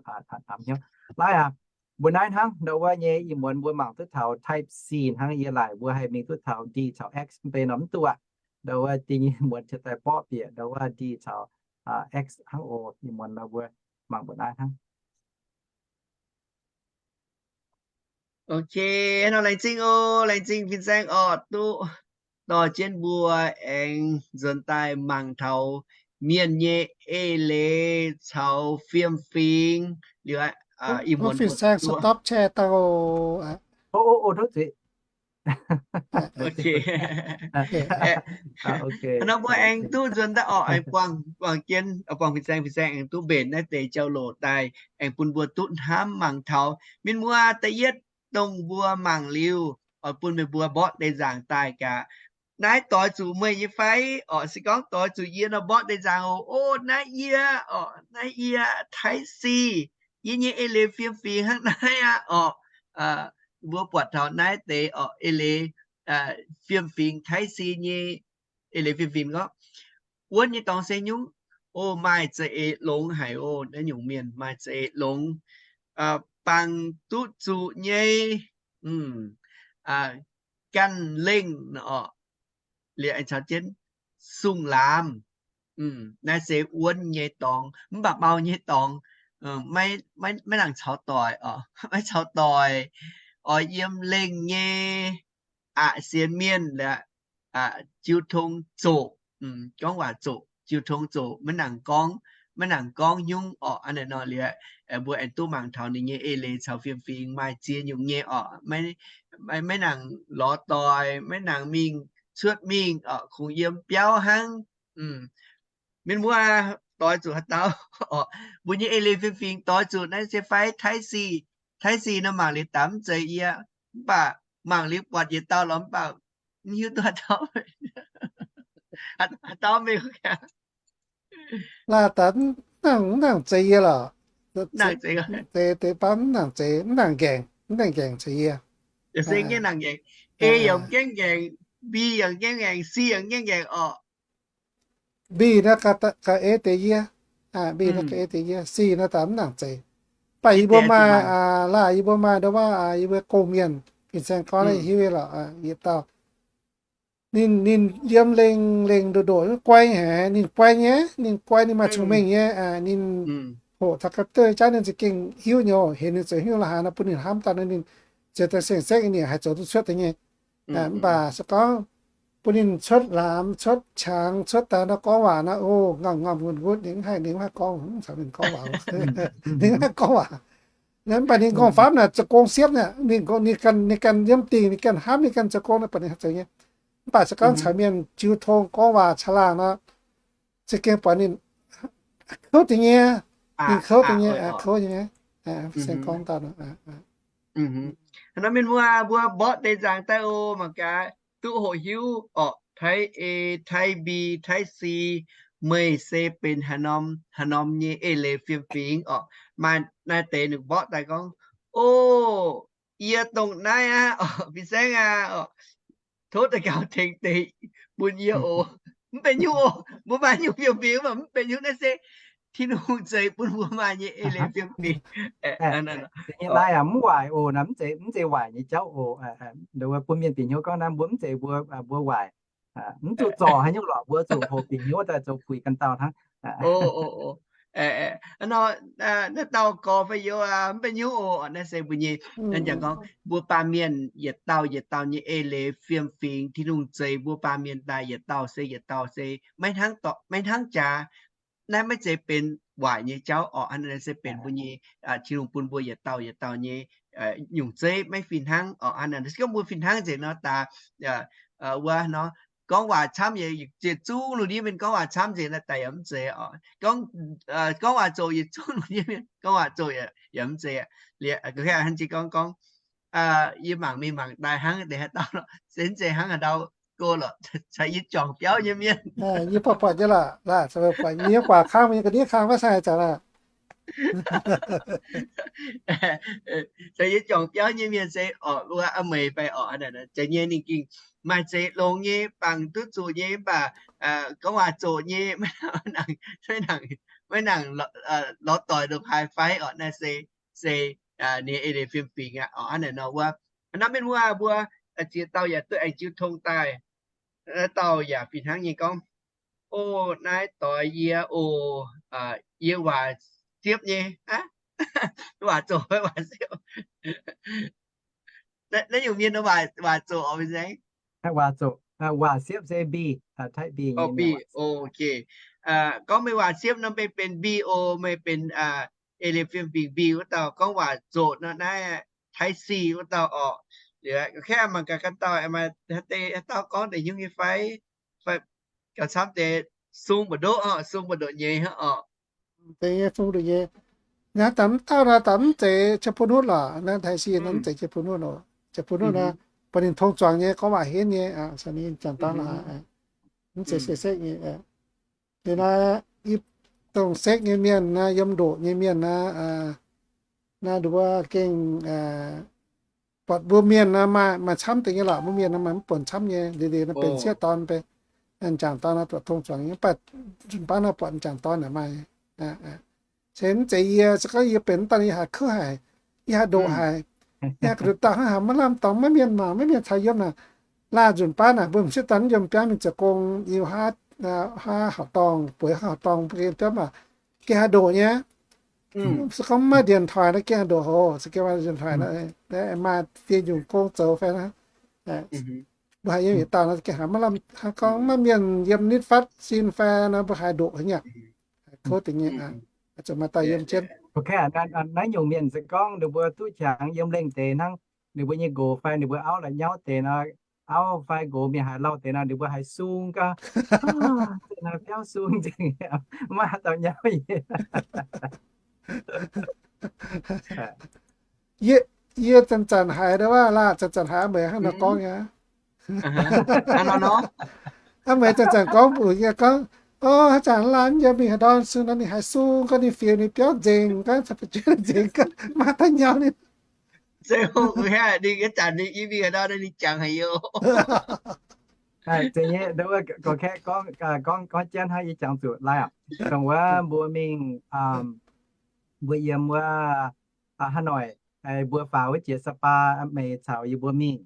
namx hnyouv. Laaix aqv, mbuo naaiv hnangv ndo wuov nyei, ih muonz mbuo mangc duqv taux Type-C hnangv, yie laaic mbuo haih mingh duqv taux D caux X mv bei nor mv duqv aqv. Ndo wuov dingh nyei muonz cingx daaih borqv bieqc ndo wuov D caux X hnangv oc. Ih muonz nor mbuo mangc mbuo naaiv hnangv. Ok, nor laengz zingh oc, laengz zingh fin-saeng orqc, duqv dorh jienv mbuo aengx nzuonx daaih mangc taux mienh nyei eix leiz caux fiem-fingx liuz, ih muonz fin-saeng stop share daaih oc. Nor mbuo aengx duqv nzuonx daaih orqc, aengx buangh, buangh jienv, buangh fin-saeng, fin-saeng aengx duqv mbenc naaiv deix jauv-louc daaih, aengx bun mbuo duqv hnamv mangc taux. Mienh muoz da'yietv dongh mbuo mangc liuz, oix bun meih mbuo mborqv deix nzaangc daaih gaax. Naaiv doix zuqc meih nyei fai? Orqc, se gorngv doix zuqc yie nor, mborqv deix nzaangc oc. O, naaiv yie orqc, naaiv yie Taiv Si. Yie nyei eix leiz fiem-fingx hnangv naaiv aqv orqc. Mbuo buatc taux naaiv deix orqc, eix leiz fiem-fingx, Taiv Si nyei eix leiz fiem-fingx gorngv, wuonv nyei dorngx se nyungc. O, maaih za'eix longx haic oc. Naaiv nyungc mienh maaih za'eix longx, bangc duqv zuqc nyei, ganh lengh orqc, liuz aengx caux jienv sung laamz. Naaiv se wuonv nyei dorngx, mv baac mau nyei dorngx, maiv nangc caux doic orqc, maiv caux doic, oix yiem lengh nyei, aqc sienx mienh laaix, jiu tong zoqc, gorngv waac zoqc, jiu tong zoqc, maiv nangc gorngv, maiv nangc gorngv nyungc orqc. Hnangv naaiv nor liuz, mbuo aengx duqv mangc taux ninh nyei eix leiz caux fiem-fingx maaih ziex nyungc nyei orqc. Maiv nangc lorz doic, maiv nangc mingh cuotv mingh orqc, kungx yiem biauv hnangv. Mienh muoz, doix zuqc haaix dauh orqc? Mbuo nyei eix leiz fiem-fingx doix zuqc naaiv se fai Taiv Si. Taiv Si nor mangc liuz daaih mv zeiz yie, mv baac mangc liuz buatc yietc dauh lorqc, mv baac mv hiuv duqv haaix dauh. Haaix dauh meih? Laah daaih mv nangc, mv nangc zeiz yie lorqc. Deix, deix baav mv nangc zeiz, mv nangc nqaengc. mv gaengh nqaengc caux yie. Yaac se mv gaengh nqaengc. A yaac mv gaengh nqaengc, B yaac mv gaengh nqaengc, C yaac mv gaengh nqaengc orqc. B naaiv ga'ei deix yie. B naaiv ga'ei deix yie. C naaiv daaih mv nangc zeiz. Mv baac yie mbuo maaih, laah, yie mbuo maaih ndo wuov, yie mbuo gong-mienh, fin-saeng gorngv naaiv hiuv nyei lorqc, yietc dauh. Ninh, ninh yiem lengh lengh ndoqc ndoqc guai haic, ninh guai nyei, ninh guai, ninh maaih cong-mengh nyei, ninh hoqc taux ga'deiv jaav ninh za'gengh hiuv nyei, heuc ninh zoux hiuv la'haaix nor bun ninh hnamv daaih nor ninh ziouc daaih saeng-saengv ninh haih zoux duqv cuotv deix nyei. Mv baac se gorngv bun ninh cuotv laamz, cuotv qangx, cuotv daaih nor gorngv waac nor, o, ngaamv ngaamv nqutv nqutv, ninh mv haih, ninh mv haih gorngv, mv caux ninh gorngv waac, ninh mv haih gorngv waac. Mv baac ninh gorngv-famv naaic zoux gong siepv naaic, ninh, ninh ganh, ninh ganh yiem dingh, ninh ganh hnamv, ninh ganh zoux gong naaic, baac ninh haih zoux nyei. Mv baac se gorngv caux mienh jiu tong gorngv waac caangh laangh nor, za'gengh buatc ninh kouv deix nyei, ninh kouv deix nyei, kouv nyei. Sen gorngv dauh nor, hnangv nor mienh muoz, mbuo mborqv deix nzaangc daaih oc, mangc gaax duqv hoqc hiuv orqc, Taiv A, Taiv B, Taiv C, meih se benx haaix norm, haaix norm nyei eix leiz fiem-fingx orqc. Maaih naaiv deix ninh mborqv daaih gorngv, o, yie dongh naaiv aqv orqc, fin-saeng aqv orqc, tov daux gaux tengx deix bun yie oc. Mv benx nyungc oc, mbuo maaih nyungc fiem-fingx mv baac mv benx nyungc, naaiv se Tin-Hungh zeix bun mbuo maaih nyei eix leiz fiem-fingx. Naaiv aac mv waaic oc, naaiv mv zeiz, mv zeiz waaic nyei jauv oc. Bun mienh bieqc hnyouv gorngv naaiv mbuo mv zeiz mbuo, mbuo waaic. Mv zuqc zorc haaix nyungc lorqc, mbuo zuqc hoqc bieqc hnyouv daaih zoux puix ganh dauh hnangv. Naaiv dauh gorx fai youz mv benx nyungc oc, naaiv se mbuo nyei, naaiv jangx gorngv mbuo baamh mienh yietc dauh yietc dauh nyei eix leiz fiem-fingx, Tin-Hungh zeix mbuo baamh mienh daaih yietc dauh se yietc dauh se maiv hnangv jaax. Naaiv maiv zeiz benx waaic nyei jauv orqc, naaiv se benx mbuo nyei, Tin-Hungh bun mbuo yietc dauh yietc dauh nyei nyungc zeiv maiv fih hnangv orqc. Hnangv naaic se gorngv mbuo fih hnangv nzengc nor daaih, wuov nor, gorngv waac camv yaac ziex zungv lungh ndiev mienh gorngv waac camv nzengc naaiv daaih yaac mv zeiz orqc. Gorngv, gorngv waac zoqc yietc zungv lungh ndiev mienh gorngv waac zoqc yaac mv zeiz. Liuz gorngv, gorngv, yie mangc mingh mangc daaih hnangv deix haaix dauh lorqc, se mv zeiz hnangv haaix ndau go lorqc, caux yie juangc biauv nyei mienh. Yie buatc buatc nyei lorqc, buatc yie nyei guaax kangv, yie ga'ndiev kangv wuov sai zaqc lorqc. Caux yie juangc biauv nyei mienh se orqc, wuov a'meix fai orqc, za'gengh nyei ninh gengh maaih zeix longx nyei, bangc duqv zuqc nyei, mv baac gorngv waac zoqc nyei, maiv nangc lorz doic ndongc haaix fai orqc, naaiv se, se ninh eix leiz fiem-fingx aqv orqc. Hnangv naaic nor wuov, norm mienh wuov mbuo ziex dauh yaac duqv aengx jiu tong daaih. Naaiv dauh yaac fih hnangv nyei gorngv, o, naaiv doix yie oc, yie waac siepv nyei. Waac zoqc fai waac siepv? Naaiv nyungc mienh waac zoqc oc, mienh nzengc. Waac zoqc, waac siepv se B, Taiv B. Ok. Gorngv meih waac siepv nor meih benx B oc, meih benx eix leiz fiem-fingx B wuov dauh. Gorngv waac zoqc nor naaiv Taiv C wuov dauh orqc. Liuz mangc gaax ganh dauh maaih haaix dauh gorngv deix hnyouv nyei fai? Fai gauh camv deix sung mbu'ndoqv, sung mbu'ndoqv nyei hnangv orqc. Deix nyei sung nduqc nyei. Naaiv daaih mv dauh nor daaih mv zeiz qiex bun nutv lorqc. Naaiv Taiv C nor mv zeiz qiex bun nutv oc. Qiex bun nutv nor, buatc ninh tong zuangx nyei, gorngv waac henv nyei, ninh jangx dorn lorqc, mv zeiz sekv-sekv nyei. Liuz naaiv, yie dongh sekv nyei mienh naaiv, yiem ndoqc nyei mienh naaiv, naaiv nduov gengh buatc mbuo mienh naaiv maaih, maaih camv deix nyei lorqc. Mbuo mienh naaiv maaih mv buonc camv nyei. Liuz, liuz naaiv benx sieqv dorn, benx jangx dorn naaiv buatc tong zuangx nyei, mv baac nzunc baav naaiv buatc jangx dorn naaic maaih. Se mv zeiz yie, se gorngv yie benx mv dauh yie haiz kuv haic, yie haiz ndoqc haic, yie haiz ga'nduqc dauh hnangv haaix maiv lamh dorngx, maiv mienh mangc, maiv mienh caux yiem naaic. Laanh nzunc baav naaic mbuo m'sieqv dorn yiem biauv mingh zoux gong, yiem haaix, haaix horqc dorngh, bueix haaix horqc dorngh, mbuo yiem biauv mangc, gengh haiz ndoqc nyei. Se gorngv maiv ndienx toic nor gengh haiz ndoqc hoc, se gengh maaih ndienx toic nor, maaih dieh nyungc gong zoux fai naaiv. Mbuo haiz yiem yietc dauh nor gengh haiz maiv lamh, gorngv maiv mienh yiem nitv fatv sin fai nor mbuo haiz ndoqc haaix nyungc. Kouv deix nyei, zuqc maaih dauh yiem jienv. Naaiv nyungc mienh se gorngv ninh mbuo duqv qangx yiem lengh deix hnangv, ninh mbuo nyei nqox fai ninh mbuo auv la'nyauv deix nor, auv fai nqox mienh haiz lauh deix nor, ninh mbuo haiz sung gau, biauv sung nzengc, maiv haaix dauh nyauv nyei. Yie, yie zanc-zanc haiz ndo wuov, laanh zanc-zanc haiz a'meix hnangv nor gorngv nyei. A'meix zanc-zanc gorngv mbuox yie gorngv, o, haaix zanc laanh yiem mingh haaix ndorn sung nor ninh haiz sung gau, ninh fiux ninh biauv nzengc gau, caux fu'jueiv nzengc gau, maiv haaix dauh nyauv ninh. Zeiz hungh hnangv, ninh ih zanc ninh i mingh haaix nor ninh jangx haic yoc. Gorngv, gorngv jienv hnangv yie jangx zuqc lai aqv. Dongh wuov mbuo mingh, mbuo yiem wuov Hà Nội, mbuo faaux wuov jiex Sapa, meih caux yie mbuo mingh.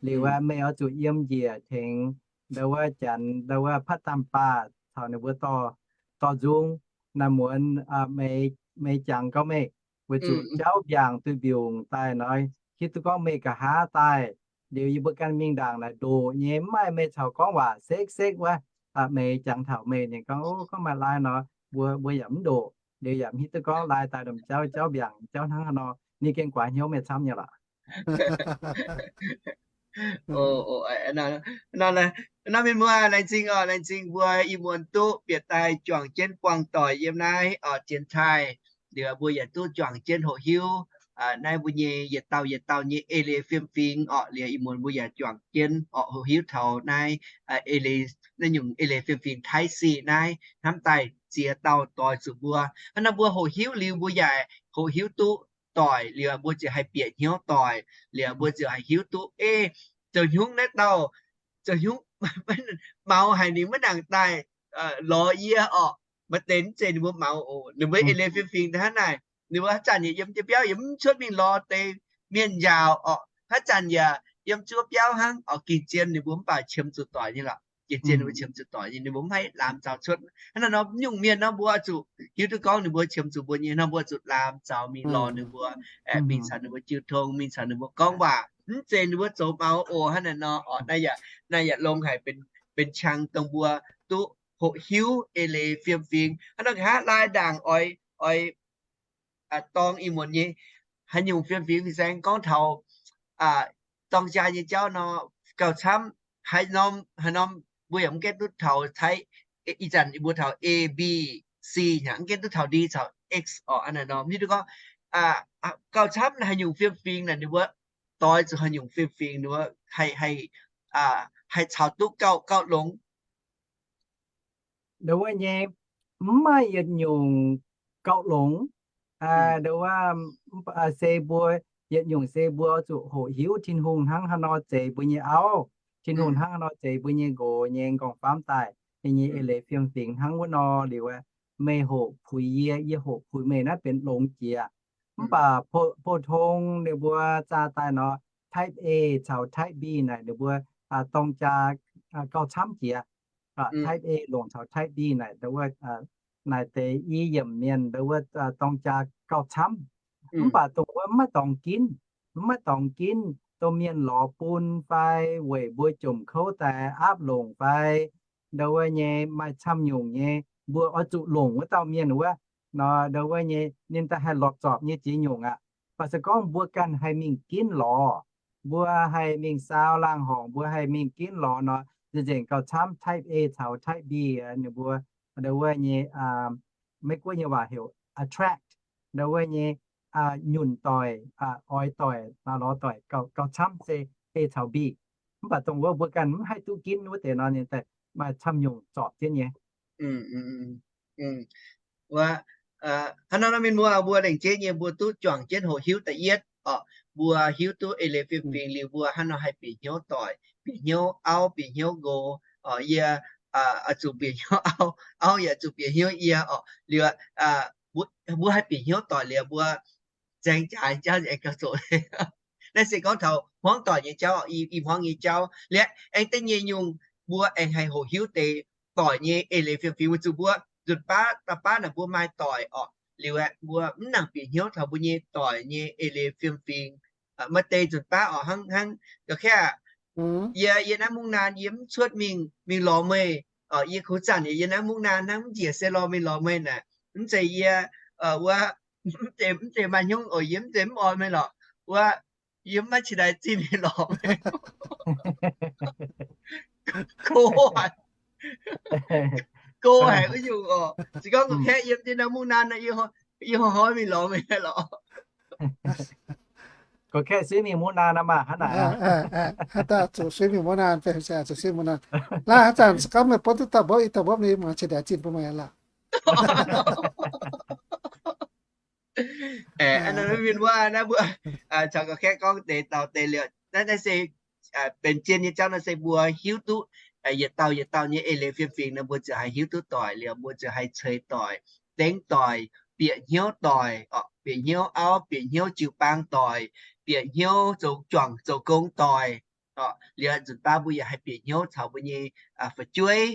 Liuz aqv, meih oix zuqc yiem njiec tengx ndau wuov Janx, ndau wuov Phatv Daan Baah caux ninh mbuo dorh, dorh nzung naaiv muonz, meih jangx gauh meih weic zuqc jauv mbiaangc duih mbiungc daaih nor, hiuv duqv gorngv meih nqa'haav daaih. Liuz yie mbuo ganh mingh ndaangc naaic ndoqc nyei, mv maaih meih caux gorngv waac sekv-sekv wuov. Meih jangx taux meih, ninh gorngv, O, gorngv maaih lai nor, mbuo, mbuo yaac mv ndoqc. Liuz yaac mv hiuv duqv gorngv lai daaih lomh jauv, jauv mbiaangc jauv hnangv haaix nor. Ninh gengh guaax hnyouv meih camv nyei lorqc. Nor mienh muoz, laengz zingh oc, laengz zingh mbuo ih muonz duqv bieqc daaih juangc jienv buangh doic yiem naaiv oc, Janx-Taiv. Liuz mbuo yaac duqv juangc jienv hoqc hiuv naaiv mbuo nyei yietc dauh yietc dauh nyei eix leiz fiem-fingx oc. Liuz ih muonz mbuo yaac juangc jienv oc, hoqc hiuv taux naaiv eix leiz, naaiv nyungc eix leiz fiem-fingx Taiv sic naaiv hnamv daaih ziex dauh doix zuqc mbuo. Hnangv naaiv mbuo hoqc hiuv liuz mbuo yaac hoqc hiuv duqv doic, liuz mbuo ziouc haih bieqc hnyouv doic, liuz mbuo ziouc haih hiuv duqv, ei, zoux hnyungv naaiv dauh, zoux hnyungv maux haic, ninh maiv nangc daaih lorz yie oc. Maaih deix mv zeiz ninh mbuo maux oc, ninh mbuo eix leiz fiem-fingx hnangv naaic. Ninh mbuo haaix zanc yaac yiem jienv biauv, yaac mv cuotv mingh lorz deix mienh njaaux oc. Haaix zanc yaac yiem zuov biauv hnangv oc. Gengh zien ninh mbuo mv baac qiemx zuqc doic nyei lorqc. Gengh zien ninh mbuo qiemx zuqc doic nyei, ninh mbuo mv haih laamx zaux cuotv. Hnangv naaiv nor, nyungc mienh nor mbuo oix zuqc hiuv duqv gorngv ninh mbuo qiemx zuqc mbuo nyei nor, mbuo oix zuqc laamx zaux mingh lorz ninh mbuo, mingh caux ninh mbuo jiu tong, mingh caux ninh mbuo gorngv waac. Mv zeiz ninh mbuo zoux maux oc. Hnangv naaiv nor oc, naaiv yaac longx haic, benx qangx dongh mbuo duqv hoqc hiuv eix leiz fiem-fingx. Hnangv nor nqa'haav lai ndaangc oix, oix dorng ih muonz nyei haaix nyungc fiem-fingx, fin-saeng gorngv taux dorng jaa nyei jauv nor, gauh camv. Haaix norm, haaix norm mbuo yaac mv gaengh duqv taux Taiv, ih zanc mbuo taux A, B, C hnangv, mv gaengh duqv taux D caux X oc. Hnangv naaiv nor, mv hiuv duqv gorngv gauh camv haaix nyungc fiem-fingx naaic ninh mbuo doix zuqc haaix nyungc fiem-fingx ninh mbuo haih, haih caux duqv gauh, gauh longx. Ndau wuov nyei, mv maaih yietc nyungc gauh longx. Ndau wuov se mbuo, yietc nyungc se mbuo zuqc hoqc hiuv Tin-Hungh hnangv haaix nor zeix mbuo nyei auv, Tin-Hungh hnangv haaix nor zeix mbuo nyei nqox nyei nqorngv-famv daaih, ninh nyei eix leiz fiem-fingx hnangv wuov nor liuz, meih hoqc puix yie, yie hoqc puix meih, naaiv benx longx jiex. Mv baac pou-tong ninh mbuo zaah daaih nor, type A caux type B naaic ninh mbuo dorng jaa gauh camv jiex. Type A longc caux type B naaic, naaic deix i yiemc mienh ndau wuov dorng jaa gauh camv. Mv baac dongh wuov mv maaih dorngx ginv, mv maaih dorngx ginv, dongh mienh lorz bun fai weic mbuo jomc kouv daaih aapv longc fai ndau wuov nyei maaih camv nyungc nyei, mbuo oix zuqc longc wuov dauh mienh wuov nor, ndau wuov nyei ninh daaih haih lorz zorpc nyei ziex nyungc aqv. Baac se gorngv mbuo ganh haih mingh ginv lorz, mbuo haih mingh saau laangh horngc, mbuo haih mingh ginv lorz nor, nzengc gauh camv. Type A caux type B ninh mbuo ndau wuov nyei, Meiv-Guoqv nyei waac heuc attract, ndau wuov nyei nyunc doic, oix doic, lorz doic gauh camv se A caux B. Mv baac dongh wuov mbuo ganh mv haih duqv ginv wuov deix nor, ninh daaih maaih camv nyungc zorpc jienv nyei. Hnangv nor mienh muoz, mbuo lengc jeiv nyei mbuo duqv juangc jienv hoqc hiuv da'yietv oc. Mbuo hiuv duqv eix leiz fiem-fingx liuz, mbuo hnangv nor haih bieqc hnyouv doic, bieqc hnyouv auv, bieqc hnyouv nqox. Yie oix zuqc bieqc hnyouv auv, auv yaac zuqc bieqc hnyouv yie oc. Liuz mbuo haih bieqc hnyouv doic liuz, mbuo nzaeng jaax jauv aengx gauh zoqc. Naaiv se gorngv taux hmuangv doic nyei jauv, i hmuangv nyei jauv. Liuz aengx da'nyeic nyungc, mbuo aengx haih hoqc hiuv deix doic nyei eix leiz fiem-fingx, weic zuqc mbuo nzunc baav da'baav naaic mbuo maaih doic oc. Liuz aeqv, mbuo mv nangc bieqc hnyouv taux mbuo nyei doic nyei eix leiz fiem-fingx. Maaih deix nzunc baav oc, hnangv, hnangv ga'kaeqv aac, yie, yie naaiv mungv naan yie mv cuotv mingh, mingh lorz meih. Yie kungx zanc yie naaiv mungv naan hnangv, mv njiec se lorz mingh lorz meih naaic. Mv zeiz yie wuov, mv zeiz, mv zeiz maaih hnyouv oc, yie mv zeiz mv oix meih lorqc. Wuov, yie mv maaih qiex ndaaix zinh mingh lorz meih. Go haic, go haic wuov nyungc oc. Se gorngv ga'kaeqv yiem jienv naaiv mungv naan, yie hnoi-hnoi mingh lorz meih lorqc. Ga'kaeqv siev mingh mungv naan nor maah, hnangv naaic. Haaix dauh zuqc siev mingh mungv naan, zuqc siev mingh mungv naan. Laaix haaix zanc se gorngv meih butv duqv dauh mbopv, i dauh mbopv ninh mangc qiex ndaaix zinh bun meih lorqc. Aeqv, mienh mbuo naaiv mbuo caux ga'kaeqv gorngv deix dauh deix liuz, naaiv naaiv se benx zien nyei jauv nor se mbuo hiuv duqv yietc dauh yietc dauh nyei eix leiz fiem-fingx nor mbuo ziouc haih hiuv duqv doic liuz, mbuo ziouc haih ceix doic, dengv doic, bieqc hnyouv doic, bieqc hnyouv auv, bieqc hnyouv jiu-baang doic, bieqc hnyouv zoux juangc zoux gong doic. Liuz nzunc baav mbuo yaac haih bieqc hnyouv caux mbuo nyei fu'jueiv,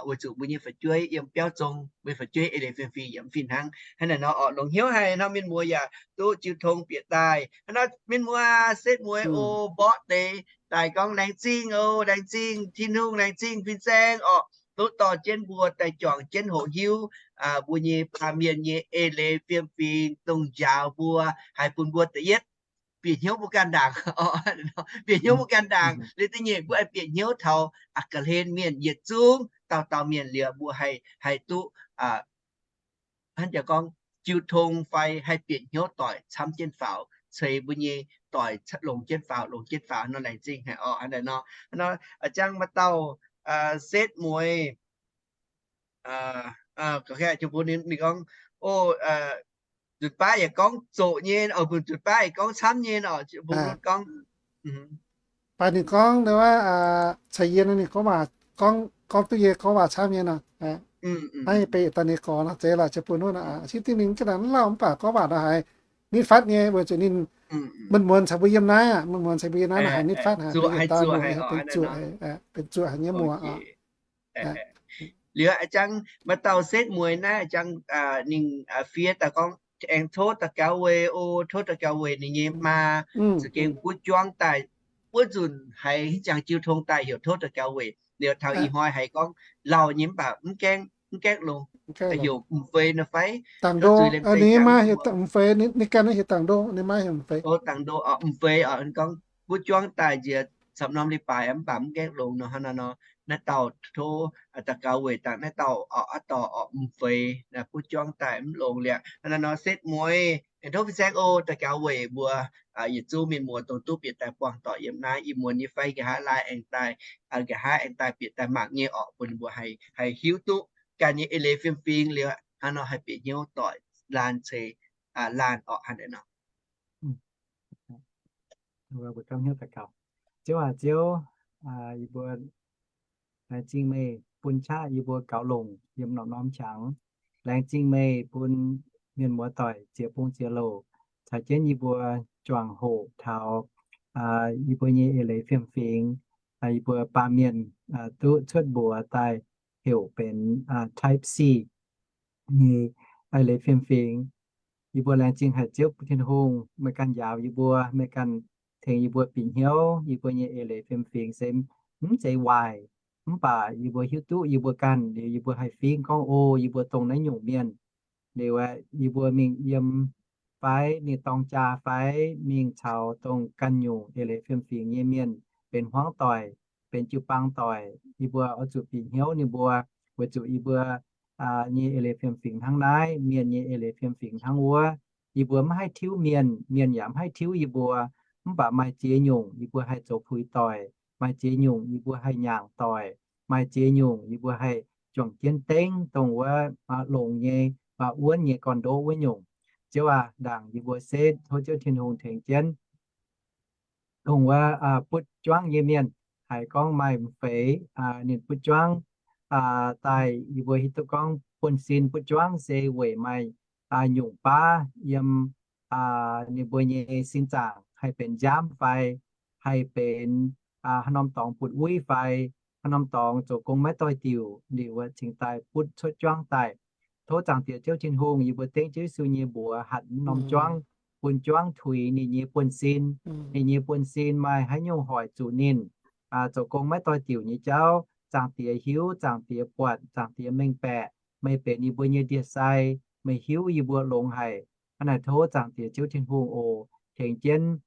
weic zuqc mbuo nyei fu'jueiv yiem biauv zong, mbuo nyei fu'jueiv eix leiz fiem-fingx yaac mv fih hnangv. Hnangv naaiv nor oc, longc hnyouv haic nor mienh muoz yaac duqv jiu tong bieqc daaih. Hnangv naaiv mienh muoz setv mueiz o, mborqv deix daaih gorngv laengz zingh oc, laengz zingh Tin-Hungh, laengz zingh fin-saeng oc, duqv dorh jienv mbuo daaih juangc jienv hoqc hiuv mbuo nyei baamh mienh nyei eix leiz fiem-fingx dongh njaaux mbuo, haih bun mbuo da'yietv bieqc hnyouv mbuo ganh ndaangc, bieqc hnyouv mbuo ganh ndaangc. Liuz da'nyeic mbuo haih bieqc hnyouv taux ga'hlen mienh yietc zungv dauh dauh mienh liuz mbuo haih, haih duqv hnangv jaax gorngv jiu tong fai haih bieqc hnyouv doic camv jienv faaux, ceix mbuo nyei doic longx jienv faaux, longx jienv faaux nor laengz zingh haic oc. Hnangv naaiv nor, hnangv nor jangv maaih dauh setv mueiz gorngv, nzunc baav yaac gorngv zoqc nyei, nzunc baav yaac gorngv camv nyei oc, bun gorngv Baac ninh gorngv nor, caux yie nor ninh gorngv waac, gorngv duqv yie gorngv waac camv nyei nor. Naaiv benx yietc dauh ninh gorx nor, zeiz lorqc, ziouc bun hnangv nor. Cingx dingh ninh ga'naaiv lauh mv baac gorngv waac nor haiz nitv fatv nyei, weic zuqc ninh, mienh muoz caux mbuo yiem naaiv aqv, mienh muoz caux mbuo yiem naaiv nor haiz nitv fatv haic, benx zuqc, benx zuqc haic nyei muoz oc. Liuz a'jang maaih dauh setv mueiz naaiv a'jang ninh fiev daaih gorngv, aengx tov daux gaux weic oc, tov daux gaux weic ninh nyei maa za'gengh butv juangv daaih wuov nzunc haiz jangx jiu tong daaih heuc tov daux gaux weic. Liuz taux ih hnoi haiz gorngv lauh nyei mv baac mv gaengh, mv gaengh longx, heuc m'feix nor fai? Ninh maa heuc m'feix, ninh ganh heuc dangc ndo, ninh maa heuc m'feix. Dangc ndo, m'feix oc, gorngv butv juangv daaih njiec camv norm leiz-baaix mv baac mv gaengh longx nor, hnangv naaiv nor, naaiv dauh tov daux gaux weic dangh naaiv dauh oc, aa dorh oc, m'feix butv juangv daaih mv longx liuz, hnangv naaiv nor setv mueiz aengx tov fin-saeng oc daux gaux weic mbuo yietc zungv mienh muoz dongh duqv bieqc daaih buangh doic yiem naaiv ih muonz nyei fai nqa'haav laai aengx daaih, nqa'haav aengx daaih bieqc daaih mangc nyei oc, bun ninh mbuo haih hiuv duqv ganh nyei eix leiz fiem-fingx liuz hnangv nor haih bieqc hnyouv doic laanh ceix laanh oc, hnangv naaiv nor. Ziouv aac Ziouv, yie mbuo laengz zingh meih bun qaqv yie mbuo gaux longc yiem norm-norm qangx. Laengz zingh meih bun mienh muoz doic ziex bung ziex louc caux jienv yie mbuo juangc hoqc taux yie mbuo nyei eix leiz fiem-fingx, yie mbuo baamh mienh duqv cuotv mbuox daaih heuc benx Type C nyei eix leiz fiem-fingx. Yie mbuo laengz zingh haic Ziouv Tin-Hungh, meih ganh njaaux yie mbuo, meih ganh tengx yie mbuo bieqc hnyouv yie mbuo nyei eix leiz fiem-fingx se mv zeiz waaic. Mv baac yie mbuo hiuv duqv yie mbuo ganh liuz yie mbuo haih fingx gorngv, O, yie mbuo dongh naaiv nyungc mienh. Liuz aeqv, yie mbuo mingh yiem fai mingh dorng jaa fai mingh caux dongh ganh nyungc eix leiz fiem-fingx nyei mienh benx hmuangv doic, benx jiu-baang doic, yie mbuo oix zuqc bieqc hnyouv ninh mbuo, weic zuqc yie mbuo nyei eix leiz fiem-fingx hnangv naaiv, mienh nyei eix leiz fiem-fingx hnangv wuov. Yie mbuo mv haih tiuv mienh, mienh yaac mv haih tiuv yie mbuo. Mv baac maaih ziex nyungc yie mbuo haih zoux puix doic, maaih ziex nyungc yie mbuo haih nyaangc doic, maaih ziex nyungc yie mbuo haih juangc jienv dengv dongh wuov longx nyei, wuonv nyei gorn-ndoqv wuov nyungc. Ziouv aac, ndaangc yie mbuo setv tov Ziouv Tin-Hungh tengx jienv dongh wuov butv juangv nyei mienh. Haiz gorngv maaih m'feix ninh butv juangv daaih, yie mbuo hiuv duqv gorngv buonv-sin butv juangv se weic maaih nyungc baav yiem ninh mbuo nyei sin zaangc haih benx nziaamv fai haih benx haaix norm dorngx butv-uiv fai haaix norm dorngx zoux gong maiv doix-diuc liuz cingx daaih butv cuotv juangv daaih. Tov Zaangc Diex Ziouv Tin-Hungh, yie mbuo dengv Ziouv Yesu nyei mbuox hatc norm juangv, bun juangv tuix ninh nyei buonv-sin. Ninh nyei buonv-sin maaih haaix nyungc hoic zuqc ninh zoux gong maiv doix-diuc nyei jauv, Zaangc Diex hiuv, Zaangc Diex buatc, Zaangc Diex mengh baeqc. Meih benx yie mbuo nyei ndie-sai, meih hiuv yie mbuo longx haic. Hnangv naaic tov Zaangc Diex Ziouv Tin-Hungh oc, tengx jienv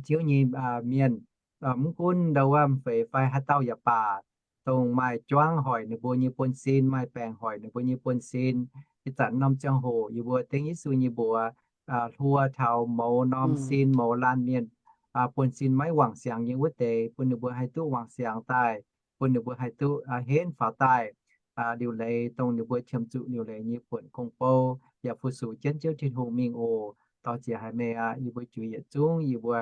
Ziouv nyei mienh, mv gunv ndau wuov m'feix fai haaix dauh yaac baac, dongh maaih juangv hoic ninh mbuo nyei buonv-sin, maaih baengc hoic ninh mbuo nyei buonv-sin. Ih zanc norm ziangh hoc yie mbuo dengv Yesu nyei mbuox hluo taux mouz norm sin, mouz laanh mienh buonv-sin maiv wangc siangx nyei wuov deix, bun ninh mbuo haih duqv wangc siangx daaih, bun ninh mbuo haih duqv henv faaux daaih. liuc leiz, dongh ninh mbuo qiemx zuqc liuc leiz nyei buonc gong-bou, yaac fu-sux jienv Ziouv Tin-Hungh mingh oc. Dorh jiex haic meih aqv. Yie mbuo juiz yietc zungv yie mbuo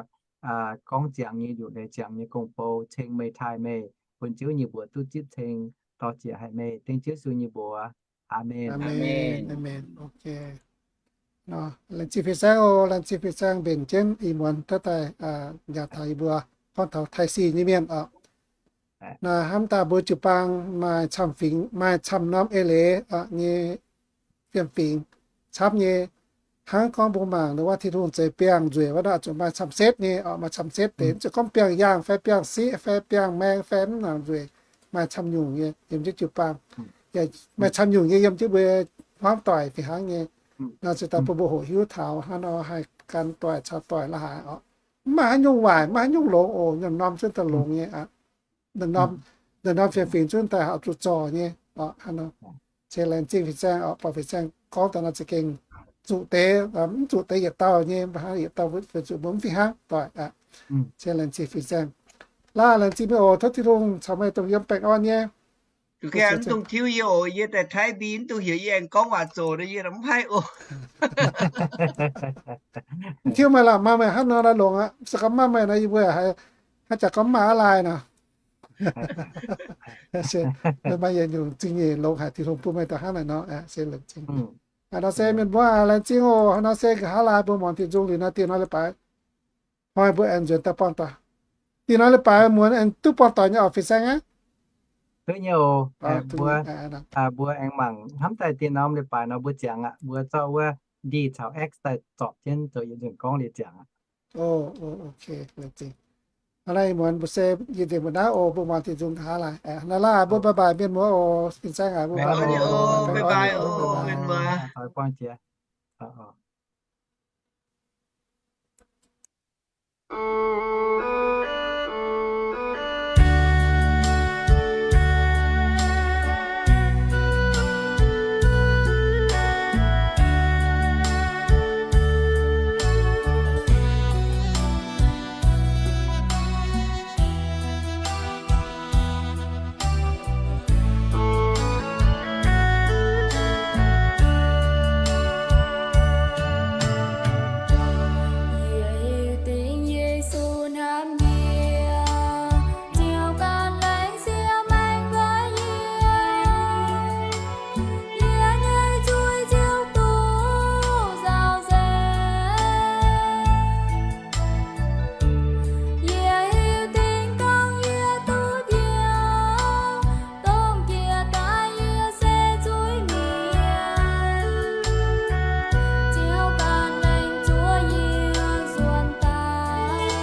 gorngv ziangx nyei liuc leiz, ziangx nyei gong-bou, ceng meih, taaih meih, bun Ziouv nyei mbuox duqv zipv ceng. Dorh jiex haic meih, dengv Ziouv Yesu nyei mbuox. Aamen. Laengz zingh fin-saeng oc. Laengz zingh fin-saeng mbenc jienv ih muonz daaih njaaux taux yie mbuo gorngv taux Taiv-Si nyei mienh oc. Naaiv hnamv daaih mbuo jiu-baang maaih camv fingx, maaih camv norm eix leiz nyei fiem-fingx camv nyei. Hnangv gorngv mbuo mangc wuov Tin-Hungh zeix biangh nzueic wuov nor, zuqc maaih camv-setv nyei oc, maaih camv-setv deix. Zuqc gorngv biangh yaangh fai biangh siqv fai biangh maeng fai mv nangc nzueic, maaih camv-nyungc nyei yiem jienv jiu-baang. Maaih camv-nyungc nyei yiem jienv mbuo hmuangv doic fih hnangv nyei. Nor se daaih bun mbuo hoqc hiuv taux hnangv nor haih gan doic caux doic la'haaix oc. Mv maaih haaix nyungc waaic, mv maaih haaix nyungc longx oc. Norm-norm zungv daaih longx nyei aqv. Norm-norm fiem-fingx zungv daaih haih zuqc zorc nyei oc. Hnangv nor, ceix laengz zingh fin-saeng oc. Buatc fin-saeng gorngv daaih nor za'gengh zuqc deix, mv zuqc deix yietc dauh nyei, mv baac hnangv yietc dauh weic zuqc mbuo mv fih hnangv doic aqv. Ceix laengz zingh fin-saeng. Laanh laengz zingh meih oc. Tov Tin-Hungh caux meih dongh yiem baengh orn nyei. Mv dungx tiuv yie oc. Yie daaih Taiv Mbi, mv dungx heuc yie aengx gorngv waac zoqc, yie mv haih oc. Mv tiuv meih lorqc, maaih meih hnangv nor longx aqv. Se gorngv mv maaih meih nor, yie mbuo haaix jaax gorngv mv maaih aqv laai nor. Maaih yietc nyungc zingh nyeic longx haic, Tin-Hungh bun meih daaih hnangv naaic nor. Se laengz zingh. Hnangv nor se mienh mbuo laengz zingh oc. Hnangv nor se nqa'haav laai mbuo muangx Tin-Hungh liuz nor, dieh norm leiz-baaix hnoi mbuo aengx nzuonx daaih buangh doic. Dieh norm leiz-baaix muonz aengx duqv buangh doic nyei oc, fin-saeng aqv. Duqv nyei oc. Mbuo, mbuo aengx mangc hnamv daaih dieh norm leiz-baaix nor mbuo ziangx aqv. Mbuo zorqv wuov D caux X daaih zorpc jienv zoux yietc nzunc gorngv liuz ziangx aqv. Hnangv naaiv muonz mbuo se yietc nzunc mbuo naaiv oc, mbuo muangx Tin-Hungh nqa'haav laai. Hnangv naaiv laanh mbuo bye bye mienh muoz oc, fin-saeng aqv, mbuo bye bye oc, mienh muoz. Yie hiuv duqv Yesu hnamv yie, ziouc gan laengz siev maengx nqoi yie. Yie nyei zuiz ziouc duqv nzauh nzengc. Yie hiuv duqv gorngv yie duqv njoux, dongh jiex daaih yie se zuiz-mienh, ziouc gan laengz zuov yie nzuonx daaih.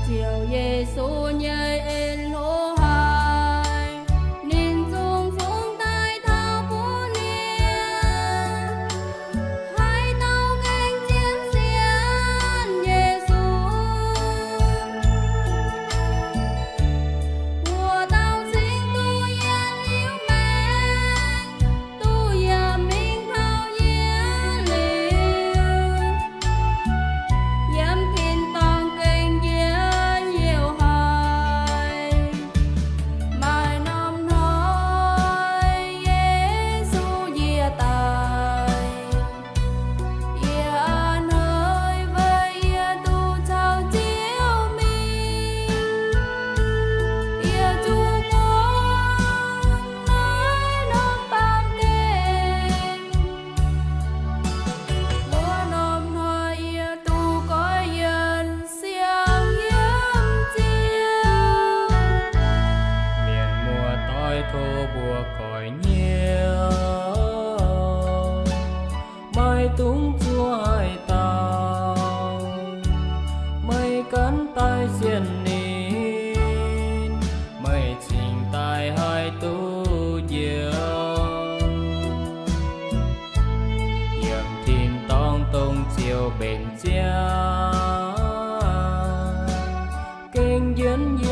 Ziouc Yesu nyei en hlo haic, ninh zungv fungx daaih taux bun yie. Haaix dauh gengh zien sienx Yesu, wuov dauh cingx duqv yietc liuz maengc, duqv yiem mingh taux yietc liuz, yiem tin-dorngh gengh njien-youh haic. Maaih norm hnoi Yesu yie daaih, yie a'hneiv weic yie duqv caux Ziouv mingh. Yie zuqc muangx naaiv norm baamh gen, wuov norm hnoi yie duqv goiv yienh siang yiem Ziouv. Mienh muoz-doic, tov mbuo goiv hnyouv, maiv dungx zuov haaix dauh. Meih gan daaih sienx ninh, meih cingx daaih haih duqv njoux. Yiem tin-dorngh dongh Ziouv mbenc ziangx, gengh njien-youh